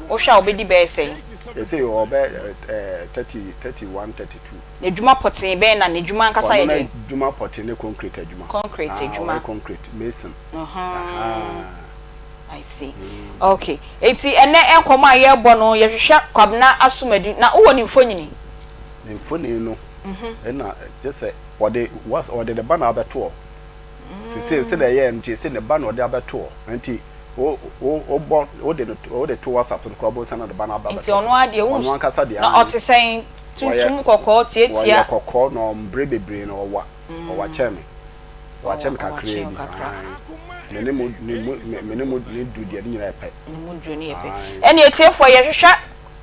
Wohwɛ a obedi bɛyɛ sɛn?
Seesei ɔbɛ ɛɛ 30, 31, 32.
N'adwuma pɔtee bɛn na n'adwuma ankasa yɛ
Ɔno
dɛn?
n'adwuma pɔtee ne concrete adwuma.
Concrete
Ah,
adwuma.
ɔyɛ concrete mason.
Ahaa. I see. Okay. Enti ɛnnɛ nkɔmmɔ a yɛrebɔ no, yɛhwehwɛ Kwabena Asomadu. Na wowɔ ne mfonini?
Ne mfonini no, ɛna kyerɛ sɛ ɔde was ɔde ne ba na abɛto hɔ. Sese sɛdeɛ ɛyɛɛ no nti, sɛ ne ba na ɔde abɛto hɔ. Nti wo wo wobɔ wode no wode to WhatsApp so no koraa wobɛhu sɛ na ne ba no aba
Nti
abɛto so.
ɔno ara deɛ
Ɔno
wons
ankasa deɛ
na
aane.
ɔte sɛn?
Ɔyɛ
Tuntum, kɔkɔɔ,
ɔyɛ
tiatia?
kɔkɔɔ na ɔmbrɛ bebree na ɔwa ɔwa kyɛn me. Ɔwa kyɛn me
Ɔwa ɔwa
kakraa
kyɛn wo
bi
kakra.
aane. Me ne mo ne mu me ne mo ne du deɛ ne nyinaa yɛ pɛ.
Ne mu duro no yɛ pɛ.
Aane.
Ɛnneɛ atiefoɔ yɛhwehwɛ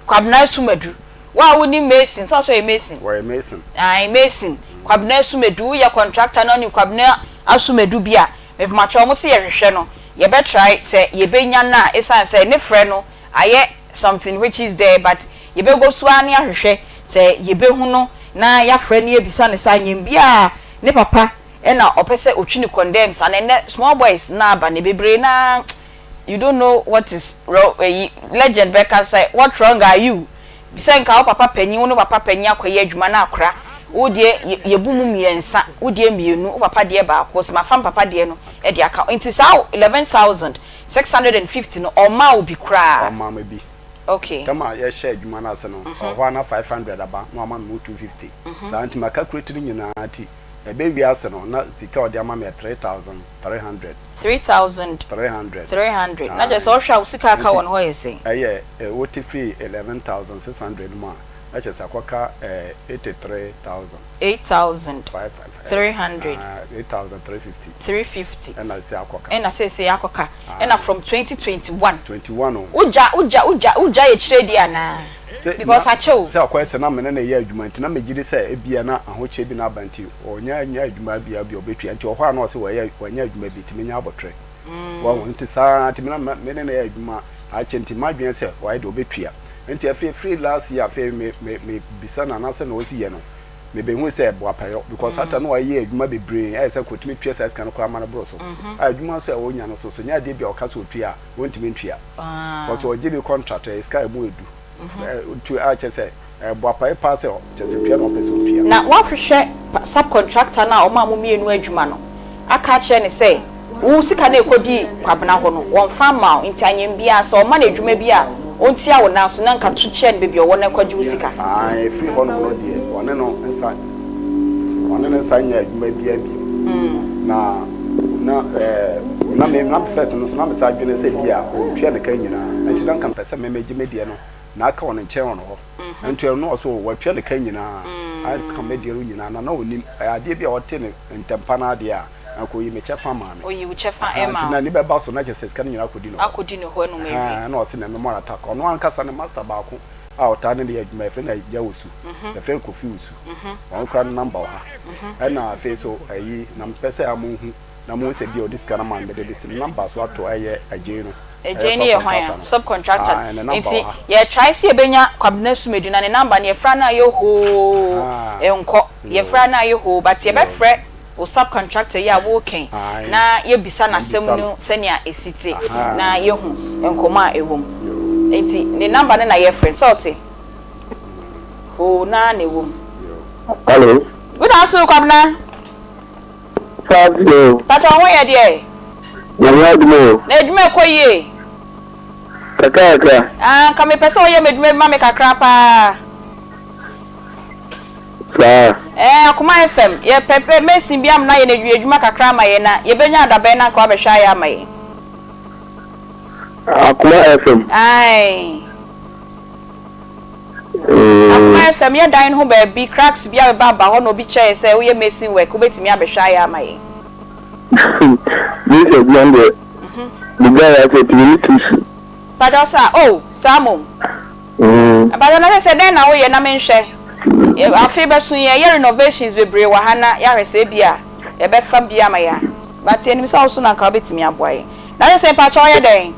Kwabena Asumadu. Wo a wonim Mason, sɛ ɔsɛ ɔyɛ Mason?
Ɔyɛ Mason.
Ae, Mason. Kwabena Asumadu, woyɛ contractor na wonim Kwabena Asumadu bi a, mepakyɛw wɔn se yɛhwehwɛ no, yɛbɛ try sɛ yɛbɛnya no a, esiane sɛ ne frɛ no ayɛ something which is there but yɛbɛgo so ara ne ahwehwɛ sɛ yɛbɛhu no na yɛafrɛ no yɛabisa no sɛ anyɛ biara ne papa na ɔpɛ sɛ ɔtwi no condemn saa na ɛnnɛ small boys no aba no bebree no ara you don't know what is wrong eyi legend bɛka sɛ what wrong are you sɛ nka wo papa panyin wo ne wo papa panyin akɔyɛ adwuma na akora wo deɛ yɛbu mu mmiɛnsa wo deɛ mmienu wo papa deɛ baako sɛ mafa me papa deɛ no de aka nti saa 11650 no ɔmmaa wo bi koraa.
Ɔmaa me bi.
Okay.
Tam a yɛhyɛ adwuma no ase no ɔwɔ hɔ a na 500 aba na wama me mu 250 saa nti ma calculate ne nyinaa nti Ɛbɛ wiase no na sika a ɔde ama me yɛ 3300.
3300.
300.
Na kyerɛ sɛ ɔhwɛ a wo sika a aka wɔ ne hɔ yɛ sɛn?
Ɛyɛ wote firi 11600 no mu a, na kyerɛ sɛ akɔka 83000.
8300.
8350.
350.
Ɛna sɛ akɔka.
Ɛna seesei akɔka. Ɛna from 2021.
21 o.
Wogya wogya wogya wogya yɛ kyerɛ di anaa?
Sɛ
Because
na
akyɛ o.
sɛ ɔkɔyɛ sɛ na me ne no yɛ adwuma nti na megye di sɛ ebia na ahokyere bi na aba nti ɔnya nya adwuma bia bi a ɔbɛtua nti ɔhɔ a na ɔse wɔyɛ wanya adwuma bi nti menya abɔtrɛ wahu nti saa nti me na me ne no yɛ adwuma akyɛ nti m'adwene sɛ wayɛ deɛ ɔbɛtua nti afei firi last year afei me me me bisa no anaasɛ na ɔsi yɛ no mebɛhu sɛ boapayɔ because mm. ata na wayɛ adwuma bebree ɛyɛ sɛ kɔtumi tua saa sika no koraa ma no boro so mm-hmm. a adwuma nso a ɔnya no so so nyɛ adeɛ bi a ɔka sɛ ɔtua a wɔntumi ntua Because ɔgye bi contract ɛyɛ sika a ɛmu ɛdu. Nti a kyerɛ sɛ ɛboapae paa sɛ kyerɛ sɛ tua na ɔpɛ sɛ ɔtua.
Na woahwehwɛ sub contractor no a ɔmaa mo mmienu adwuma no aka akyerɛ no sɛ wo sika no a ɛkɔdii Kwabena hɔ no wɔmfa mmaa wo nti anyɛ biara sɛ ɔma no adwuma bi a ɔntua wo nan so na nka to kyerɛ no baabi a ɔwɔ na kɔgye wo sika.
Ae ɛfiri hɔ nom no deɛ ɔne no nsa ɔne no nsa nyɛ adwuma biara bio na na ɛɛ na me na first no so na me sa adwene sɛ bi a ɔtua ne ka nyinaa nti na nka mpɛ sɛ me megye me deɛ no na aka wɔ ne nkyɛn wɔ no hɔ nti ɛno ɔso watua ne ka nyinaa aka me deɛ no nyinaa na na ɔnim ɛyɛ adeɛ bi a ɔte ne ntɛmpa no adeɛ a anka oyi me kyɛfa maa me
Oyi wo kyɛfa ɛma
nti
wo.
na ne bɛba so na kyerɛ sɛ sika no nyinaa akɔdi ne hɔ
Akɔdi ne hɔ ɛnom awie.
Ɛna ɔse na memmɔ no attack ɔno ankasa ne master baako a ɔtaa ne no yɛ adwuma yɛfrɛ no Agya Osu yɛfrɛ no Kofi Osu ɔno koraa ne number wɔ ha ɛna afei so ayi na mepɛ sɛ a mohu na mohu sɛ bi a ɔde sika no ma no mede de ne number so ato ɛyɛ Agyei no
Agyei
ɛyɛ
no yɛ hwan a
subcontractor no
subcontractor
ah ne number
nti
wɔ ha
yɛ try sɛ yɛbɛnya Kwabena Sumadu na ne number no yɛfrɛ a na ayɛ hoo
ah
ɛnkɔ yɛfrɛ a
yoo
na ayɛ hoo but
yoo
yɛbɛfrɛ wo subcontractor yi a worekɛn
ae
na yɛbisa no asɛm
yɛbisa
no
no
sɛnea ɛsi te na
ahaa
yɛhu nkɔmmɔ a ɛwɔ mu.
yoo
Enti ne number no na yɛfrɛ no, sɛ ɔte? Hoo no ara na ɛwɔ mu.
yoo.
Hello.
Good afternoon Kwabena.
Saturday o.
Pakyɛ wo ho yɛ deɛ?
Nyame adom o.
Na adwuma ɛkɔ yie?
Kakra kakra.
Ah, nka mepɛ sɛ ɔyɛ m'adwuma bi ma me kakra paa.
Saa.
Ɛɛ Akoma FM, yɛpɛ pɛ mason bi amena yɛn adwuma kakra ama yɛn na yɛbɛnya adabɛn na anka wabɛhwɛ ayɛ ama yɛn.
Akoma FM.
Ae. Akoma FM yɛ dan no ho baabi cracks bi abeba aba hɔ na obi kyerɛɛ sɛ woyɛ mason work wobɛtumi abɛhwɛ ayɛ ama yɛn.
Mason adwuma no deɛ megyae asɛ nti menni tools.
Mpakyɛw sa oh saa mmom. Mpakyɛw na sɛsɛ dɛn na woyɛ na menhwɛ afe bɛso yi yɛyɛ renovations bebree wɔ ha na yɛahwɛ sɛ ebia yɛbɛfa bi ama yɛn a but yɛnim sɛ wo so na anka wobɛtumi aboa yɛn na sɛsɛ mpakyɛw woyɛ dɛn?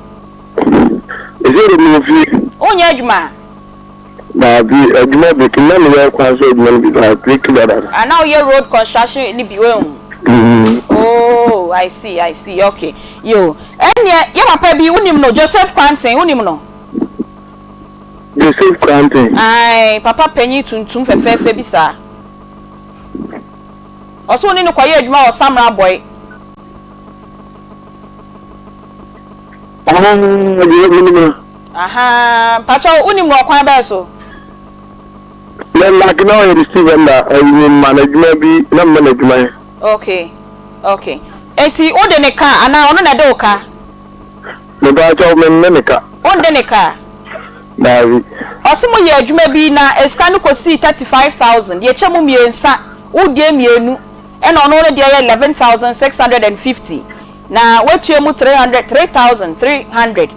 Ɛsɛ de mewɔ fie.
Wonyɛ adwuma?
Daabi, adwuma break na meyɛ kwan so adwuma no bi ba break dada no.
Ah, na woyɛ road construction no bi wahu? Oh, I see, I see, okay. Yo, ɛnneɛ yɛ papa bi wonim no, Joseph Kwanten, wonim no?
Joseph Kwanten.
Ae, papa panyin tuntum fɛfɛɛfɛ bi saa. Ɔse wo ne no kɔyɛ adwuma wɔ Samra Boy.
Ah, deɛ menim no.
Ahaa, mpakyɛw wonim no ɔkwan bɛn so?
Na like na ɔyɛ me Steve Enda, ayi me ma no adwuma bi, na mema no adwuma yɛ.
Okay, okay. Enti wode ne ka anaa ɔno na ɛde wo ka?
Mepakyɛw, menne ne ka.
Wonde ne ka?
Daabi.
Ɔse mo yɛ adwuma bi na sika no kɔsii 35,000, yɛkyɛ mu mmiensa, wo deɛ mmienu, ɛna ɔno ne deɛ yɛ 11,650, na woatua mu 300, 3,300.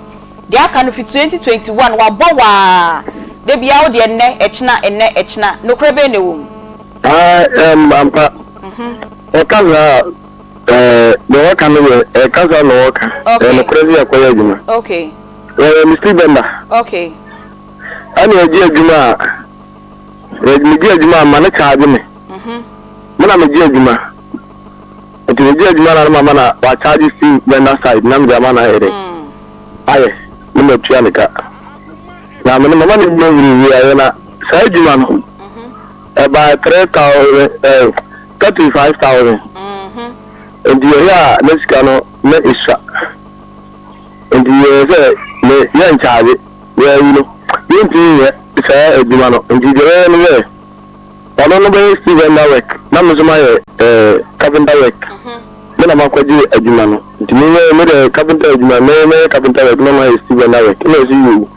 Deɛ aka no fi 2021 wabɔ wo aa da biaa wo deɛ nnɛ ɛkyena nnɛ ɛkyena nokorɛ bɛn na ɛwɔ mu?
Aah ɛɛm ampa ɔka saa a ɛɛ deɛ ɔka no yɛ ɛka saa na ɔka ɛyɛ nokorɛ sɛ yɛkɔyɛ adwuma wɔyɛ me steel bender ɛna ɛgye adwuma a megye adwuma a ma ne charge me me na megye adwuma nti megye adwuma na ma ma na wa charge steel bender side na mede ama na ayɛ dɛ ayɛ na matua ne ka na me no mama no nnwa wiriwiri ayɛ na saa adwuma no ɛbaa 3000 eh, 35000 nti yɛyɛ a na sika no na ɛsua nti yɛyɛ sɛ me yɛnkyagye yɛayi no yɛntumi nyɛ saa adwuma no nti deɛ yɛyɛ no sɛ Ɔno no bɛyɛ steel vendor work na me nso mayɛ eh, carpenter work. Me na makɔgye adwuma no. Nti me mɛyɛ me deɛ carpenter adwuma mɛyɛ mɛyɛ carpenter work na mayɛ steel vendor work. Ɛna ɔsi yoo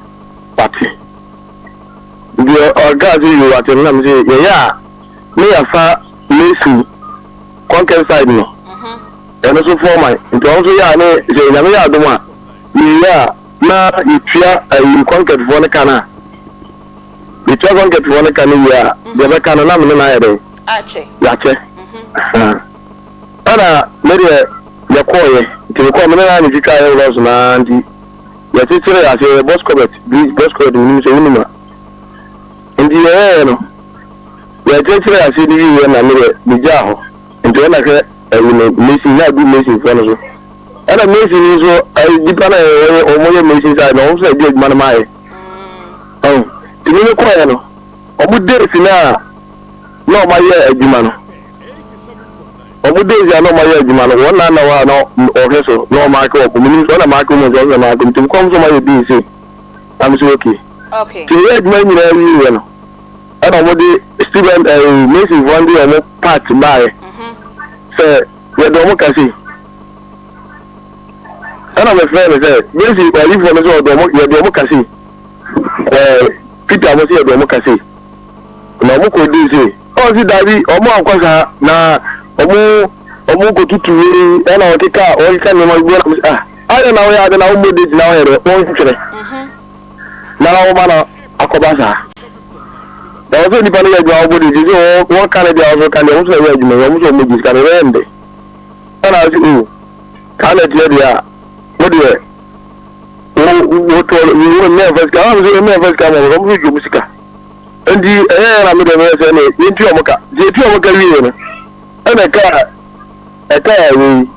wate. Nti ɔkaa sɛ yoo wate no na me sɛ yɛyɛ a ne yɛafa mason concave side no. Ɛno nso foreman. Nti ɔno nso yɛ a ne sɛ nyame yɛ adom a yɛyɛ a na yɛtua ayi concave foɔ no ka no a. Metua kɔnkɛtfoɔ no ka no wie a, deɛ ɛbɛka no na me ne no ayɛ dɛn? Yɛakyɛ. Ɛna me deɛ yɛkɔeɛ, nti mekɔɔ me ne no ara na ɛtwitwaa yɛn blocks no ara nti yɛkyekyeree aseɛ, yɛyɛ box cupboard, bridge box cupboard menim sɛ wonim a. Nti yɛyɛeɛ no, yɛkyekyeree aseɛ no wieeɛ na me deɛ megyaa hɔ. Nti ɔna hwɛ ɛyi no mason na agu masonfoɔ no so. Ɛna mason no nso ɛyi nipa no a wɔyɛ wɔyɛ mason side no wɔn nso na ɛdi adwuma no maayɛ. Ɔn, nti me mekɔeɛ no, wɔn days no a na wɔayɛ adwuma no, wɔn days a na wɔayɛ adwuma no, wɔn na na wɔ a na wɔhwɛ so na wɔmaake wɔn, menim sɛ wɔn na maake wɔn nso wɔn na maake nti mekɔm sɛ wɔayɛ days sei, na me sɛ okay.
Okay.
Nti yɛyɛ adwuma nyinaa wieɛ no, ɛna wɔde student ɛɛ masonfoɔ no de wɔn part baeɛ sɛ yɛde wɔn ka sei. Ɛna mefrɛɛ no sɛ, Besi ayifoɔ no sɛ ɔde ɔmo, yɛde ɔmo ka sei. Ɛɛ, Peter mo sɛ yɛde ɔmo ka sei. Na ɔmo kɔ dii sei. Ɔse daabi, ɔmo ankɔ saa, na ɔmo, ɔmo kɔ tutu wei, ɛna ɔkeka, ɔkeka nneɛma bi, ɛna mese, ah, adɛn na woyɛ ade na wommɔ date na woyɛ dɛ, wonhwehwɛ, na woma no akɔba saa. Na ɔsɛ nipa no yɛ adwuma wobɔ date, sɛ wɔka no deɛ ɔso ka deɛ, ɔmo sɛ ɛyɛ adwuma yi, ɔmo sɛ ɔmo gye sika no, ɛbɛyɛ ndɛ. Ɛna ɔse o saa na ɛteɛ deɛ a mo deɛ wo wotɔ wo mmɛ nfa sika ɛna mo sɛ mmɛ nfa sika ma mo mo so dwom sika nti ɛyɛ yɛ na me deɛ meyɛ sɛ ne yɛntua ɔmo ka nti yɛtua ɔmo ka wie no ɛna ɛka ɛka wei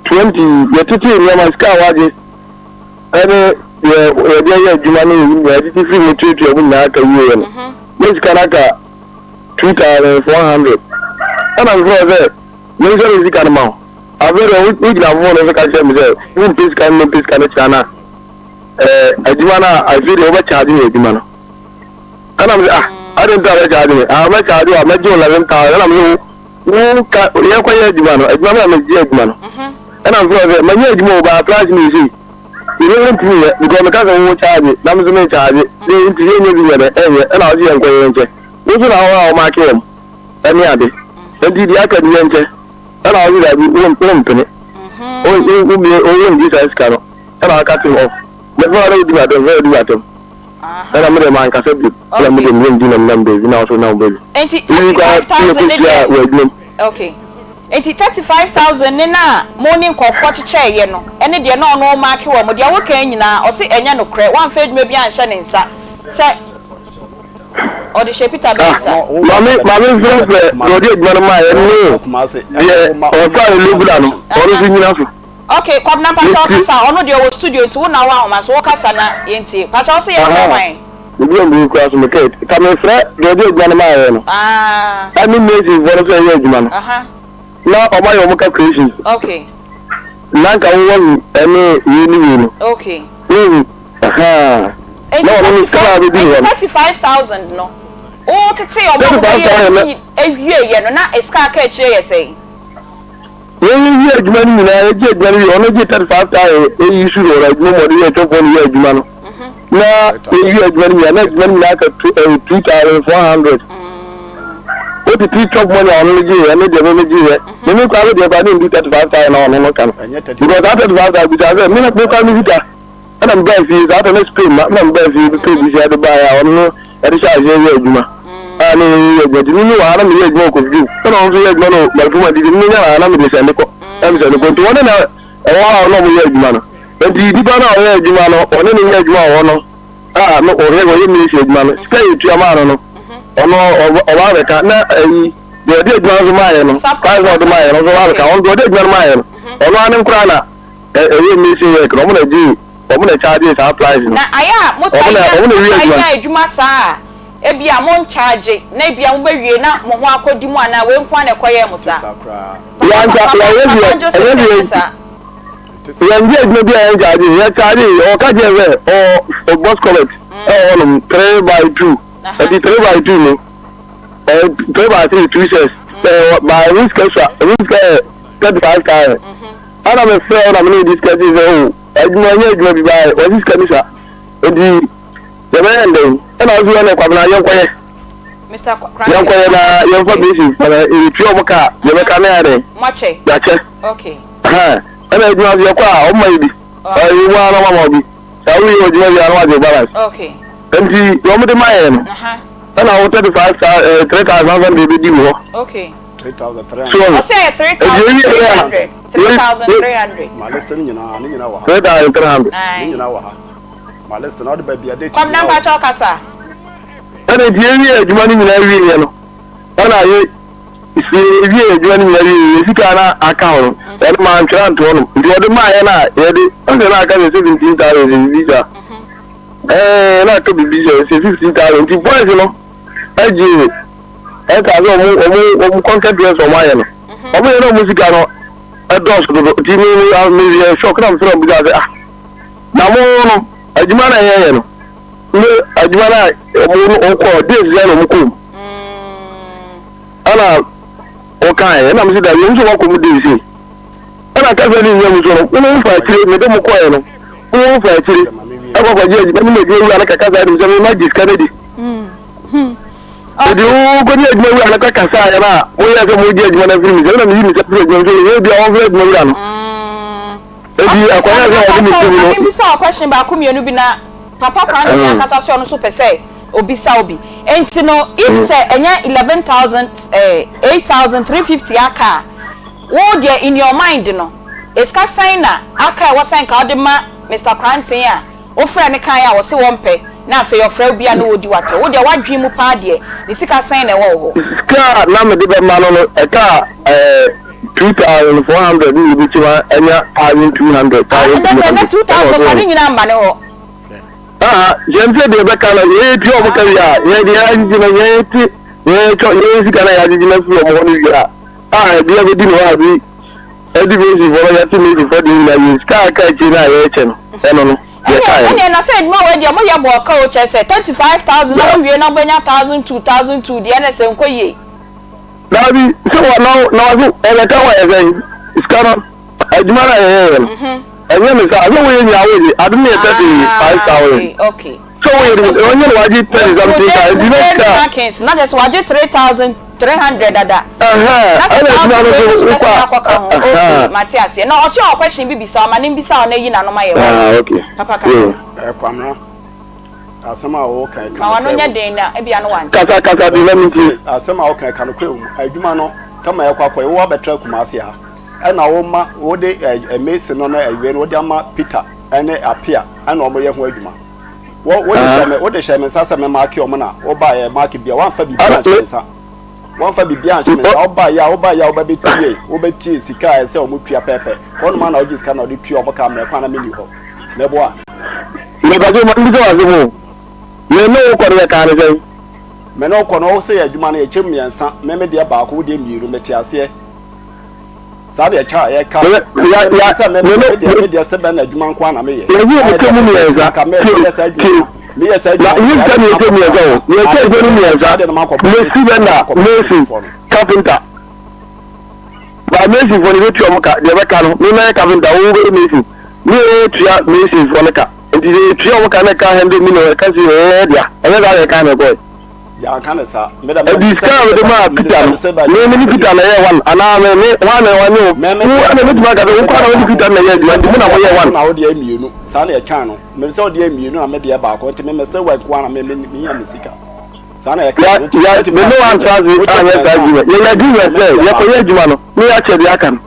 20 yɛtete nneɛma sika a wagye ɛne yɛ yɛde ayɛ adwuma ne yɛyi nyinaa yɛtete firi mu tuatua mu nyinaa ka wie no ne sika no aka 2400 ɛna mefrɛ sɛ Menhwɛ me sika no ma wo. Afei deɛ wo gyinafoɔ no nso ka kyerɛɛ me sɛ, wompɛ sika no mempɛ sika no kyerɛ no a, ɛɛ adwuma no a afei deɛ wobɛkyaagye me adwuma no. Ɛna me sɛ ah adɛn nti a wobɛkyaagye me? Ah mɛkyaagye wo a mɛgye wo 11,000. Ɛna me sɛ wo wo ka yɛkɔyɛ adwuma no adwuma me na megye adwuma no. Ɛna me sɛ sɛ manyɛ adwuma o baa price no yɛ sei. Mene wo ntumi nyɛ because meka sɛ wo charge na me nso me charge de nti yɛnyɛ bi nyɛ dɛ ɛnyɛ ɛna ɔse yɛnkɔ yɛnkyɛ wo nso na wo a wɔmaake wɔm ɛne ade nti deɛ aka ni yɛnkyɛ ɛna ɔse daabi wo mpene wo wo ngye saa sika no ɛna ɔka te off mefrɛ wo na wodi m'atɛm frɛ wodi m'atɛm ɛna me deɛ mankasa bio ɛna me deɛ meyɛ mdi na menam baabi na ɔso nam baabi
Nti
Mimi koraa
35,000 ne
yɛkɔhyia
deɛ
wɔ adwuma mu.
Okay. Nti 35,000 ne no a mo ne nkurɔfoɔ kyekyɛeɛ no ne deɛ na ɔno ɔmaake wɔ mo, deɛ woka yi nyinaa ɔse ɛnyɛ nokorɛ, wamfa adwuma biara anhyɛ ne nsa sɛ ɔde hyɛ Peter bɛn nsa.
Maame maame mfrɛfrɛ deɛ ɔde adwuma no maeɛ ne deɛ ɔfaa Elubra no ɔno nso nyina so.
Okay, Kwabena mpakyɛ ɔkasa, ɔno deɛ ɔwɔ studio nti wo na wɔ ahoma so, wokasa na yɛntie. Mpakyɛ wose yɛmfrɛ hwan?
Mebi ɔmo kura so mekɛ ka mefrɛ deɛ ɔde adwuma no maeɛ no ɛne masonfoɔ no sɛ ɛyɛ adwuma no na ɔmo ayɛ ɔmo calculations
Okay.
Na nka wowɔ hu ɛne wei ne wei no.
Okay.
Wohu ahaa.
Enti
Na ɔno no sika a ɔbɛdi hɔ no.
35,000 no wo tete ɔmo a wɔbɛyɛ
35,000 na.
Awieɛ no na sika aka akyire yɛ sɛn?
Yɛn yɛ wie adwuma no nyinaa yɛgye adwuma no wie ɔno gye 35,000 ɛyi su wɔ adwuma mu ɔde yɛ atwafoɔ no yɛ adwuma no. Na yɛwie adwuma no nyinaa na adwuma no nyinaa aka 2400. Wotete chop money a ɔno no gyeeɛ ɛne deɛ me me gyeeɛ. Me me koraa me deɛ koraa ne ndu 35,000 na ɔno no ka no. Because saa 35,000 bisa sɛ me me koraa me sika ɛna me baa fie saa ta na spray ma na me baa fie pɛ bi sɛ ɛde baeɛ a ɔno no ɛde hyɛ aseɛ yɛ adwuma. A ne yɛ adwuma nti me me wɔ ha na meyɛ adwuma wɔ Kofi ɛna ɔno nso yɛ adwuma no Malfuma nti me nya ha na mede sɛnde kɔ na me sɛnde kɔ nti wɔne na ɛwɔ hɔ a ɔno ɔmo yɛ adwuma no. Nti nipa no a ɔyɛ adwuma no ɔne ne nyɛ adwuma wɔ hɔ no a no ɔhwɛ ɔyɛ ministry adwuma no sika yɛ tua maa no no ɔno ɔba abɛka na ayi deɛ ɔde adwuma nso maa yɛ no price na ɔde maa yɛ no nso ɔba abɛka ɔno deɛ ɔde adwuma no maa yɛ no ɔno ara ne nkora na ɛyɛ ministry work no ɔmo na gye ɔmo na charge saa price no
Na ayɛ a motaa
ɔmo na
nya
ɔmo na wie
motaa
adwuma
nya adwuma saa a ebia mo nkyagye na ebia mobɛwie na mo ho akɔdi mu anaa wei nko ara na ɛkɔyɛɛ mo saa? Papa
yɛanka
papa
yɛayɛ
papa
deɛ
Joseph
ɛnyɛ
sɛ
deɛ
ɛnyɛ saa.
Yɛngye adwuma bi a yɛn charge, yɛ charge, ɔka kyerɛ sɛ ɔwɔ box culvert ɛwɔ hɔnom three by two, ɛti three by two no, ɛɛ three by three two sets, ɛɛ by ɛho sika sua, ɛho sika yɛ 35,000. Ɛna me frɛ ɔna me ne discuss sɛ o adwuma nyɛ adwuma bi ba ɔsi sika ni sa, nti yɛbɛyɛ ndɛn, ɛna ɔsi yɛ ne kwabena yɛnkɔyɛ.
Mr. Kranten.
Yɛnkɔyɛ na yɛmfa basis na yɛtua ɔmo ka a yɛbɛka ne ayɛ dɛn?
Moakyɛ.
Yɛakyɛ.
Okay.
Ɛhɛn, ɛna adwuma nso yɛkɔ a ɔmo ma yɛ bi. Ɛyɛ mu ara na ɔmo ama wo bi. Sɛ woyɛ adwuma wie a na wagye wo balance.
Okay.
Nti deɛ ɔmo de ma yɛn no, ɛna wo 35,000 ɛɛ 3,500 bɛdi wo hɔ.
Okay.
So ɔho.
Ɔsɛ yɛ
Nti ewie yɛ a,
3,300. 3,300.
Ma list no nyinaa, ne nyinaa wɔ ha.
3,300.
Ne
Aye.
nyinaa wɔ ha. Ma list no, ɔde baabi a date
Kwabena
nyinaa wɔ.
mpakyɛw kasa.
Ɛna nti yɛwie adwuma no nyinaa wieɛ no, ɛna yɛ yɛwie adwuma no nyinaa wieɛ, yɛ sika no aka ho no, ɛno mantwerɛ anto hɔnom. Nti wɔde maaeɛ no a yɛde, ɔsɛ na aka sɛ 17,000 sɛ biribi saa. Ɛɛ na aka biribi sɛ sɛ 15,000. Nti boys no agye ɛka sɛ ɔmo ɔmo ɔmo contract dress ɔmo ayɛ no. Ɔmo yɛ na ɔmo sika no ɛdɔɔso dodo. Nti me me me yɛ shock na me frɛ ɔmo bisa sɛ ah na mo no adwuma na yɛyɛ no ne adwuma no a ɔmo no ɔkɔ days yɛ na ɔmo kɔ mu ɛna ɔkaeɛ ɛna mo sɛ dabi ɔmo sɛ ɔmo akɔ mu days sei ɛna kasa ne nyɛ mu so no mo mo fa akyire mede mo kɔɛ no mo mo fa akyire ɛkɔ kɔgye adwuma ne mo adwuma wura no kaka saa de sɛ mo ma gye sika no di ɛdi wo kɔgye adwuma wura no kaka saa yɛ no a mo yɛ sɛ mo gye adwuma no afiri mi sɛ ɛna mo yi mi sɛ firi adwuma so yɛ bi a wɔn firi adwuma wura no ɛdi akɔyɛ sɛ ɔde mi ti mu no.
Maame bisa wo question baako mmienu bi na Papa Kranten ankasa sɛ ɔno nso pɛ sɛ obisa wo bi. Enti no if sɛ ɛnyɛ 11,000 eh, 8,350 aka a, wo deɛ in your mind no, esika sɛn na aka a ɛwɔ sɛ nka wode ma Mister Kranten a wofrɛɛ no kaeɛ a ɔse wɔmpɛ na afei ɔfrɛ wo bi a na ɔredi wo atɔ. Wo deɛ w'adwene mu paa deɛ, ne sika sɛn na ɛwɔ wo hɔ?
Sika a na mede bɛma no no, ɛkaa eh, 2,400 na yɛbɛtumi anya 1,200,
Ah, ɛnɛ sɛ ɛnɛ
1,200.
2,000 kora ne nyinaa mma ne hɔ.
Aha, yɛn sɛ deɛ ɛbɛka no, yɛn tua wɔn ka wie a, yɛn deɛ yɛagyegye no, yɛn te, yɛn twa, yɛn sika na yɛagyegye no afiri wɔn hɔ no wie a, a ebi abɛdi ne hɔ a bi ɛdi masonfoɔ no, yɛate masonfoɔ deɛ nyinaa wie, sika a aka akyire no a yɛrekyɛ no, ɛno no, deɛ
Ɛnneɛ,
ɛkaeɛ no.
ɛnneɛ na sɛ adwuma wei deɛ moyɛ bɔɔ ka o, kyerɛ sɛ 35,000 na mowie na mobɛnya 1,200, 1,200 deɛ ɛnna sɛ nkɔ yie.
Daabi, sɛ wɔ, na, na wɔse ɛbɛka hɔ a ɛsɛn, sika no, adwuma no a yɛyɛeɛ no. Ɛnyɛ ne saa, sɛ woyɛ nyinaa wogye, ade no yɛ 35,000.
Ah, okay.
Sɛ woyɛ no, ɔnyɛ no wagye 30 something thousand, nti na sika.
Markings, na kyerɛ sɛ wagye 3,300 dada.
Ɛhɛn,
Na sɛ
ɛna adwuma no
1,000
nso
nso
wokɔ
bɛsan
a,
akɔka ho. Okay,
ɛhɛn.
mate aseɛ. Na ɔse ɔwɔ question bi bisa wo, ma ne mbisa wo na yi n'ano ma yɛ wai.
Ah, okay.
Papa kasa.
Yo.
Eh, Kwamina, asɛm a woka yi ka
Ma w'ano
nokorɛ
nyɛ
wom.
den na ebia no wante.
Kasa, kasa den na mentie.
Asɛm a woka yi ka nokorɛ wom. Adwuma no, kama yɛkɔ akɔyɛ, wo abɛtra Kumasi ha. Ɛna wo ma wode ɛ mason no ne ɛwei no wode ama Peter ɛne Apia ɛna wɔn yɛ ho adwuma. Wo wode hyɛ me wode hyɛ me nsa sɛ me maake wɔn na wo ba yɛ maake bia wɔnfa biribi anhyɛ me nsa. Wɔnfa biribi anhyɛ me nsa. Wo ba yɛ a wo ba yɛ a wo bɛ tie wo bɛ tie sika a ɛsɛ wɔn tua pɛpɛ. Wɔn ma na wɔgye sika na wɔde tua wɔn ka mmerɛ kwan na me ni hɔ. Mɛboa.
Mepatwo ma mbisa wo asɛm o. Me ne wo kɔ no yɛ kaa ne sɛn?
Me ne wo kɔ no wo sɛ yɛ adwuma no yɛ kyɛ mu mmiɛnsa me me deɛ baako wo deɛ mmienu mete aseɛ. Saa deɛ kyɛ a yɛka sɛ me deɛ me deɛ sɛ bɛn na adwuma nko ara na meyɛ.
Yɛyi yɛ kyɛ mu mmiɛnsa tie tie na yi sɛ ne yɛkyɛ mmiɛnsa o yɛkyɛ ɛkyɛ no mmiɛnsa mesi bɛn na mesi carpenter ba mesi fo no yɛtua ɔmo ka deɛ bɛka no me mɛyɛ carpenter wo bɛyɛ mesi ne yɛtua mesi fo no ka nti sɛ yɛtua ɔmo ka na ɛka hundred million ɛka si ɛyɛ dea ɛnyɛ saa na ɛka na ɛkɔɛ.
Yɛanka no saa. Me da
Ɛdi sika a mede maa Peter no, me me ne Peter na ɛyɛɛ one anaa me ne hwan na ɔne wo? Wo ɛna mɛtumi aka sɛ wo koraa na wo ne Peter na ɛyɛɛ adwuma nti mo na moyɛɛ one.
Na wo deɛ mmienu saa na yɛtwaa no. Me sɛ wo deɛ mmienu na me deɛ baako nti me me sɛ wo nko ara na me me menya me sika. Saa na yɛka no.
Ya ya me ne wo antra ase anyɛ saa adwuma. Yɛyɛ agreement sɛ yɛkɔyɛ adwuma no na yɛakyɛ deɛ aka no.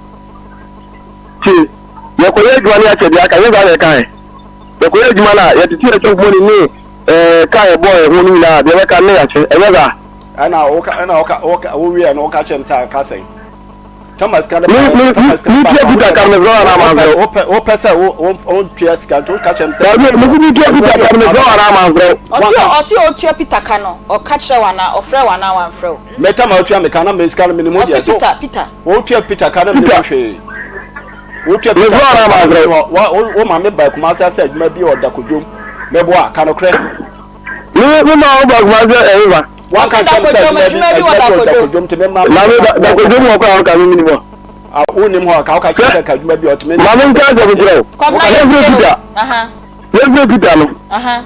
Tie, yɛkɔyɛ adwuma na yɛakyɛ deɛ aka, nyɛ saa na yɛkaeɛ? Yɛkɔyɛ adwuma no a yɛtete yɛn chop money ne Ɛɛ, ka a yɛbɔɔ yɛn ho no nyinaa, deɛ ɛbɛka no na yɛakyɛ, ɛnyɛ saa?
Ɛna woka ɛna woka woka wowiɛ no woka kyerɛ me sɛ aka sɛn? Tama sika no
Me me
tama sika no
me tua Peter ka no mefrɛ wo anaa mamfrɛ wo?
Wopɛ wopɛ sɛ wo wo wontua sika nti woka kyerɛ me sɛ.
Dabi mese me tua Peter ka no mefrɛ wo anaa mamfrɛ wo?
Ɔse ɔse ɔtua Peter ka no ɔka kyerɛ wo anaa ɔfrɛ wo anaa wamfrɛ wo?
Me tama otua me ka na me sika no menim ho deɛ
Ɔse Peter Peter.
Wotua Peter ka na menim ho hwee. Wotua
Peter
ka na menim ho wo wo maame baa Kumasi ase adwuma bi wɔ Dakodwom. Meboa, ka nokorɛ.
Me me maa wo ba Kumasi ɛhe fa?
Wanka nkyerɛ me sɛ adwuma bi adwuma bi wɔ Dakodwom nti me mmra.
Maame da Dakodwom wɔ kɔ a woka me menim hɔ.
Ah, wonim hɔ a ka woka kyerɛ sɛ ka adwuma bi a ɔtumi.
Maame nka asɛm nkyerɛ wo. Yɛmfrɛ Peter. Yɛmfrɛ Peter no.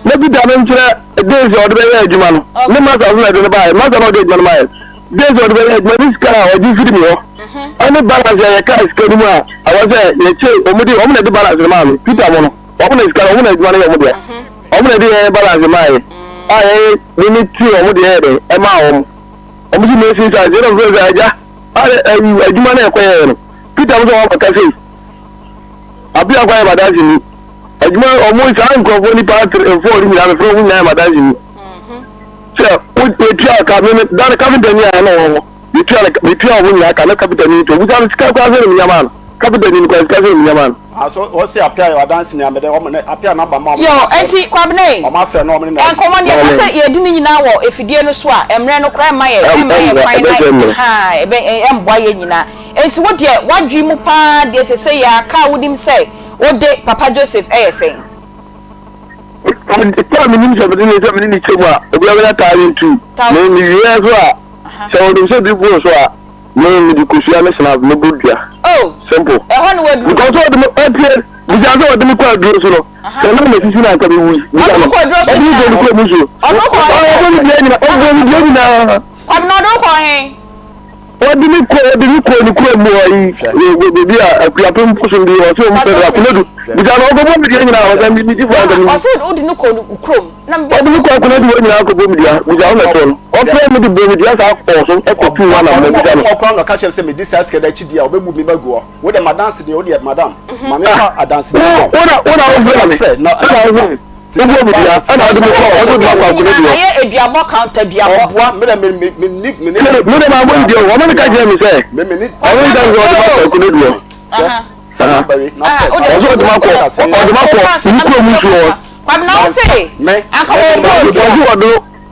Na Peter no nkyerɛ days a ɔde bɛyɛ adwuma no. Ne masa so na ɛde no baeɛ. Masa na ɔde adwuma no maeɛ. Days a ɔde bɛyɛ adwuma ne sika a ɔgye firi me hɔ. Ɛne balance a yɛkaa sika no mu a ɛwɔ sɛ yɛkyɛ wɔn de wɔn na ɛde balance no maa me. Peter mo no. Wɔn na sika no, wɔn na adwuma no yɛ wɔn dea. Wɔn na ɛde yɛn balance maa yɛ. A yɛn ne ne ti wɔn deɛ yɛ dɛn ɛmaa wɔn. Wɔn si mason size yɛn na wɔn sɛ agya a adwuma no ɛkɔ yɛ no. Peter mo sɛ wɔn abɛka sei. Apia kwan yɛ madansi ni. Adwuma wɔn saa nkurɔfoɔ nipa four no nyinaa mefrɛ wɔn nyinaa yɛ madansi ni. Sɛ wotua ka me me dan kapita ni a ɛna wɔn hɔ. Metua no metua wɔn nyinaa ka na kapita ni nti obusa no sika koraa sɛ na menya maa no. Kapita ni no koraa sika sɛ na menya maa no.
Ah so wɔsi apia yɛ wadansi ni amede wɔn ne apia naba ma wɔn.
Yo, enti Kwabena ei,
Wɔn afrɛ no wɔn ne na.
nkɔmmɔ no yɛka sɛ yɛredi ne nyinaa wɔ afidie no so a, mmerɛ no koraa mma yɛ, ɛmma yɛn kwan na, ahaa, ɛbɛ, ɛmmoa yɛn nyinaa. Enti wo deɛ, w'adwene mu pa ara deɛ seesei ara, ka a wonim sɛ wode Papa Joseph yɛ sɛn?
Ade a menim sɛ mede ne sɛ mene ne kyɛ mu a, obiara bɛnya 1,002. Me mewie nso a, sɛ ɔnim sɛ bi boro so a, me mede kosua ne snap mebɔ dua.
Oh,
Simple.
ɛhɔ ne waduru.
Because sɛ ɔde me ɛteɛ, bisa sɛ ɔde me kɔ aduro so no, sɛ na masisi na anka mewui. Bisa
Ɔde
no.
wo kɔ aduro so
Ɔde me kɔ ne kurom nsuo.
Ɔde wo kɔ he?
Ɔbɔ me dua nyinaa, ɔbɔ me dua nyinaa.
Kwabena ɔde wo kɔ he?
Ɔde me kɔ ɔde me kɔ ne kurom mu hɔ yi beebi a Akuapem bosom bi ɔsɛ ɔmo fɛ no Akonadu bisa no ɔkɔbɔ me dua nyinaa ɔsɛ me ti fo anka me
Ɔsɛ wode no kɔ ne kurom na me
ɔde me kɔ Akonadu hɔ nyinaa kɔbɔ me dua bisa wo na ɛtoɔ no ɔfrɛ me de bɔ me dua saa kɔɔ so ɛkɔ tuu hɔ anam bisa no.
Ɔkora na ɔka kyerɛ me sɛ medi saa sika no akyi di a ɔbɛbu me magu hɔ wo deɛ madanse deɛ wo deɛ madam ma me fa adanse deɛ ma wo.
Wo na wo na wofrɛ me
na
wofrɛ me. Wobɔ me dua, ɛna wode me kɔ, wode me akɔ akono deɛ.
Ayɛ aduabɔ counter duabɔ.
Ɔboa me na me me me ni me ni.
Me de maa bɔ ne dua o, ɔno ne ka kyerɛ me sɛ.
Me me ni.
Ɔno ne ka kyerɛ ɔde ma kɔ akono deɛ. Ɔsɛ ɔde ma kɔ, ɔde ma kɔ ne kurom nsuo hɔ.
Kwabena wo se, anka wɔbɔ dua.
Ɔsɛ ɔde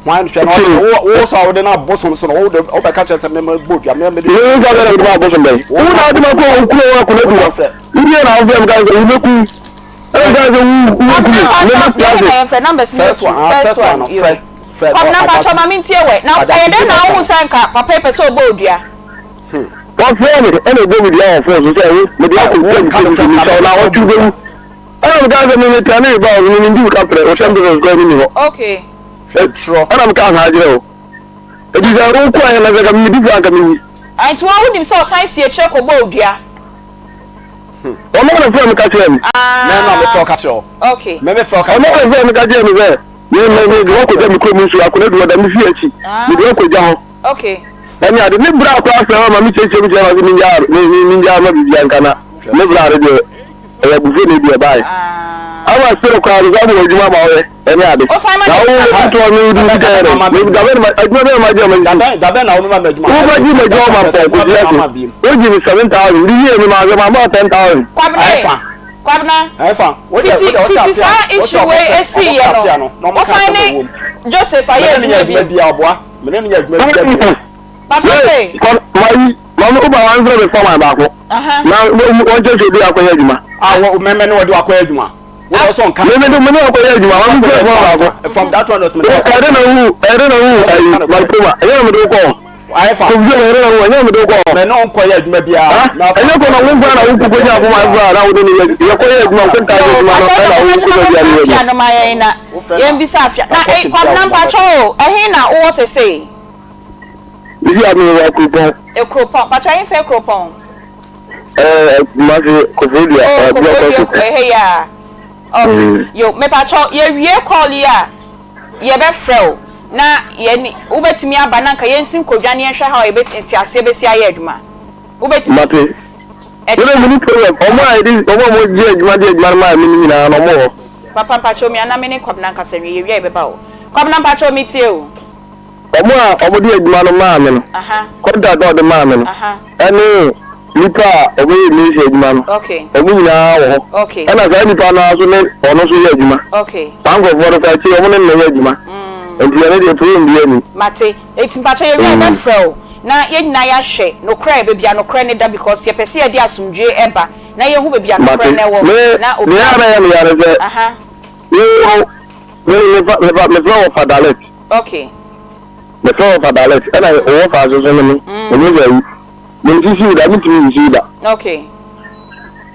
Hwan hwɛ no ɔte wo wo sɛ wode no abosom so no wo de wobɛka kyerɛ sɛ mema bɔ dua me mede.
Me nsa bɛ na mede ma abosom bɛn. Wo na wode ma kɔ wo kuro hɔ akono dua. Wo deɛ na wofrɛ me ka sɛ wobɛku.
First one yo Kwabena mpakyɛw ma mentie wɛ na ɛyɛ dɛn na wohu sɛ nka papa yi pɛ sɛ ɔbɔ odua.
Wɔfrɛɛ me ɛna ɔbɔ me dua wɔ fon so sɛ wo mede akɔ wura me kurom nti mesrɛ wo na ɔtwe wobɛwu. meka sɛ me metra ne reba ɔno me ndi ka prɛ wo sɛm pesos kora ni hɔ.
Okay.
Hwɛ ɛna meka saa kyerɛ wo. Eti sɛ wokɔ ɛ na sɛ ka me di fo anka me wu.
Nti wo wonim sɛ ɔsan si akyire kɔbɔ odua.
Ɔno na frɛ me ka kyerɛ me.
Ah.
Mɛ na me frɛ ka kyerɛ wo.
Okay.
Mɛ me frɛ ka
kyerɛ. Ɔno na frɛ me ka kyerɛ me sɛ me me me de wakɔgya me kurom nsuo akɔnɛ de wɔda me fie akyi. Me de wakɔgya hɔ.
Okay.
Ɛne ade ne bra koraa frɛ ma me kyerɛkyerɛ mu kyerɛ ma sɛ mengyaa me me mengyaa ma biribiara nka na ne bra no deɛ ɛyɛ abufuo na ebi ɛbaeɛ. Ama sere koraa no saa mo wɔ adwuma ma ɔyɛ ɛne ade. Na wo wo toɔ no wodi sika yɛ dɛ. Me dabɛn na adwuma bɛn na magye ama sisi.
Dabɛn na wo mema me adwuma.
Wo ma gye me adwuma ma pɔn kɔsi ase. Wo gye me 7000 de wie me ma sɛ ma ma 10000.
Kwabena Kwabena fiti fiti saa issue wei esii yɛ no wo san ne Joseph ayɛ adwuma bio.
Mene no yɛ adwuma bi bio.
Papa se.
Mayi maame wo ba wa nfrɛ me fa baako. Na wɔn kyerɛ obi akɔyɛ adwuma.
A wɔ mɛmɛ ne wɔde wakɔyɛ adwuma. Wo na ɔsɔ nka.
Mɛmɛ de mene wakɔyɛ adwuma wɔn nfrɛ fa baako.
From that one ɔsɛ.
Ɛde na wu ɛde na wu ayi Marikoma ɛyɛ na mede wokɔ.
Ayɛ fa.
Kofisɛ ɛde na wu ɛnyɛ na mede wokɔ.
Mɛ ne ɔnkɔyɛ adwuma biara.
Ɛnyɛ kɔ na wo nkwa na wo koko nya akoma ɛfra na wo de ne yɛ yɛkɔyɛ adwuma nkonta adwuma no ɛna wo koko nya ne yɛ adwuma.
Yɛn bisa afia. Na eh, Kwabena mpakyɛ o, ɛhe na wowɔ sesei?
Bisi a mewɔ Akuropɔn.
Akuropɔn, mpakyɛ ɛhe fa Akuropɔn?
Ɛɛ, Kumasi, Koforidua.
Oh, Koforidua, ɛhe yi a. Okay, mm. yo, mepakyɛ yɛwie call yi a, yɛbɛfrɛ wo na yɛn wobɛtumi aba na nka yɛnsi nkonnwa ne yɛnhwɛ how yɛbɛ nteaseɛ bɛsi ayɛ adwuma. Wobɛtumi.
Mate. Wode mini problem, ɔmo a yɛde ɔmo a ɔmo gye adwuma de adwuma no maa me no nyinaa no ɔmo wɔ hɔ.
Papa mpakyɛw me ana me ne Kwabena nkasa nwie yɛwie a yɛbɛba o. Kwabena mpakyɛw me tie o.
Ɔmo a ɔmo de adwuma no maa me no, contract a ɔde maa me no, ɛne nipa a ɔbɛyɛ mason adwuma no, ɔmo nyinaa wɔ hɔ. Ɛna saa nipa no ara nso ne ɔno nso yɛ adwuma. Saa nkorɔfoɔ no koraa akyire ɔmo ne no na ɛyɛ adwuma. Nti ɛno deɛ problem biara nnim.
Mate. Enti mpakyɛw yɛwie a yɛbɛfrɛ wo na yɛn nyinaa yɛahwɛ nokorɛ baabi a nokorɛ no da because yɛpɛ sɛ yɛde asomdwoeɛ ba na yɛhu baabi a nokorɛ
Mate.
no wɔ
Me,
na
nea
obiara
na ɛyɛ me ya ne sɛ,
aha.
me wo, me, mefa, mefa, mefrɛ wɔ fa Dalet.
Okay.
Mefrɛ wɔ fa Dalet, ɛna wɔ fa nso so ne me, ɛnyɛ sɛ ayi. Mensisi wo da, mentumi nsisi wo da.
Okay.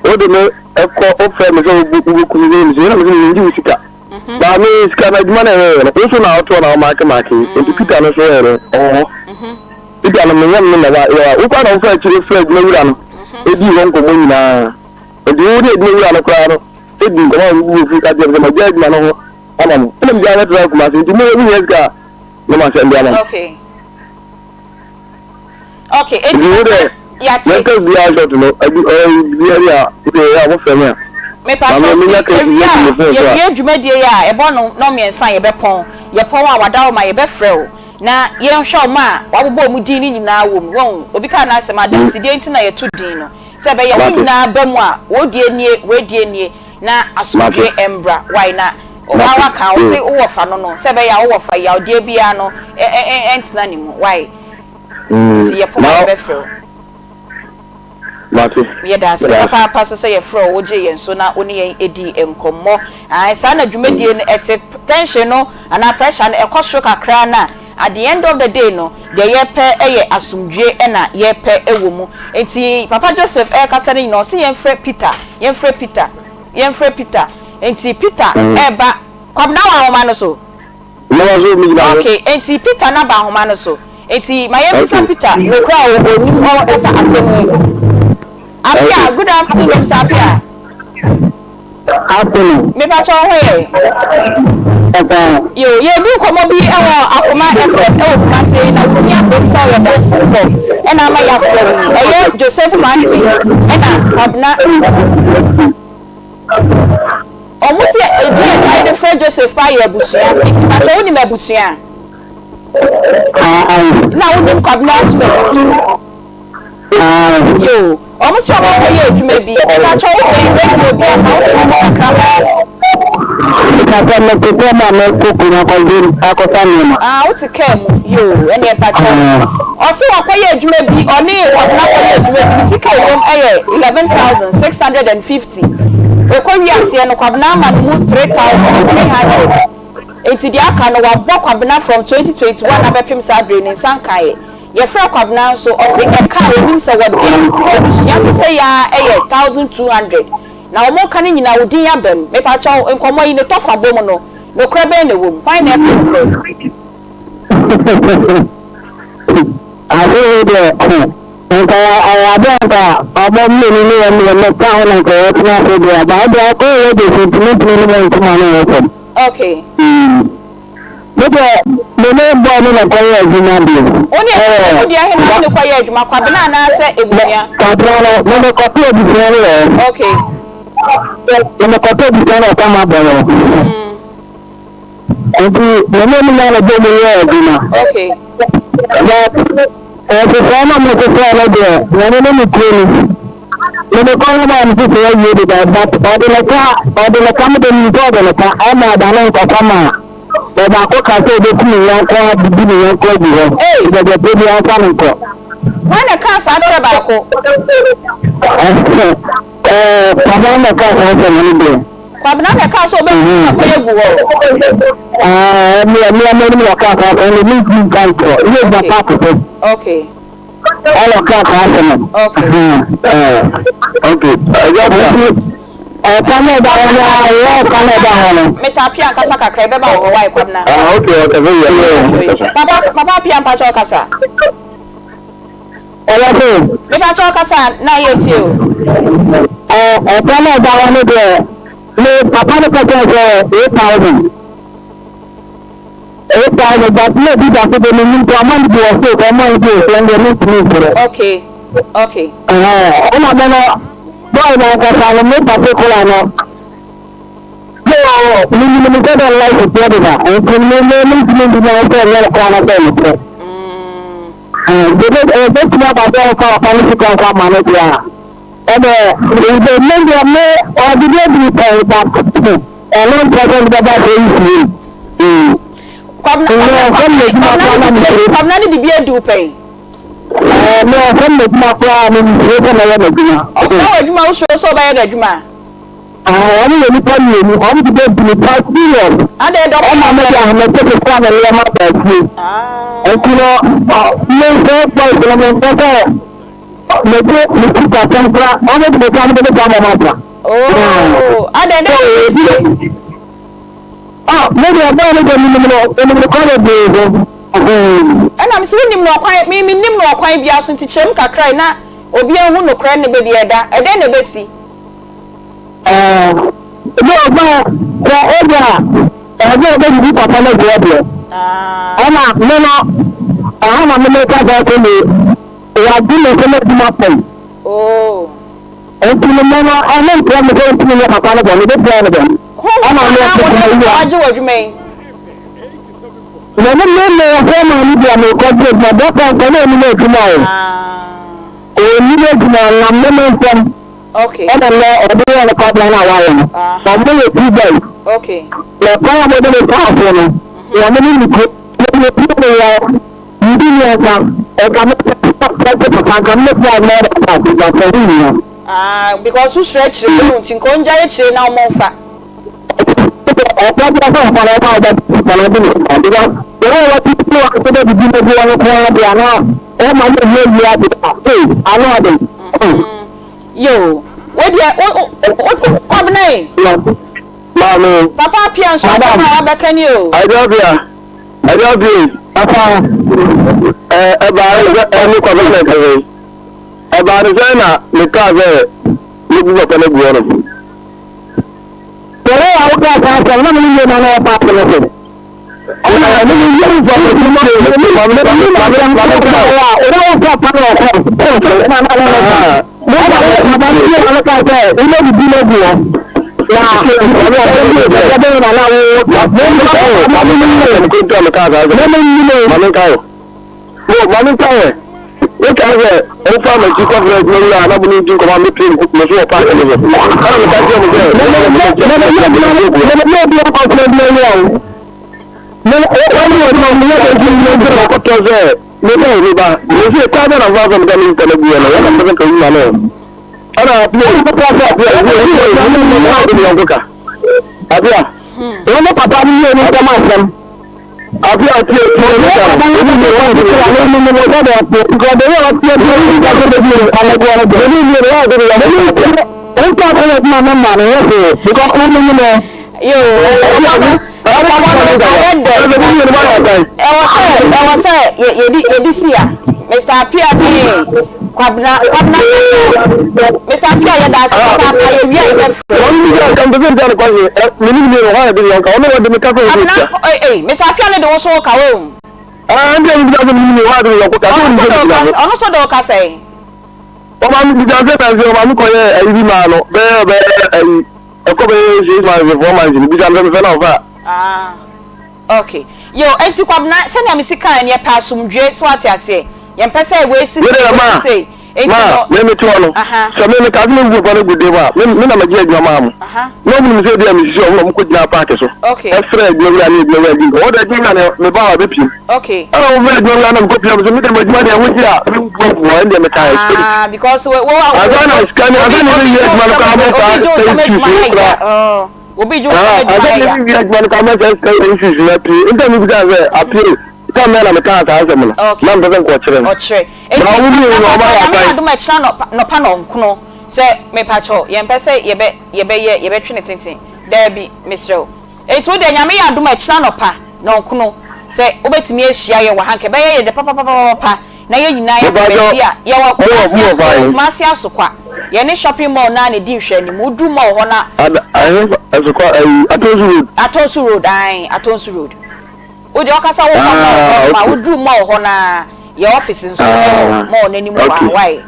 Wode me ɛkɔ, wofrɛ me sɛ wobɛku me, sɛ ɛna me sɛ mengye wo sika. Na me sika no adwuma na ɛyɛyɛ no, wo nso na wotoɔ na womaake maake. Nti Peter no nso yɛ dɛ, ɔwɔ hɔ. Peter no menyɛ me na wa yɛ wa. Wokɔ na wofa akyire frɛ adwuma wura no, ɛdii hɔ nkɔmmɔ nyinaa. Nti wo ne adwuma wura no koraa no, ɛdi nkɔmmɔ a wo bo fu ka kyerɛ me sɛ magya adwuma no ho ama mo. Ɛna megyaa bɛtena Kumasi. Nti mo mo hia sika a, na masɛnde ama mo.
Okay. Okay, eti
Nti wo dɛ,
yate.
yɛnka biara short no, adu ɛɛ biara bi a, wo deɛ ɛyɛ a wofrɛ me a.
Mepakyɛw
Maame,
ti,
menya case
yɛwie
bi
a,
agu me phone so a.
yɛwie dwumadie yi a, ɛbɔ no nnɔnmiɛnsa a yɛbɛpɔn. Yɛpɔn a, wada wo ma yɛbɛfrɛ wo na yɛnhwɛ wɔn a wɔabobɔ wɔn din no nyinaa wɔ mu. Wahu? Obi kaa n'asɛm, adansedie nti na yɛto din no. Sɛ ɛbɛyɛ a wɔn
Mate.
nyinaa ba mu a, wei deɛ nie, wei deɛ nie, na
Mate.
asomdwoeɛ mmra. Wai? Na waa
Mate.
waka, wo se
Yoo.
wowɔ fa no no, sɛ ɛbɛyɛ a wowɔ fa yawdeɛ biara no ɛ ɛ ɛ ɛntena ne mu. Wai? Nti yɛpɔn a
Na
yɛbɛfrɛ wo.
Mate.
Yɛda ase
Meda ase.
papaapa nso sɛ yɛfrɛɛ wo, wogyee yɛn so na wo ne yɛn dii nkɔmmɔ. Ae, saa na dwumadie no te. Tension no anaa pressure no ɛkɔ soro kakra no a, at the end of the day no, deɛ yɛpɛ yɛ asomdwoeɛ na yɛpɛ wɔ mu. Nti Papa Joseph rekasa no nyinaa, ɔse yɛmfrɛ Peter, yɛmfrɛ Peter, yɛmfrɛ Peter. Nti Peter reba, Kwabena wɔ ahoma no so?
Mɛba so, megyina hɔ.
Okay, enti Peter no aba ahoma no so. Enti ma yɛmmisa
Okay.
Peter nokorɛ a ɔnim hɔ ɛfa asɛm yi ho. Apia,
Okay.
good afternoon, Mr. Apia.
Afternoon.
Mepakyɛ wo ho yɛ?
Papa.
Yo, yɛredi nkɔmmɔ bi wɔ Akoma FM wɔ Kumasi na wo din abom sɛ ɔyɛ dansefoɔ ɛna ama yɛafrɛ wo yi. Ɛyɛ Joseph Kwarteng ɛna Kwabena. Ɔmo se edin a yɛde frɛ Joseph paa yɛ abusua nti pakyɛ wonim abusua?
Aane.
Na wonim Kwabena Asumadu nso?
Aane.
Yoo, ɔmo se ɔmo akɔ yɛ adwuma bi, mepakyɛ wo bɛn radio bi a ka wo kyerɛ me kakra ma me.
Mepakyɛ mete kaa mu a mekɔ kurom akɔgye akɔfa nneɛma.
Ah wote kaa mu, yoo ɛneɛ mpakyɛ.
Aane.
Ɔse wakɔyɛ adwuma bi, ɔne Kwabena kɔyɛ adwuma bi, ne sika a ɛwom yɛ 11,650. Ɛkɔ wie aseɛ no Kwabena ama no mu 3,300. Enti deɛ aka no wabɔ Kwabena from 2021 abɛpem saa berɛ yi ne nsa nkaeɛ. Yɛfrɛɛ Kwabena nso ɔse ɛka a ɔnim sɛ wɔde abusua sesei ara yɛ 1,200. Na wɔn ka no nyinaa wo din aba mu. Mepakyɛw, nkɔmmɔ yi ne tɔfa bɔ mu no, nokorɛ bɛn na ɛwɔ mu? Hwan na ɛka nokorɛ?
Ade wei deɛ nka ɛyɛ ade a nka ɔmo mmienu ne yɛn deɛ mo ka ho na nka yɛtena ase deɛ aba ɛdeɛ akɔ yɛ de so ntumi ntumi ne mo ntoma no wɔ fam.
Okay.
Me deɛ me ne bɔɔ ne na kɔyɛ adwuma deɛ.
Wo ne wo deɛ he na wo ne kɔyɛ adwuma Kwabena anaasɛ ebusua?
Kwabena no me ne kɔpɛ ebusua no wɔ hɔ.
Okay.
Me ne kɔpɛ ebusua no ɔkama bɔ no. Nti me ne ɔmo nyinaa na ɛbɔ mu yɛ adwuma.
Okay.
But nhyehyɛe na mo hyehyɛɛ no deɛ wɔne ne me kuro no. Me me kɔ hɔ maa me hyehyɛe awie deda but ɔde ne ka ɔde ne ka me de nim sɛ ɔde ne ka ɛma ɛda ne nkɔkɔ ma ɔbaako ka sɛ ɔbɛku ne yɔnko adidi ne yɔnko agu hɔ.
Ei!
Bɛbɛ pɛ bi ɔmfa no nkɔ.
Hwan na ɛkaa saa kyerɛ baako?
Ɛɛ papa na ɛkaa saa asɛm no deɛ.
Kwabena na ɛkaa sɛ ɔbɛbu papa yi agu hɔ.
Ɛɛ me me me me ɔkaa saa asɛm no me ntumi nka ntorɔ yɛ gya paaki so.
Okay.
Ɛna ɔkaa saa asɛm no.
Okay.
Ɛɛ
okay. Ɛgya bia.
Ɛka na ɛda hɔ no ɛyɛ ɛka na ɛda hɔ no.
Mr. Apia nkasa kakra ɛbɛba wɔ hɔ wae Kwabena.
Ah okay ɔkasa yɛ.
Papa Papa Apia mpakyɛ ɔkasa.
Ɛyɛ se.
Mepakyɛw kasa na yɛ tie o.
Ɛ ɛka na ɛda hɔ no deɛ me papa no kɔkyɛɛ sɛ 8000 8000 but na obi da so de me nim sɛ ɔma no bi wɔ state ɔma no bi wɔ sɛ ɛndeɛ mentumi nkyerɛ.
Okay okay.
Ɛhɛn ɛna me no boy no ankasa no me particular no so me nim no sɛ dɛ life teɛ deda nti me me mentumi ndi na sɛ ɛnyɛ nokorɛ anasɛ nokorɛ. Ɛbɛtumi aba sɛ ɔfa ɔfa no sika nko ama no deɛ a, ɛnɛ me deɛ me ɔde bi adi pɛn but ɛno nkyerɛ sɛ bɛba sɛ nsie.
Kwabena ne biribi adi wo pɛn?
Me ɔfam n'adwuma koraa me nsuro sɛ mɛyɛ n'adwuma.
Ɔfam w'adwuma wosuro sɛ wobɛyɛ n'adwuma?
Ah, wɔn yɛ nipa mienu, wɔn de bɛ di nipa serious. Ɔma me de ahomete keka me nneɛma ba fie. Nti no, me sɛ boys no me mpɛ sɛ me de me sika sɛm kora, wɔn de me ka me de me ka ma ma sa.
Oh, adɛn dɛ na sie?
Ah, me de ɔbaa no de menim no, menim no kwan bebree so.
Ɛna me sɛ wonim no ɔkwan, me menim no ɔkwan biara so nti kyerɛ mu kakra yi na obi ahu nokorɛ ne baabi a ɛda, ɛdɛn na ɛbɛsi?
Ebi wɔ hɔ a, sɛ ebi a ɛsɛ ɔbɛdidi papa no deɛ deɛ. Ɛna me no, ɛha na me meka sɛ ɛkɔ me wagye me sɛ m'adwuma pɛn. Nti no me no, ɛno nkyerɛ me sɛ ntumi nyɛ papa no bɔne, bɛtumi ayɛ no bɔne.
Ɛna me ɔpɛ sɛ me wagye w'adwuma yi.
Na ne me me ɔfɛ maa me bi a mekɔgye adwuma, dɔkta nka na ɔnim adwuma o. Ɔnim adwuma nam me me nsɛm.
Okay.
Ɛna nnɛ ɔde yɛɛ ne kwabena no a wayɛ no.
Aha.
Ɔmo yɛ two boys.
Okay.
Na kwan a wɔde me faa so no, wɔne ne ne kuro. Yɛde pie me wɔ biribi mmiɛnsa. Nka me pɛ papa nka me pɛ a mɛyɛ dɛ but ɛho nhia.
Ah, because wo suro akyire no nti nka ɔngyae akyire na ɔmo nfa.
Ɔpɛ bi sɛ ɔfa no ɔfa ɔbɛ papa no de ne sika because wɔn a wɔte ti wɔ ase bɛ didi no bi wɔn nko ara deɛ anaa ɔma no yɛ yie ade a ee ano ade.
Yoo, wo deɛ wo wo wo Kwabena yi.
Maame.
Papa Apia nso asɛm a wabɛka ni o.
Agya Apia, Agya Apia.
Papa.
Ɛɛ ɛbaa ne sɛ ɛne Kwabena na ɛkasa yi. Ɛbaa ne sɛ na mekaa sɛ mebu papa no agu hɔ nom.
Sɛ wo a wokaa saa asɛm na me ne yie na na ɔpa ase no so.
Me ɔne wɔ ma me yɛ bɛnti mi nti na ɔkɔtɔ sɛ me sɛ me ba me sɛ kwan bɛ na nfa sɛ meda me nipa no guɛ no wɔn na sɛ nka wuma no ɛna apia apia apia apia apia ɔde me yɔnko ka apia
wɔn ne papa no yie no ntɛm asɛm
apia apia apia
ne papa no ne wɔn ti kura ne ne ne sɛ de ɔte nka ɔde yɛ ɔte ɔte ɔte ɔte ɔte ɔte ɔte ɔte ɔte ɔte ɔte.
sɛ ɔbɛyɛ adwuma no ma no yɛ hwee because ɔno ne no.
Yoo, nkɔmmɔ no, nkɔmmɔ no ayɛ dɛ. Ɛwɔ sɛ, ɛwɔ sɛ yɛdi, yɛdi si a. Mister Appiah ne Kwabena, Kwabena Mister Appiah yɛda ase papaapa, yɛwie a yɛbɛfrɛ. Kwabena, ei, Mister Appiah ne de wo so wo ka, woahu. Ɔno nso de wo ka sɛn?
Ɔma me bisa sɛ nansi ɔma me kɔyɛ ayi bi maa no bɛyɛ bɛyɛ ayi ɛkɔ bɛyɛ six months four months no bisa no sɛ mefɛ na ɔfa.
Ah okay yo enti Kwabena sɛnea mesi kae no yɛpɛ asomdwoe so wate aseɛ yɛmpɛ sɛ wei si sei wei si sei enti no.
Ma me mete hɔ no sɛ me meka sɛ mebu papa no gu dan mu a me me na magye adwuma maa mo na ɔmo nim sɛ ebi a mesisi ɔmo na ɔmo kɔ gyinaa paaki so ɛfrɛ adwuma wura ne adwuma wura di nkɔmmɔ ɔde adwuma wura no meba hɔ a bɛpiem.
Okay.
Ɛna wo fɛ adwuma wura na mekɔ pia me so mede m'adwuma deɛ ho gye a mebu agu hɔ ɛndeɛ meka
ah because wo wo
ansa na sika ne ansa na ɛbɛwie adwuma no koraa mɛ saa sika issues no koraa
obi gye wo sɛm adwuma
ansa na ɛbɛwie adwuma no koraa mɛ saa sika issues no apue nti na mebisa sɛ apue sɛ mɛ na mekaa saa asɛm no na mpɛ sɛ nkɔkyerɛ no
ɔkyerɛ nti
na wo mmienu no ɔma yɛ
asan adom ɛkyerɛ nɔpa na ɔnkono sɛ mepakyɛw yɛmpɛ sɛ yɛbɛ yɛbɛyɛ yɛbɛtwe ne tenten daabi mesrɛ wo Enti wo deɛ Nyame yɛ adom a ɛkyena anɔpa nɔnkono sɛ wobɛtumi ahyia yɛn wɔ ha nka ɛbɛyɛ yɛn dɛ papapapapa na yɛn nyinaa yɛakɔ baabi a yɛwɔ Kumasi yɛwɔ Kumasi Asokwa yɛne shopping mall no ara na ɛdi nhwɛanimu woduru mall hɔ no a.
Ada ahe Asokwa ayi Atonsu road.
Atonsu road ae Atonsu road wo deɛ ɔkasa wokɔ mall hɔ nom a woduru mall hɔ no ara yɛn office nso wɔ mall no anim hɔ a why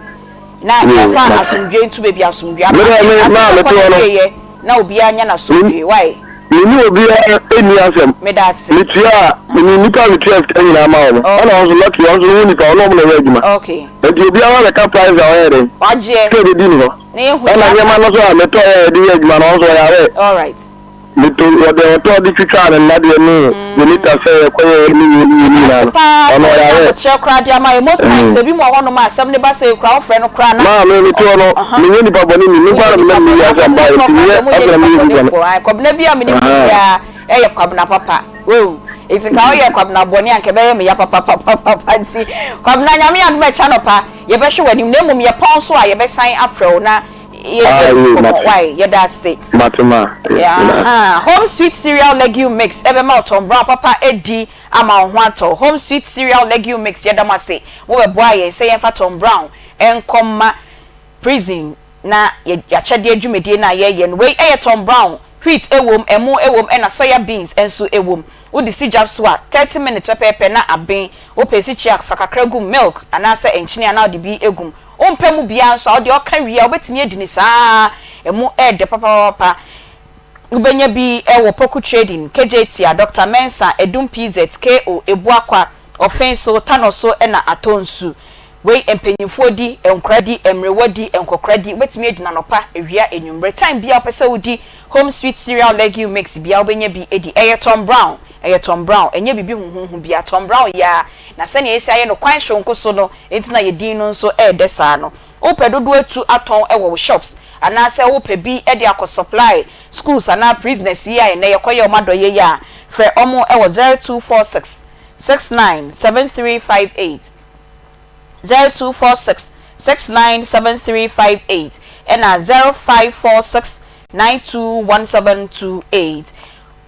na yɛmfa asomdwoe nto baabi a asomdwoe aba afei bɛkɔ n'awieɛ. Na obiara nya n'asomdwoe. Why?
Me ne obiara nni asɛm.
Meda ase.
Metua a, me nnipa a metua sika nyinaa ma wɔn. Ɛna wɔn nso, lucky, wɔn nso wɔn nipa, wɔne wɔn na ɛyɛ adwuma.
Okay.
Nti obiara bɛka price a ɔyɛ dɛn?
Wagyeɛ.
Sika ɛbɛdi ne hɔ.
Na yɛhu
Ɛna
deɛ
nneɛma
aka.
no nso a metɔeɛ a yɛde yɛ adwuma no, wɔn nso wɔyɛ aware.
Alright.
Meto, wɔde ɔtɔ de twitwaa ne nnadeɛ ne ne nita sɛ yɛkɔyɛɛ ne wei ne wei ne
Meda
nyinaa
ase
no,
paa sɛ
ɔno ɔyɛ
woanya
aware.
aboterɛ koraa de ama yɛn. Most times ebinom wɔ hɔnom a asɛm no ba sei koraa wofrɛ no koraa na.
Maa me mete hɔ no,
Aha.
menyɛ nipa bɔne ni, me nko ara
Wonyɛ
na
nipa
menam me
bɔne.
wiase a mbaeɛ
Akwabenafoɔ
nti
koraa
menyɛ
deɛ wɔnyɛ
afei na
nipa
meyɛ obi bɔne.
bɔnefoɔ. Ae, Kwabena biara a menim no
Ahaa.
biara yɛ Kwabena papa. Woahu? Nti nka woyɛ Kwabena bɔne a nka ɛbɛyɛ me ya papapapapa. Nti Kwabena, Nyame adom a ɛkyɛ anɔpa yɛbɛhwɛ w'anim na mmom yɛpɔn nso a yɛbɛsan afrɛ wo na
Ah,
yɛdi
yoo,
nkɔmmɔ.
mate.
Wai, yɛda ase.
Mate ma. Meda ase.
Ahaa, Home Sweet Cereal Legume Mix ɛbɛma wo Tom Brown papa adi ama wo ho atɔ wo. Home Sweet Cereal Legume Mix, yɛda mo ase. Mobɛboaa yɛn sɛ yɛmfa Tom Brown nkɔma prison na yɛ akyɛdeɛ dwumadie no a yɛreyɛ no. Wei yɛ Tom Brown, wheat wom, ɛmo wom ɛna soya beans nso wom. Wode si gya so a, 30 minutes pɛpɛɛpɛ na aben. Wopɛ esikyire a, fa kakra gu mu, milk anaasɛ nkyene anaa wode bi gu mu. Wompɛ mu biara nso a, wo deɛ ɔka wie a, wobɛtumi adi no saa ara. Ɛmu yɛ dɛ papapapa. Wobɛnya bi wɔ Poku Trading, Kejetia, Doctor Mensah, Adum PZ, KO, Ebuakwa, Ɔfenso, Tanoso na Atonsu. Wei mpanyinfoɔ di, nkwadaa di, mmerewa di, nkɔkora di. Wobɛtumi adi no anɔpa, awia, anwummerɛ. Time biara wopɛ sɛ wodi Home Sweet Cereal Legume Mix biara wobɛnya bi adi. Ɛyɛ Tom Brown, ɛyɛ Tom Brown, ɛnyɛ biribi huhuuhu biara. Tom Brown yi ara, na sɛnea yɛasi ayɛ no kwan soronko so no nti na yɛn din no nso ɛredɛ saa no. Wopɛ dodoɔ atu atɔn wɔ wo shops anaasɛ wopɛ bi de akɔ supply schools anaa prisoners yi a ɛnnɛ yɛkɔyɛ wɔn adɔeɛ yi a, frɛ wɔn wɔ 0246 69 7358, 0246 69 7358 ɛna 0546 921728.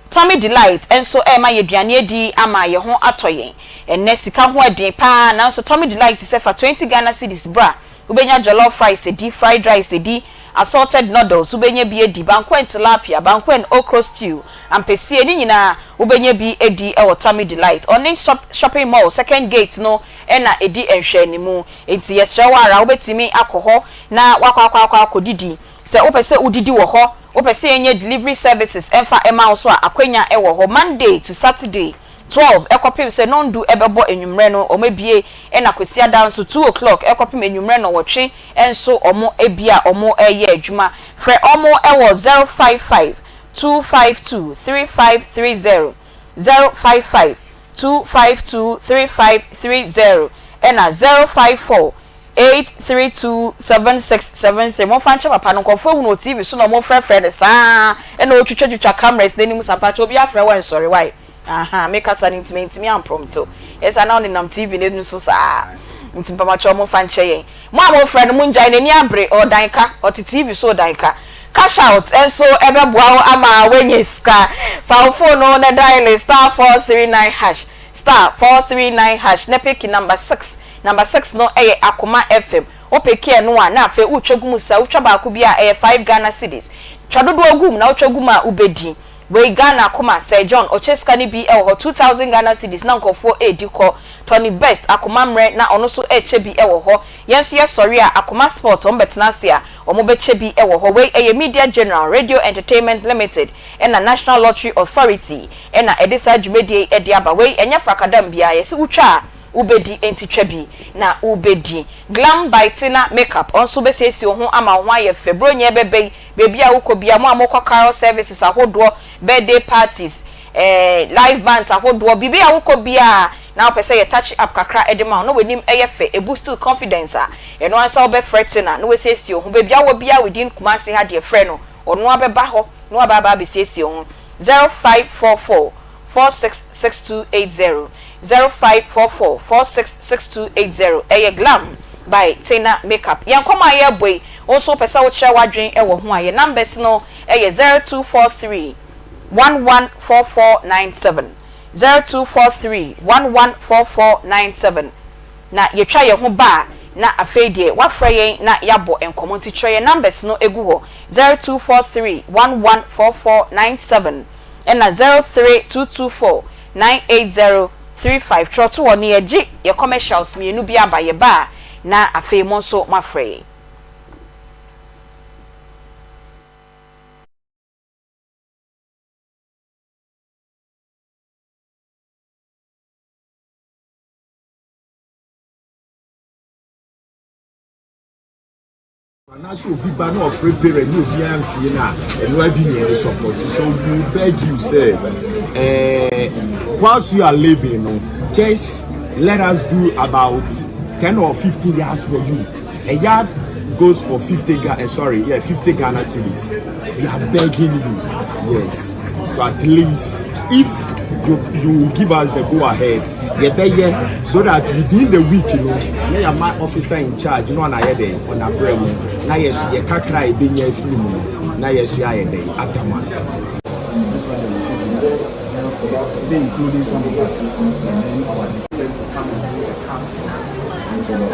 Tummy Delight nso rema yɛn aduane adi ama yɛn ho atɔ yɛn. Ɛnnɛ sika ho ɛden paa nanso Tummy Delight sɛ fa 20 Ghana cedis bra, wobɛnya jollof rice adi, fried rice adi, assorted noodles wobɛnya bi adi, banku and tilapia, banku and okro stew, ampesie, ne nyinaa wobɛnya bi adi wɔ Tummy Delight. Ɔne Shopping Mall second gate no na ɛdi nhwɛanimu. Enti yɛsrɛ wo ara wobɛtumi akɔ hɔ na woakɔ akɔ akɔ akɔdidi. Sɛ wopɛ sɛ wodidi wɔ hɔ, wopɛ sɛ yɛnyɛ delivery services mfa mma wo nso a, akwanya wɔ hɔ. Monday to Saturday, 12 kɔpem sɛ nɔndu bɛbɔ anwummerɛ no, wɔabue, ɛna Kwasiada nso, 2 o'clock kɔpem anwummerɛ nnɔnwɔtwe nso wɔabue a wɔreyɛ adwuma. Frɛ wɔn wɔ 055 252 3530, 055 252 3530, ɛna 054 8327673 Momfa nkyɛ papa no, nkurɔfoɔ ahunu wɔ TV so na wɔfrɛfrɛ no saa ɛna ɔtwitwatwitwa cameras no anim saa, mpakyɛ obi afrɛ wo ɛnsɔre wai ahaa me kasa no nti mantumi amprompt wo ɛsa na ɔnenam TV no so saa nti mpakyɛ momfa nkyɛ yɛn mo a mofrɛ no mongyae n'ani abere ɔdan ka ɔte TV so ɔdan ka. Cash out nso bɛboa wo ama woanya sika. Fa wo phone no na diale *439 hash, *439 hash na piki number 6. Number 6 no yɛ Akoma FM. Wo piki ɛno a, na afei wotwa gu mu saa. Wotwa baako bi a, ɛyɛ 5 Ghana cedis. Twa dodoɔ gu mu na wotwa gu mu a, wobɛdi. Wei Ghana akoma, Sir John, ɔkyɛ sika no bi wɔ hɔ, 2000 Ghana cedis na nkurɔfoɔ redi kɔ. Tony Best, akoma mmerɛ na ɔno nso rekyɛ bi wɔ hɔ. Yɛn nso yɛsɔre a, Akoma Sports, wɔn bɛtena ase a, wɔn bɛkyɛ bi wɔ hɔ. Wei ɛyɛ Media General, Radio Entertainment Limited ɛna National Lottery Authority ɛna ɛde saa dwumadie yi de aba. Wei ɛnyɛ frakadam biara, yɛse wotwa a wobɛdi, enti twa bi na wobɛdi. Glam by Tina Makeup, ɔno nso bɛsiesie wo ho ama wo ho ayɛ fɛ. Buronya ɛbɛba yi, baabi a wokɔ biara, mo a mokɔ carol services ahodoɔ, birthday parties, eh, live bands ahodoɔ, biribi a wokɔ biara na wopɛ sɛ yɛ touch up kakra de ma wo na w'anim yɛ fɛ, ɛ boost wo confidence a, ɛno ara sɛ wobɛfrɛ Tina na wasiesie wo ho. Baabi a wowɔ biara within Kumasi ha deɛ frɛ no, ɔno ara bɛba hɔ na waba aba abɛsiesie wo ho. 0544 466280, 0544 466280, ɛyɛ Glam by Tina Makeup. Yɛn nkɔmmɔ a yɛrebɔ yi, wo nso wopɛ sɛ wokyerɛ w'adwene wɔ ho a, yɛn numbers no yɛ 0243 114497, 0243 114497. Na yɛtwa yɛn ho ba a, na afei deɛ woafrɛ yɛn na yɛabɔ nkɔmmɔ. Nti twerɛ yɛn numbers no gu hɔ, 0243 114497 ɛna 03224 98035. Twerɛ to hɔ na yɛgye yɛn commercials mmienu bi aba, yɛba a na afei mo nso moafrɛ yɛn.
Anaasɛ obi ba na ɔfrɛ parent ne obiara mfie no a, ɛno ara bi na yɛde support. So we beg you sɛ eh, whilst you are living no, just let us do about 10 or 15 yards for you. A yard goes for 50 Ga eh, sorry, yeah, 50 Ghana cedis. We are begging you. Yes. So at least if you you give us the go ahead, yɛbɛyɛ so that within the week no, na yɛama officer in charge no na yɛ dɛn ɔnabrɛ mu na yɛ so yɛ kakra a yɛbɛnya afiri mu no na yɛ so ayɛ dɛn adam ase.
Including some of us and then our them to come and do a counseling instead of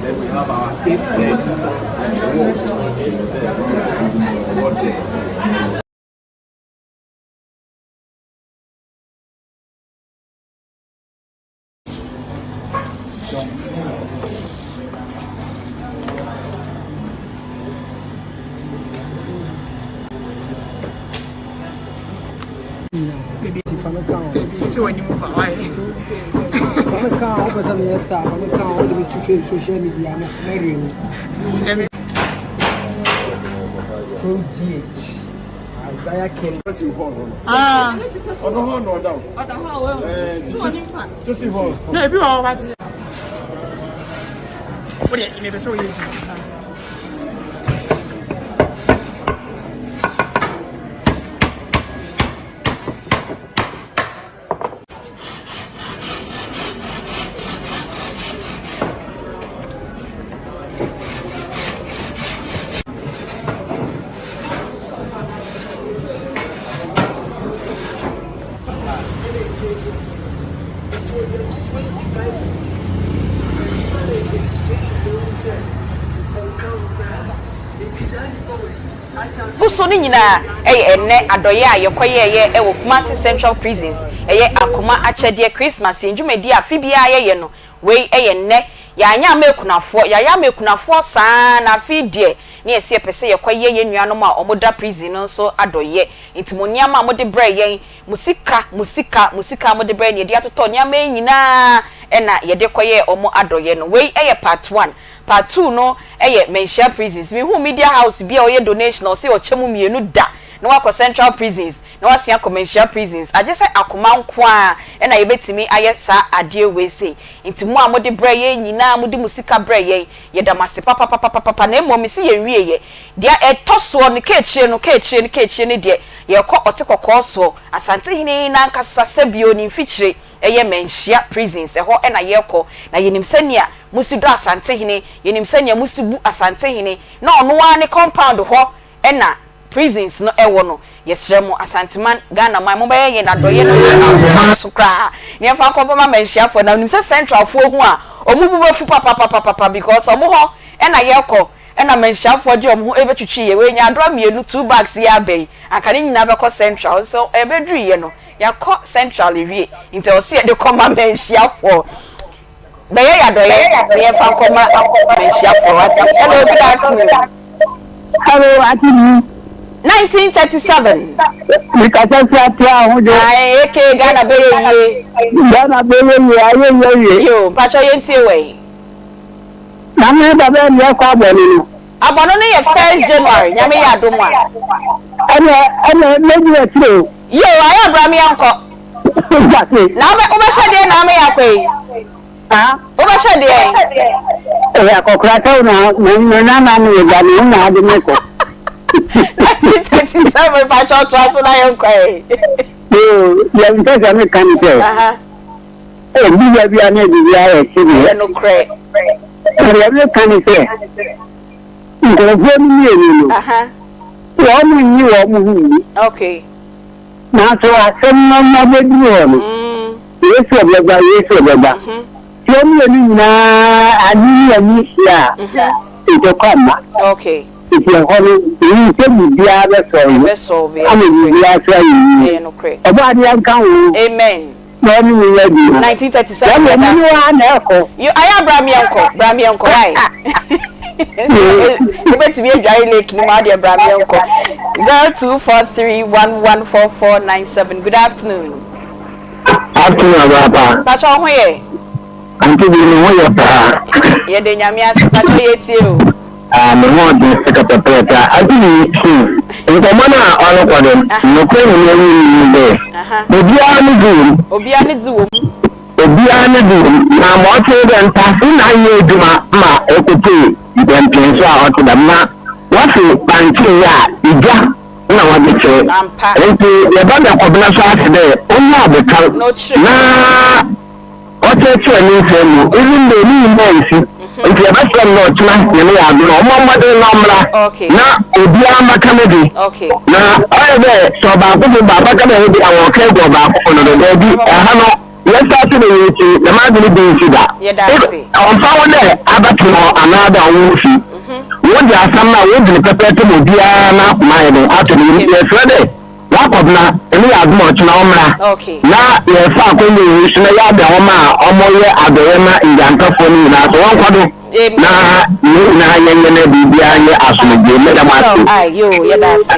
Then we have our eighth bed ward. Ward there.
Sɛ w'anim pa wayɛ.
Fa me ka ho, wopɛ sɛ meyɛ star, fa me ka ho, wode me to social media no, mɛwe wo. Pro GH, Isaiah King.
Ah.
Ɔdɔ hɔ na ɔda o.
Ɔda hɔ a wɔn.
Ɛɛ Tosi hɔ.
Na ebi wɔ hɔ wate. Wode mepɛ sɛ woyɛ adwuma.
Gu so no nyinaa yɛ ɛnnɛ adɔeɛ a yɛkɔyɛeɛ wɔ Kumasi Central Prisons, ɛyɛ Akoma Akyɛdeɛ Christmas yɛn dwumadie a afe biara yɛyɛ no, wei yɛ nnɛ. Yɛanyɛ ama akunafoɔ, yɛayɛ ama akunafoɔ saa ara na afe yi deɛ na yɛse yɛpɛ sɛ yɛkɔyɛ yɛn nuanom a wɔda prison no nso adɔeɛ. Nti mo nneɛma a mode brɛɛ yɛn, mo sika, mo sika, mo sika a mode brɛɛ yɛn na yɛde atotɔ nneɛma yi nyinaa na yɛde kɔyɛɛ wɔn adɔeɛ no. Wei yɛ part one. Part two no yɛ Manhyia prisons. Mehuu media house bi a ɔyɛ donation a ɔse ɔkyɛ mu mmienu da na wakɔ central prisons na wasen akɔ Manhyia prisons. Agye sɛ akoma nko ara na yɛbɛtumi ayɛ saa adeɛ wei sei. Nti mo a mode brɛ yɛn nyinaa, mode mo sika brɛ yɛn, yɛda mo ase papapapapapa. Na mmom mese yɛnwieɛ. Deɛ ɛtɔ soɔ no, kaakyire no, kaakyire no, kaakyire no deɛ, yɛrekɔ ɔte kɔkɔɔ soɔ, Asantehene no ankasa sɛbio ne mfikyire. Ɛyɛ Manhyia prisons, ɛhɔ na yɛrekɔ, na yɛnim sɛnea mosi dɔ Asantehene, yɛnim sɛnea mosi bu Asantehene, na ɔno ara ne compound hɔ na prisons no wɔ no, yɛsrɛ mo Asanteman, Ghanaman, mobɛyɛ yɛn adɔeɛ no ma so koraa na yɛmfa nkɔbɔ ma Manhyiafoɔ, na menim sɛ Centralfoɔ hu a, wɔn bo bɛfu papapapapa because wɔn hɔ na yɛrekɔ na Manhyiafoɔ de wɔn ho rebɛtwitwi yɛn, wei nyaadoa mmienu, two bags yi aba yi, anka ne nyinaa bɛkɔ Central, nso ɛbɛduruiɛ no, yɛakɔ Central awie, nti ɛwɔ sɛ yɛde kɔma Manhyiafoɔ. Bɛyɛ yɛ adɔyɛ na yɛmfa nkɔma Manhyiafoɔ wate. Hello, good afternoon.
Hello, Atini.
1937.
Mekasa fi ate ahodwo.
Ae, aka Ghana bɛyɛ yie.
Ghana bɛyɛ yie, ayɛ yie awie.
Yo, mpakyɛw yɛntie wɔ yi.
Na me da bɛn na yɛkɔ abɔne no?
Abɔno no yɛ first January, Nyame yɛ adom a.
Ɛnɛ, ɛnɛ, mɛdi akyire o.
Yo, ayɛ abra me yɛnkɔ. Na wobɛ wobɛhyɛ deɛn na ama yɛakɔ yi? Wobɛhyɛ deɛn?
Ɛyɛ akɔkora sɛ wo na me nana ne yɛ gya ne wo na ade me kɔ.
1937 pakyɛ ɔtoa so na yɛnkɔ yi.
Yoo, deɛ mpɛ sɛ meka ne sɛ, obi yɛ bia ne biribi ayɛ kye deɛ.
Ɛyɛ nokorɛ.
Na deɛ meka ne sɛ, nkurɔfoɔ no mmienu no, wɔn nyi wɔn ho nni.
Okay.
Nanso asɛm no ma bɛduru hɔ no, Yesu ɔbɛba, Yesu ɔbɛba. Sɛ wɔn mmienu nyinaa ani ne ani hyia a, ntɔkwa mma. Nti ɛhɔ no, menim sɛ biribiara bɛsɔlve ama biribiara so ayɛ yie. Ɔbɔadeɛ nka wo ho na ɔne wo nyɛ adwuma.
1937
Wɔn deɛ, me ne wo ara na ɛrekɔ.
Yo, ayɛ a bra meɛnkɔ, bra meɛnkɔ, why? Wobɛtumi adware lake no mu a, wodeɛ bra meɛnkɔ. 0243114497, good afternoon.
Afternoon abaapa.
Pakyɛ wo ho yɛ?
Auntie bi me ho yɛ paa.
Yɛda Nyame ase, pakyɛ yɛtie o.
Ah, me ho ɔden sika pɛpɛɛpɛ. Auntie bi, hmm, nkɔmmɔ no a ɔrekɔ no, nokorɛ nyame anim ne dɛ, obiara ne dzi wɔ mu.
Obiara ne dzi wɔ mu.
Obiara ne dze wɔ mu, na ma ɔtse nye dɛ ntaase na ayɛ edwuma ma ekopue mpɛnpɛnso a ɔtse dɛm, na wɔse bankye yɛ a, egya na wɔdze kyerɛ. Ntsi yɛbɛda Kɔbena so ase dɛ onya abotar na ɔkyerɛkyerɛ ne nsɛm mu, even though ne nyina ennsi. Ntsi yɛbɛserɛ no dɛ ɔkyena Nyame yɛ adom a ɔmbɔ mbɔdzen na ɔmbra na obiara mbɛka ne dze. Na ɔyɛ dɛ sɛ ɔbaakofo ba abɛka dɛ ebia wɔreka egu ɔbaakofo no do, dabi, ha no yɛstarte dɛ yeetsie, dɛm adze no bi nnsi da. Ɔmmfa ho dɛ abɛtsen hɔ anaa dɛ ɔwo fi, wodze asɛm no a wodzi no pɛpɛɛpɛ ma obiara n'akoma ayɛ dɛn atɔ ne yamu. Yɛserɛ dɛ Wakɔbena, Nyame yɛ adom a ɔkyena ɔmmra na yɛfa akɔnnwa yi so na yɛada wɔn a wɔyɛ adɔeɛ ma ngyankafoɔ no nyinaa so wɔnkɔ do na yɛn nyinaa yɛnyɛ na biribiara nyɛ asomdwoeɛ. Meda mo ase.
Aye yoo yɛda ase.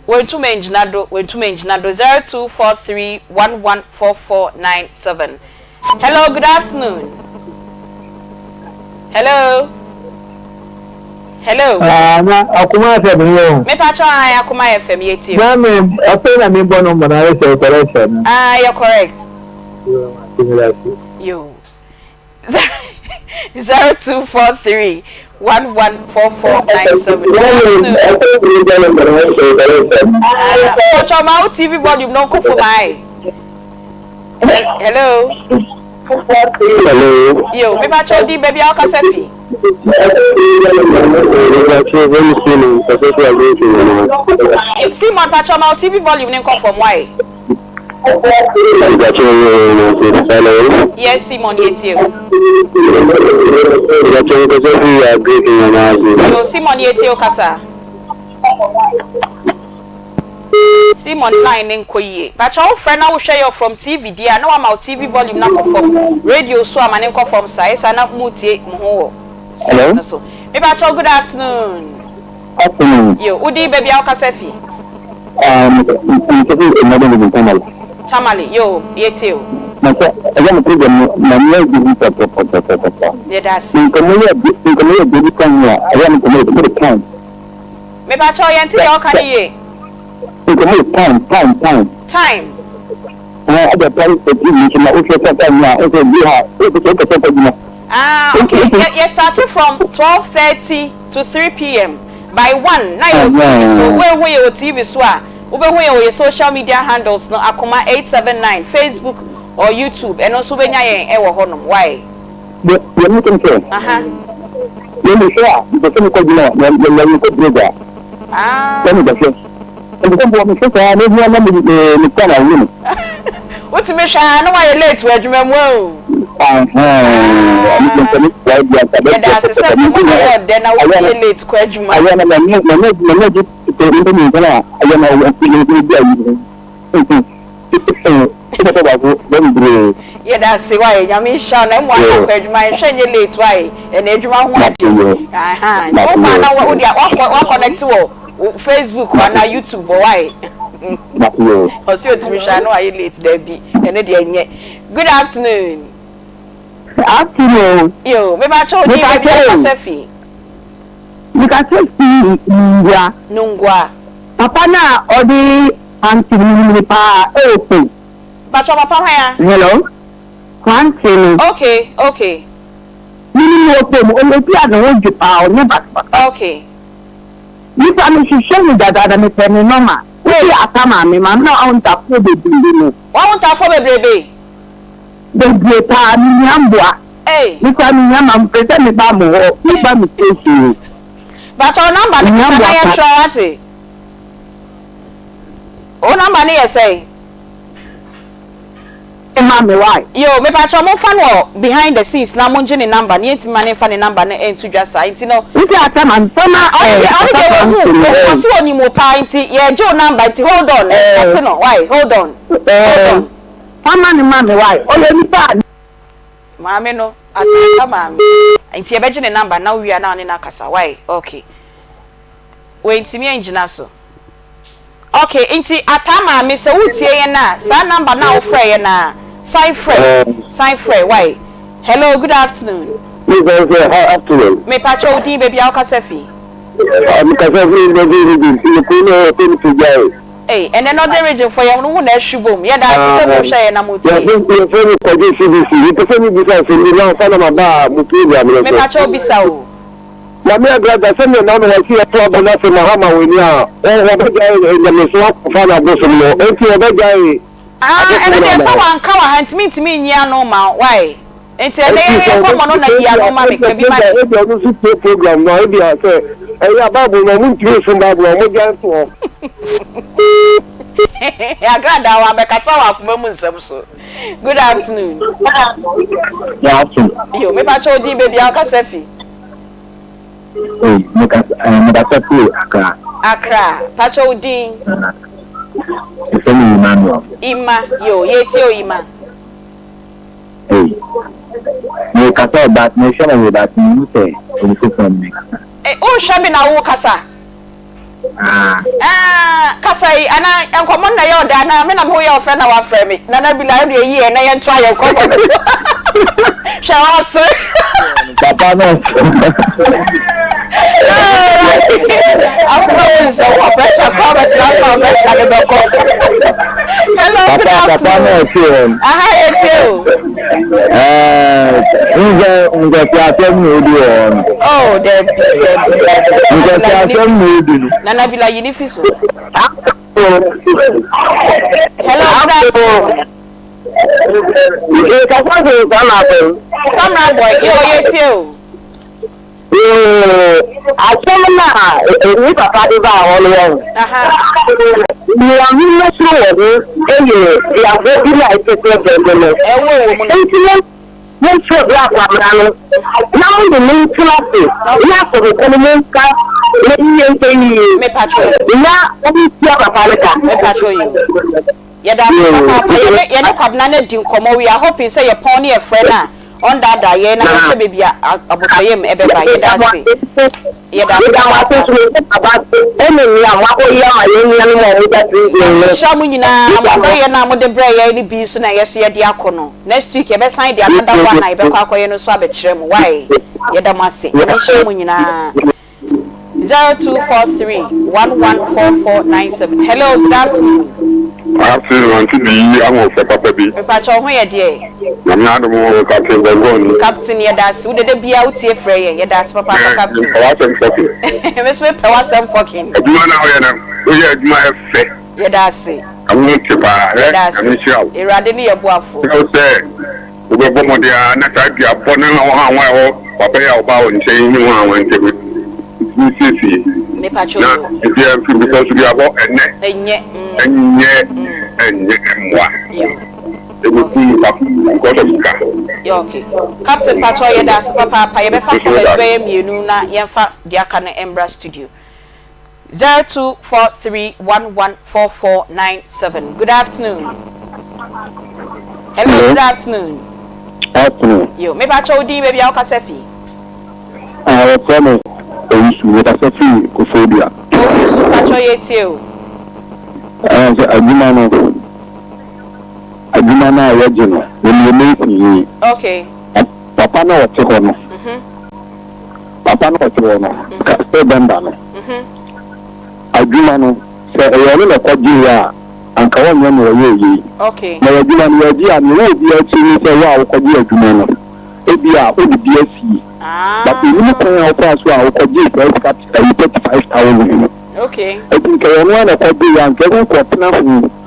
Wantum angyina do, wantum angyina do, 0243114497. Hello, good afternoon. Hello. Hello.
Ah, na akoma FM ni o.
Me pa cho ah, akoma FM ye tie.
Na me afei na me bɔ no mbɔ na ayɛ sɛ correct no.
Ah, yɛ correct. Yo. 0243 114497. Pacho ma wo TV volume no nkɔ fam ae. Hello.
Hello.
Yo, me pacho di baby a wokasa fi. Simon pacho ma wo TV volume no nkɔ fam why? Yes Simon yɛtie wo. Yo Simon yɛtie wo kasa. Simon line no nkɔ yie. Pakyɛ wo frɛ na wo hwɛ yɛ from TV deɛ a na wama wo TV volume no akɔ fam, radio so a ma no nkɔ fam saa, ɛyɛ saa na mo tie mo ho wɔ set no so. Me pakyɛ wo good afternoon.
Afternoon.
Yo, wo din baabi a wo kasa fi?
Um, me kasa fi Northern Region Tamale.
Tamale, yo, yɛ tie o.
Na sɛ ɛyɛ mo program no na mi yɛ busy pɔpɔpɔpɔpɔpɔ.
Yɛ da ase.
Nkɔmɔ yɛ nkɔmɔ yɛ baby kan ho a ɛyɛ mo nkɔmɔ yɛ mo time.
Mepakyɛw yɛnte deɛ ɔka no yie.
Nkɔmɔ yɛ time time time.
Time.
Ɛɛ ɛdɛ pɛri eti mi nso na wohwɛ sɛ time a ɛsɛ bi ha ɛsɛ sɛ ɔpɛ sɛ ɔkɔ adwuma.
Ah okay yɛ yɛ starte from 12:30 to 3 pm by one na yɛwɔ TV so woehu yɛ wɔ TV so a wobɛhu yɛn wɔ yɛ social media handles no akoma 879 Facebook or YouTube ɛno nso wobɛnya yɛn ɛwɔ hɔ nom why.
Deɛ meka ne sɛ, me mehwɛ a, mepɛ sɛ mekɔ adwuma a, na mekɔ break a, na mebɛhwɛ. Nti sɛ mboa mehwɛ saa na ehia na me me kɔ na awie no.
Wotumi hwɛ a na wayɛ late wɔ adwuma mu o. Yɛda ase sɛ nkɔmmɔ no ayɛ ɔdɛ na wotumi yɛ late kɔ adwuma.
Ayɛ na m'ani m'ani agye sɛ mepɛ me nsa a ayɛ na ɔwɔ bi ayi no.
Yɛda ase wae nyame nhyira wo na ɛmu aka kɔ adwuma nhwɛ nyɛ late wae ɛna adwuma ho ade ahaa nti wokɔ ana wo deɛ wakɔ wakɔnɛkte wɔ Facebook hɔ anaa YouTube hɔ wae ɔsi otumi hwɛ ano ayɛ late daabi ɛno deɛ nyɛ good afternoon.
Afternoon.
Yo, me ba kyɛw di baabi akasa fi.
Mekasa fi Nungua.
Nungua.
Papa no a ɔde Aunty no menim no paa ɛwɔ fam.
Mpakyɛw papa hwan a?
Hello Aunty no.
Okay okay.
Menim no wɔ fam ɔyɛ obi a ne ho dwo paa ɔnyɛ basabasa.
Okay.
Nipa me hwehwɛ no dadaada mepɛ ne nɔma. Woyɛ ata maame maame na wawo ntafoɔ bebrebe no.
Wawo ntafoɔ bebrebe?
Bebree paa mehia mboa.
Ei.
Me koraa mehia ma mepɛ sɛ meba mo hɔ meba me station o.
Mpakyɛw number no keka na yɛntwerɛ wate. Wo number no yɛ sɛn?
Ma me why?
Yoo mepakyɛw momfa no wɔ behind the scenes na mongye ne number no yɛntumi ma no mfa ne number no nto dwa saa nti no.
Nti asɛm a mfa ma
Ɔno deɛ ɔno deɛ wahu wo ɔse onim wo paa nti yɛgye wo number nti hold on yɛte no why hold on hold on.
Fa ma no ma me why ɔyɛ nipa a.
Maame no ata maame nti yɛbɛgye ne number na wowie a na wo ne no akasa why okay. Wantumi angyina so. Ok, nti Ataa maame sɛ woretie yɛn a, saa number no a wofrɛɛ yɛn no a, san frɛ, san frɛ, wai. Hello, good afternoon.
Me sɛ sɛ ha afternoon.
Me pakyɛ wo din, baabi a wokasa fi.
Ah, me kasa fi Northern Region, ti kuro no ɛfɛ no Pagyae.
Ei, ɛnɛ Northern Region fo yɛn ho na ahwi bom. Yɛda ase sɛ mohwɛ yɛn na motie.
Yɛfrɛ me Kwadwo CBC. Mepɛ sɛ mebisa asɛm bi na ansa na maba mo program no so.
Me pakyɛ wo bisa o.
Maame Agrada, sɛdeɛ n'ano wɔ se yɛto aba no ase Mahama w'ani a, wɔbɛgyae nyamesom akɔfa no abosom no, enti wɔbɛgyae
Ah,
abosom
ɛno
no
deɛ sɛ
anaa?
wanka wɔ ha nti mentumi nyi ano mma wo, why? Nti ɛnɛ
Enti
yɛn
sɛ
yɛn nkɔmmɔ no na yi ano ma me, ka bi ma me.
Ebia ɔno nso tie program no a, ebia sɛ ɛyɛ a Bible no, wɔntumi nsom Bible a, wɔgyae nto hɔ.
Agrada, wabɛkasa wɔ akoma mu nsɛm so. Good afternoon.
Afternoon.
Yo, me pakyɛ wo din, baabi a wokasa fi.
Ei, mekasa eh, mekasa firi Accra.
Accra. Pakyɛ wo din?
Yɛfrɛ me Emmanuel.
Emma, yo, yɛretie wo Emma.
Ei, mekasa o, but mehwɛ na but mehu sɛ obi foforɔ ne mekasa.
Eh, wohwɛ me na wokasa?
Ah.
Ah, kasa yi, ana nkɔmmɔ no na ɛyɛ ɔdɛ anaa me na me ho yɛ ɔfɛ na wafrɛ me? Nana Bila, ɛnde ɛyi ɛ na yɛntoa yɛn nkɔmmɔ no so. Hwɛ ɔsere.
Papa no.
Akoma mu nsɛm wɔ pressure koraa bɛtena afa pressure no bɛkɔ. Hello, good
Papa, papa no
afternoon.
ɔte wɔn.
Aha, yɛtie o.
Ɛɛ, nsɛ nkwasi asɛm na odi wɔ hɔ no.
Oh, dabi, dabi, dabi.
Nkwasi asɛm na odi no.
Nana Bila yi ne fi so. Hello, good afternoon.
Nkasa fi Samra boy.
Samra boy, yo, yɛtie o.
Asɛm no a ne papa de baa hɔ no wɔn. Nea me suro wɔ ho yɛ duabɔ bi a ɛte sɛ bɛmbo no. Enti mo momfrɛ berɛ akwamena no na mo ne no ntena ase na asɔfokɔ no monka na yiye nkɔ yiye na montua papa no ka.
Yɛda ase papaapa. Yɛne yɛne Kwabena no adi nkɔmmɔ. We are hoping sɛ yɛpɔn ne yɛfrɛ no a, ɔndaadaa yɛn na yɛhwɛ baabi a abotɔyam ɛbɛba. Yɛda ase. Yɛda ase papaapa. Nyame nhyira mo nyinaa. Mo adɔyɛ no a mode brɛɛ yɛn no bi nso na yɛso yɛde akɔ no. Next week yɛbɛsan de another one a yɛbɛkɔ akɔyɛ no nso abɛkyerɛ mo. Wai? Yɛda mo ase. Nyame nhyira mo nyinaa. 0243 114497 Hello, good afternoon.
Afternoon, Auntie Bii ahoɔfɛ papa bi.
Mepakyɛ wo ho yɛ deɛ?
Nyame adom o, Captain Gɔngɔn ni.
Captain yɛda ase, wo dede biara wo tie frɛ yɛn, yɛda ase papaapa Captain.
Mepɛ w'asɛm fɔkin.
Me nso mepɛ w'asɛm fɔkin.
Adwuma no a woyɛ no, woyɛ adwuma ɛfɛ.
Yɛda ase.
Ɛho te paa, hwɛ,
Yɛda ase.
Nyame nhyira wo.
Awurade ne yɛ boafoɔ.
Kyerɛ wo sɛ. Wobɛbɔ mmɔden ara na saa duabɔ no ne ɔhaw a ɛwɔ papa yi a ɔbaa wo nkyɛn yi ne wo a ntam no, wotumi siesie na biribiara mfiri mu because duabɔ ɛnnɛ ɛnyɛ ɛnyɛ mmoa. Ɛbɛku nnipa because of sika.
Okay. Captain pakyɛw yɛda ase papaapa yɛbɛfa callers bɛyɛ mmienu na yɛmfa deɛ aka no mbra studio. 0243114497 good afternoon hello good afternoon
afternoon
yo me pakyɛ wo din baabi a wokasa fi
ah wɔfrɛ me owusu mekasa fi Koforidua
owusu pakyɛ yɛ tie o
ɛɛ sɛ adwuma no adwuma no a yɛgye no meyɛ mason ni
okay
papa na ɔte hɔ no mhm. Papa no a ɔte hɔ no, Pastor Bemba no, adwuma no, sɛ ɛyɛ ɔno na ɛkɔgyeeɛ a, anka ɔnyɛ nea ɔyɛɛ yei. Na adwuma no, yɛgye a, nea ɛwɔ obiara akyi ne sɛ wo a wokɔgyee adwuma no, ebia wode bi asie. But mennim kwan a wofaa so a wokɔgyee saa sika ayi 35,000 no. Enti nka ɛyɛ ɔno ara na ɛkɔgyeeɛ a, anka ɛsɛ sɛ ɔtena ho.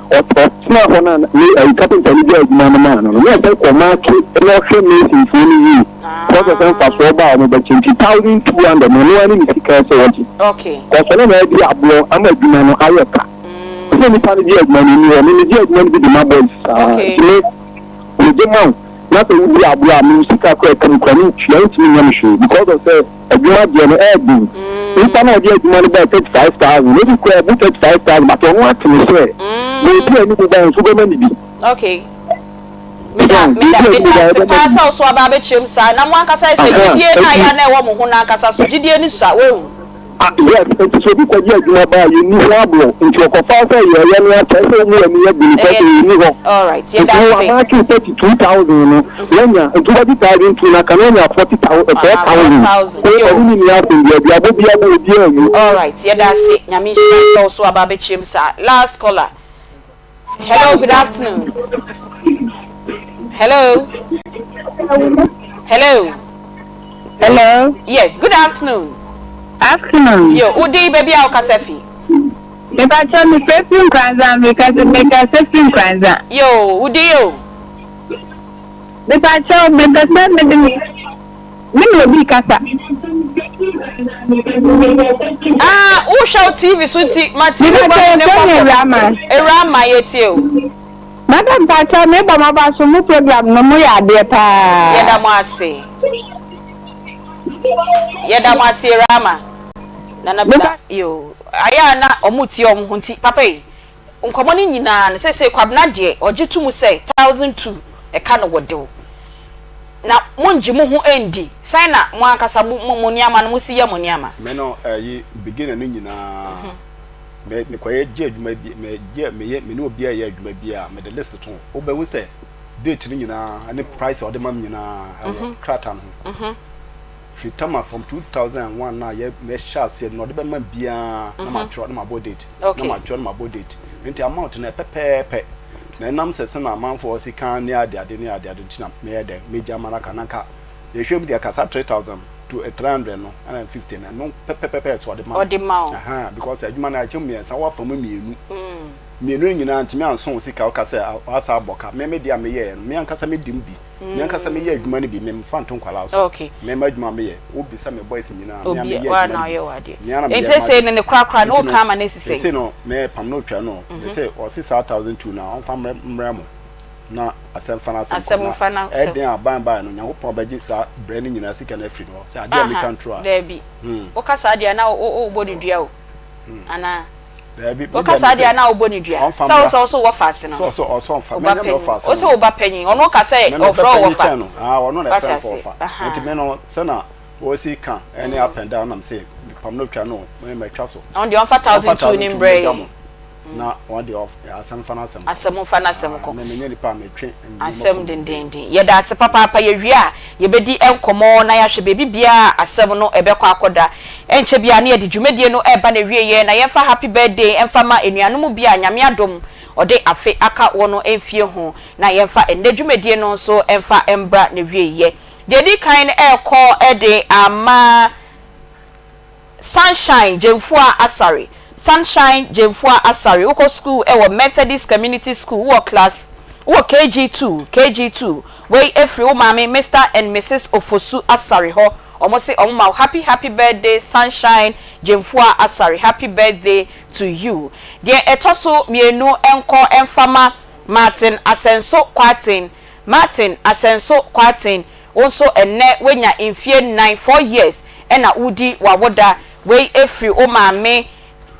Ɔtenaa hɔ no a ne ayi kapenta no gyae adwuma no maa no no, na ɛsɛ sɛ ɔmaake na ɔhwɛ masonfoɔ no yie kɔsɛ sɛ mfasoɔ ba a wɔbɛkyɛ nti 1200 no ɔno ara ne ne sika ɛsɛ ɔgye kɔsɛ ɔno na adi aboɔ ama adwuma no ayɛ ka sɛ nipa no gye adwuma no ni hɔ me megye adwuma no bi de ma boys saa nti me megye ma wo na sɛ wodi aboɔ a me sika kora ɛka mu kora mentua ntumi nyɛ me hwee because of sɛ Adwuma deɛ no ɛyɛ den. Nipa no a ɔde adwuma no bae 35,000 ebi koraa ɛbu 35,000 but ɔno ate no sɛ baabi a ne mu bae nso bɛma no bi.
Okay. Meda meda meda ase paa sɛ wo so aba abɛkyerɛ mu saa na mo ankasa sɛ gyidie no a yɛ a na ɛwɔ mo ho no ankasa so gyidie no sua woahu.
Ah yes, nti sɛ obi kɔgye adwuma ba a yɛnni ho aborɔ nti ɔkɔfa sɛ yɛyɛ no akyɛ sɛ ɔmu ani yɛ den sɛ yɛnni hɔ.
Alright, yɛda
Nti
ase.
wamaake 32,000 no wanya nti wobɛgye 1,002 no aka no wanya 40,000 4,000.
4,000
Sɛ
yo.
ɔne ne nni asɛm bi aduabɔ biara bɔ obiara nwu.
Alright, yɛda ase. Nyame nhyira wo sɛ wo so aba abɛkyerɛ mu saa. Last caller. Hello, good afternoon. Hello. Hello.
Hello.
Yes, good afternoon.
Afternoon.
Yo, wo din baabi a wokasa fi?
Mepakyɛ mefrɛ fi Nkranza mekasa mekasa fi Nkranza.
Yo, wo din o?
Mepakyɛ mepɛ sɛ mede me me ne obi kasa.
Ah, wohwɛ wo TV so nti ma TV bɔ
ne kɔ fam.
Ewura ama yɛtie o.
Madam mpakyɛ mebɔ maba so mo program no mo yɛ adeɛ paa.
Yɛda mo ase. Yɛda mo ase Rama. Nana Bla yo ayɛ a na ɔmo tie ɔmo ho nti papa yi nkɔmɔ no nyinaa no seesei Kwabena deɛ ɔgye to mu sɛ 1002 ɛka no wɔ dew na mo ngye mo ho ndi sɛn na mo ankasa mo mo nneɛma no mo si yɛ mo nneɛma.
Me no ɛyi beginner no nyinaa me mekɔyɛ gye adwuma bi me gye meyɛ me ne obi a yɛ adwuma bi a mede list to wobɛhu sɛ date no nyinaa ne price a ɔde ma me nyinaa ɛwɔ krataa no ho firi tama from 2001 na yɛ mɛhyɛ aseɛ no ɔde bɛma biara na matwerɛ na mabɔ date na matwerɛ na mabɔ date nti amount no ɛpɛpɛɛpɛ na ɛnam sɛ sɛ na amanfoɔ si kan ne ade ade ne ade ade nti na meyɛ dɛ megya ma no aka na nka yɛhwɛ mu deɛ kasa 3000 to 300 no ɛna 50 no ɛno pɛpɛpɛpɛ sɛ ɔde ma
ɔde ma o
because adwuma no akyɛ mu mmiɛnsa wafa mu mmienu Mmienu no nyinaa ntumi anso wo sika woka sɛ wasa abɔ ka. Me me deɛ a meyɛɛ no, me ankasa me di mu bi. Me ankasa meyɛ adwuma no bi, me mfa nto nkwadaa so.
Okay.
Me m'adwuma a meyɛ, wo bisa me boys nyinaa, me a
Obi,
meyɛ
woa
adwuma
na
no
woyɛ
bi.
w'adeɛ.
Me ara na meyɛ
Nti seesei
m'adeɛ.
no ne korakora no
Nti
woka
no,
ama no asi sɛn?
seesei no me pam no otwa no, me se ɔse saa 1002 no a ɔmfa mmrɛ mmrɛ mo na asɛm fa n'asɛm kɔ.
Asɛm
Na
mfa n'asɛm.
ɛyɛ den a ban baeɛ no, Nyankopɔn bɛgye saa brɛ no nyinaa sika no afiri ne hɔ. Sɛ adeɛ a
Aha,
meka ntoro a,
daabi.
hmm.
Woka saa deɛ a na wo wobɔ no dua o. Anaa?
Daabi, me
Woka
deɛ
saa
mese
deɛ a na wobɔ no dua.
ɔmfa
Sɛ wo
mmra.
sɛ wo so wɔ faase no.
Sɛ ɔsɛ ɔsɛ ɔmfa,
Wo ba
menyɛ me
panyin.
ɔfaase
Wo se
no.
wo ba panyin. Ɔno ka sɛ
Me me ba
ɔfrɛ wo
panyin
wɔfa.
kyɛn no. Ah, ɔno na
Wate
ɛfrɛ me
ase?
wɔfa.
Ahaa.
Nti me no, sɛ na wɔsi ka ɛne up and down na mese mepam no twa no, me matwa so.
Ɔno deɛ ɔmfa
Ɔmfa
1002 no
1002
mbrɛ
mmɛgya
yɛn.
mo. Na wɔn deɛ ɔf asɛm fa n'asɛm kɔ.
Asɛm mfa n'asɛm
Ah,
kɔ.
me menyɛ nipa a metwe nneɛma
Asɛm
kɔ mu.
dendeenden. Yɛda ase papaapa. Yɛwie a, yɛbɛdi nkɔmmɔ na yɛahwɛ baabi biara a asɛm no bɛkɔ akɔda. Ɛnkyɛ biara na yɛde dwumadie no reba n'awieɛ na yɛmfa happy birthday mfa ma anuanom bi a Nyame adom ɔde afe aka wɔn mfie ho na yɛmfa ɛnnɛ dwumadie no nso mfa mbra n'awieɛ. Deɛ ɛdi kan rekɔ de ama Sunshine Gyamfua Asare Sunshine Gyamfua Asare wokɔ sukuu wɔ Methodist Community School wowɔ class. Wowɔ KG2, KG2, wei ɛfiri wo maame Mister and Misis Ofosu Asare hɔ, wɔn se wɔn ma wo happy happy birthday Sunshine Gyamfua Asare happy birthday to you. Deɛ ɛtɔ so mienu nkɔ mfa ma Martin Asɛnso Kwarteng, Martin Asɛnso Kwarteng, wo nso ɛnnɛ woanya mfie nnan, four years, ɛna wodi w'awoda, wei ɛfiri wo maame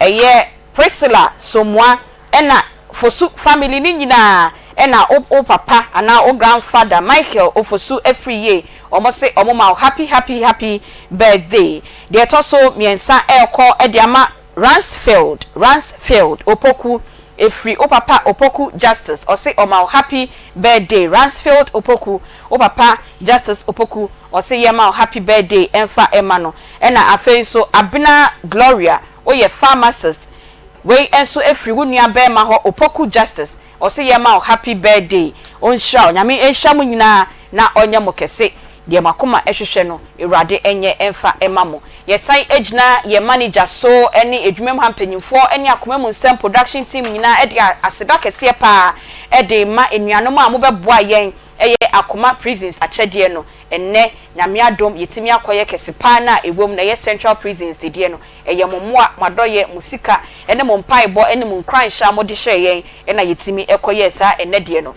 ɛyɛ Priscilla Somoa ɛna Fosu family no nyinaa ɛna wo wo papa anaa wo grandfather Michael Ofosu Afriyie wɔn se wɔn ma wo happy happy happy birthday. Deɛ ɛtɔ so mmiɛnsa ɛrekɔ de ama Ransfield Ransfield Opoku ɛfiri wo papa Opoku Justice ɔse ɔma wo happy birthday Ransfield Opoku wo papa Justice Opoku ɔse yɛma wo happy birthday ɛmfa ɛma no ɛna afei nso Abena Gloria woyɛ pharmacist Wei nso firi wo nua bɛɛma hɔ Opoku Justice ɔse yɛma wo happy birthday ɔnhyira wo Nyame nhyira mo nyinaa na ɔnyɛ mo kɛse deɛ mo akoma hwehwɛ no Awurade nyɛ mfa mma mo Yɛsan gyina yɛn manager so ne adwuma mu ha mpanyinfoɔ ne akoma mu nsɛm production team nyinaa de aseda kɛseɛ paa de rema anuanom a mobɛboa yɛn ɛyɛ akoma prisons akyɛdeɛ no ɛnnɛ Nyame adom yɛtumi akɔyɛ kɛse paa no a ɛwom no ɛyɛ central prisons deɛ no Ɛyɛ mo mmoa, mo adɔeɛ, mo sika, ne mo mpaebɔ ne mo nkuranhyɛ a mode hyɛɛ yɛn na yɛtumi kɔyɛɛ saa ɛnnɛ deɛ no.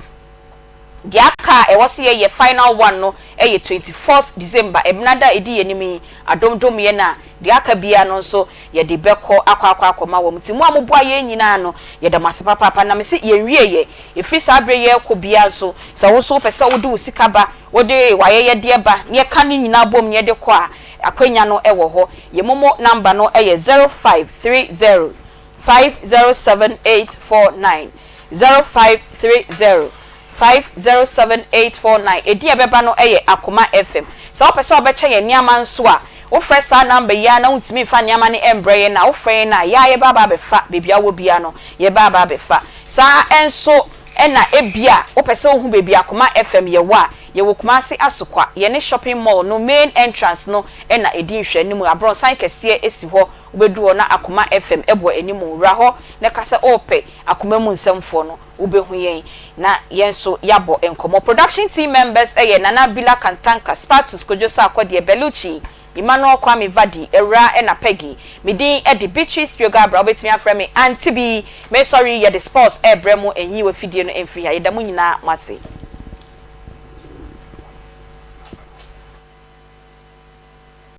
Deɛ aka a ɛwɔ sɛ yɛyɛ final one no yɛ 24th December, Ɛbenada a ɛdi yɛn anim yi, adom dom yɛn a, deɛ aka biara no nso yɛde bɛkɔ akɔ akɔ akɔma wɔn. Nti mo a moboa yɛn nyinaa no, yɛda mo ase papaapa. Na mese yɛnwieɛ, ɛfiri saa berɛ yi rekɔ biara nso, sɛ wo nso wopɛ sɛ wode wo sika ba, wode w'ayɛyɛdeɛ ba, na yɛka ne nyinaa bom na yɛde kɔ a, Akwanya no wɔ hɔ. Yɛn momo number no yɛ 0530 507849, 0530 507849. Edin a ɛbɛba no yɛ Akoma FM. Sɛ wopɛ sɛ wobɛkyɛ yɛn nneɛma nso a, wofrɛ saa number yi ara na wontumi mfa nneɛma no mbrɛ yɛn a, wofrɛ yɛn a, yɛn ara yɛbɛ aba abɛfa baabi a wowɔ biara no, yɛbɛ aba abɛfa. Saa ara nso na ebia wopɛ sɛ wohu baabi a Akoma FM yɛwɔ a, Yɛwɔ Kumasi Asokwa, yɛne shopping mall no main entrance no na ɛdi nhwɛanimu. Abrɔnsan kɛseɛ si hɔ, wobɛduru hɔ na Akoma FM bɔ anim. Wura hɔ na ka sɛ worepɛ Akoma mu nsɛmfoɔ no, wobɛhu yɛn na yɛn nso yɛabɔ nkɔmmɔ. Production team members yɛ Nana Bila Kantanka, Spatus Kojo Sarkodie, Bellucci, Emmanuel Kwame Vadi, Awuraa ɛna Peggy. Me din de Beatrice Pioga-Abrah, wobɛtumi afrɛ me Auntie Bi. Mesɔre yi, yɛde sports rebrɛ mo, ɛnyi w'afidie no mfiri ha. Yɛda mo nyinaa mo ase.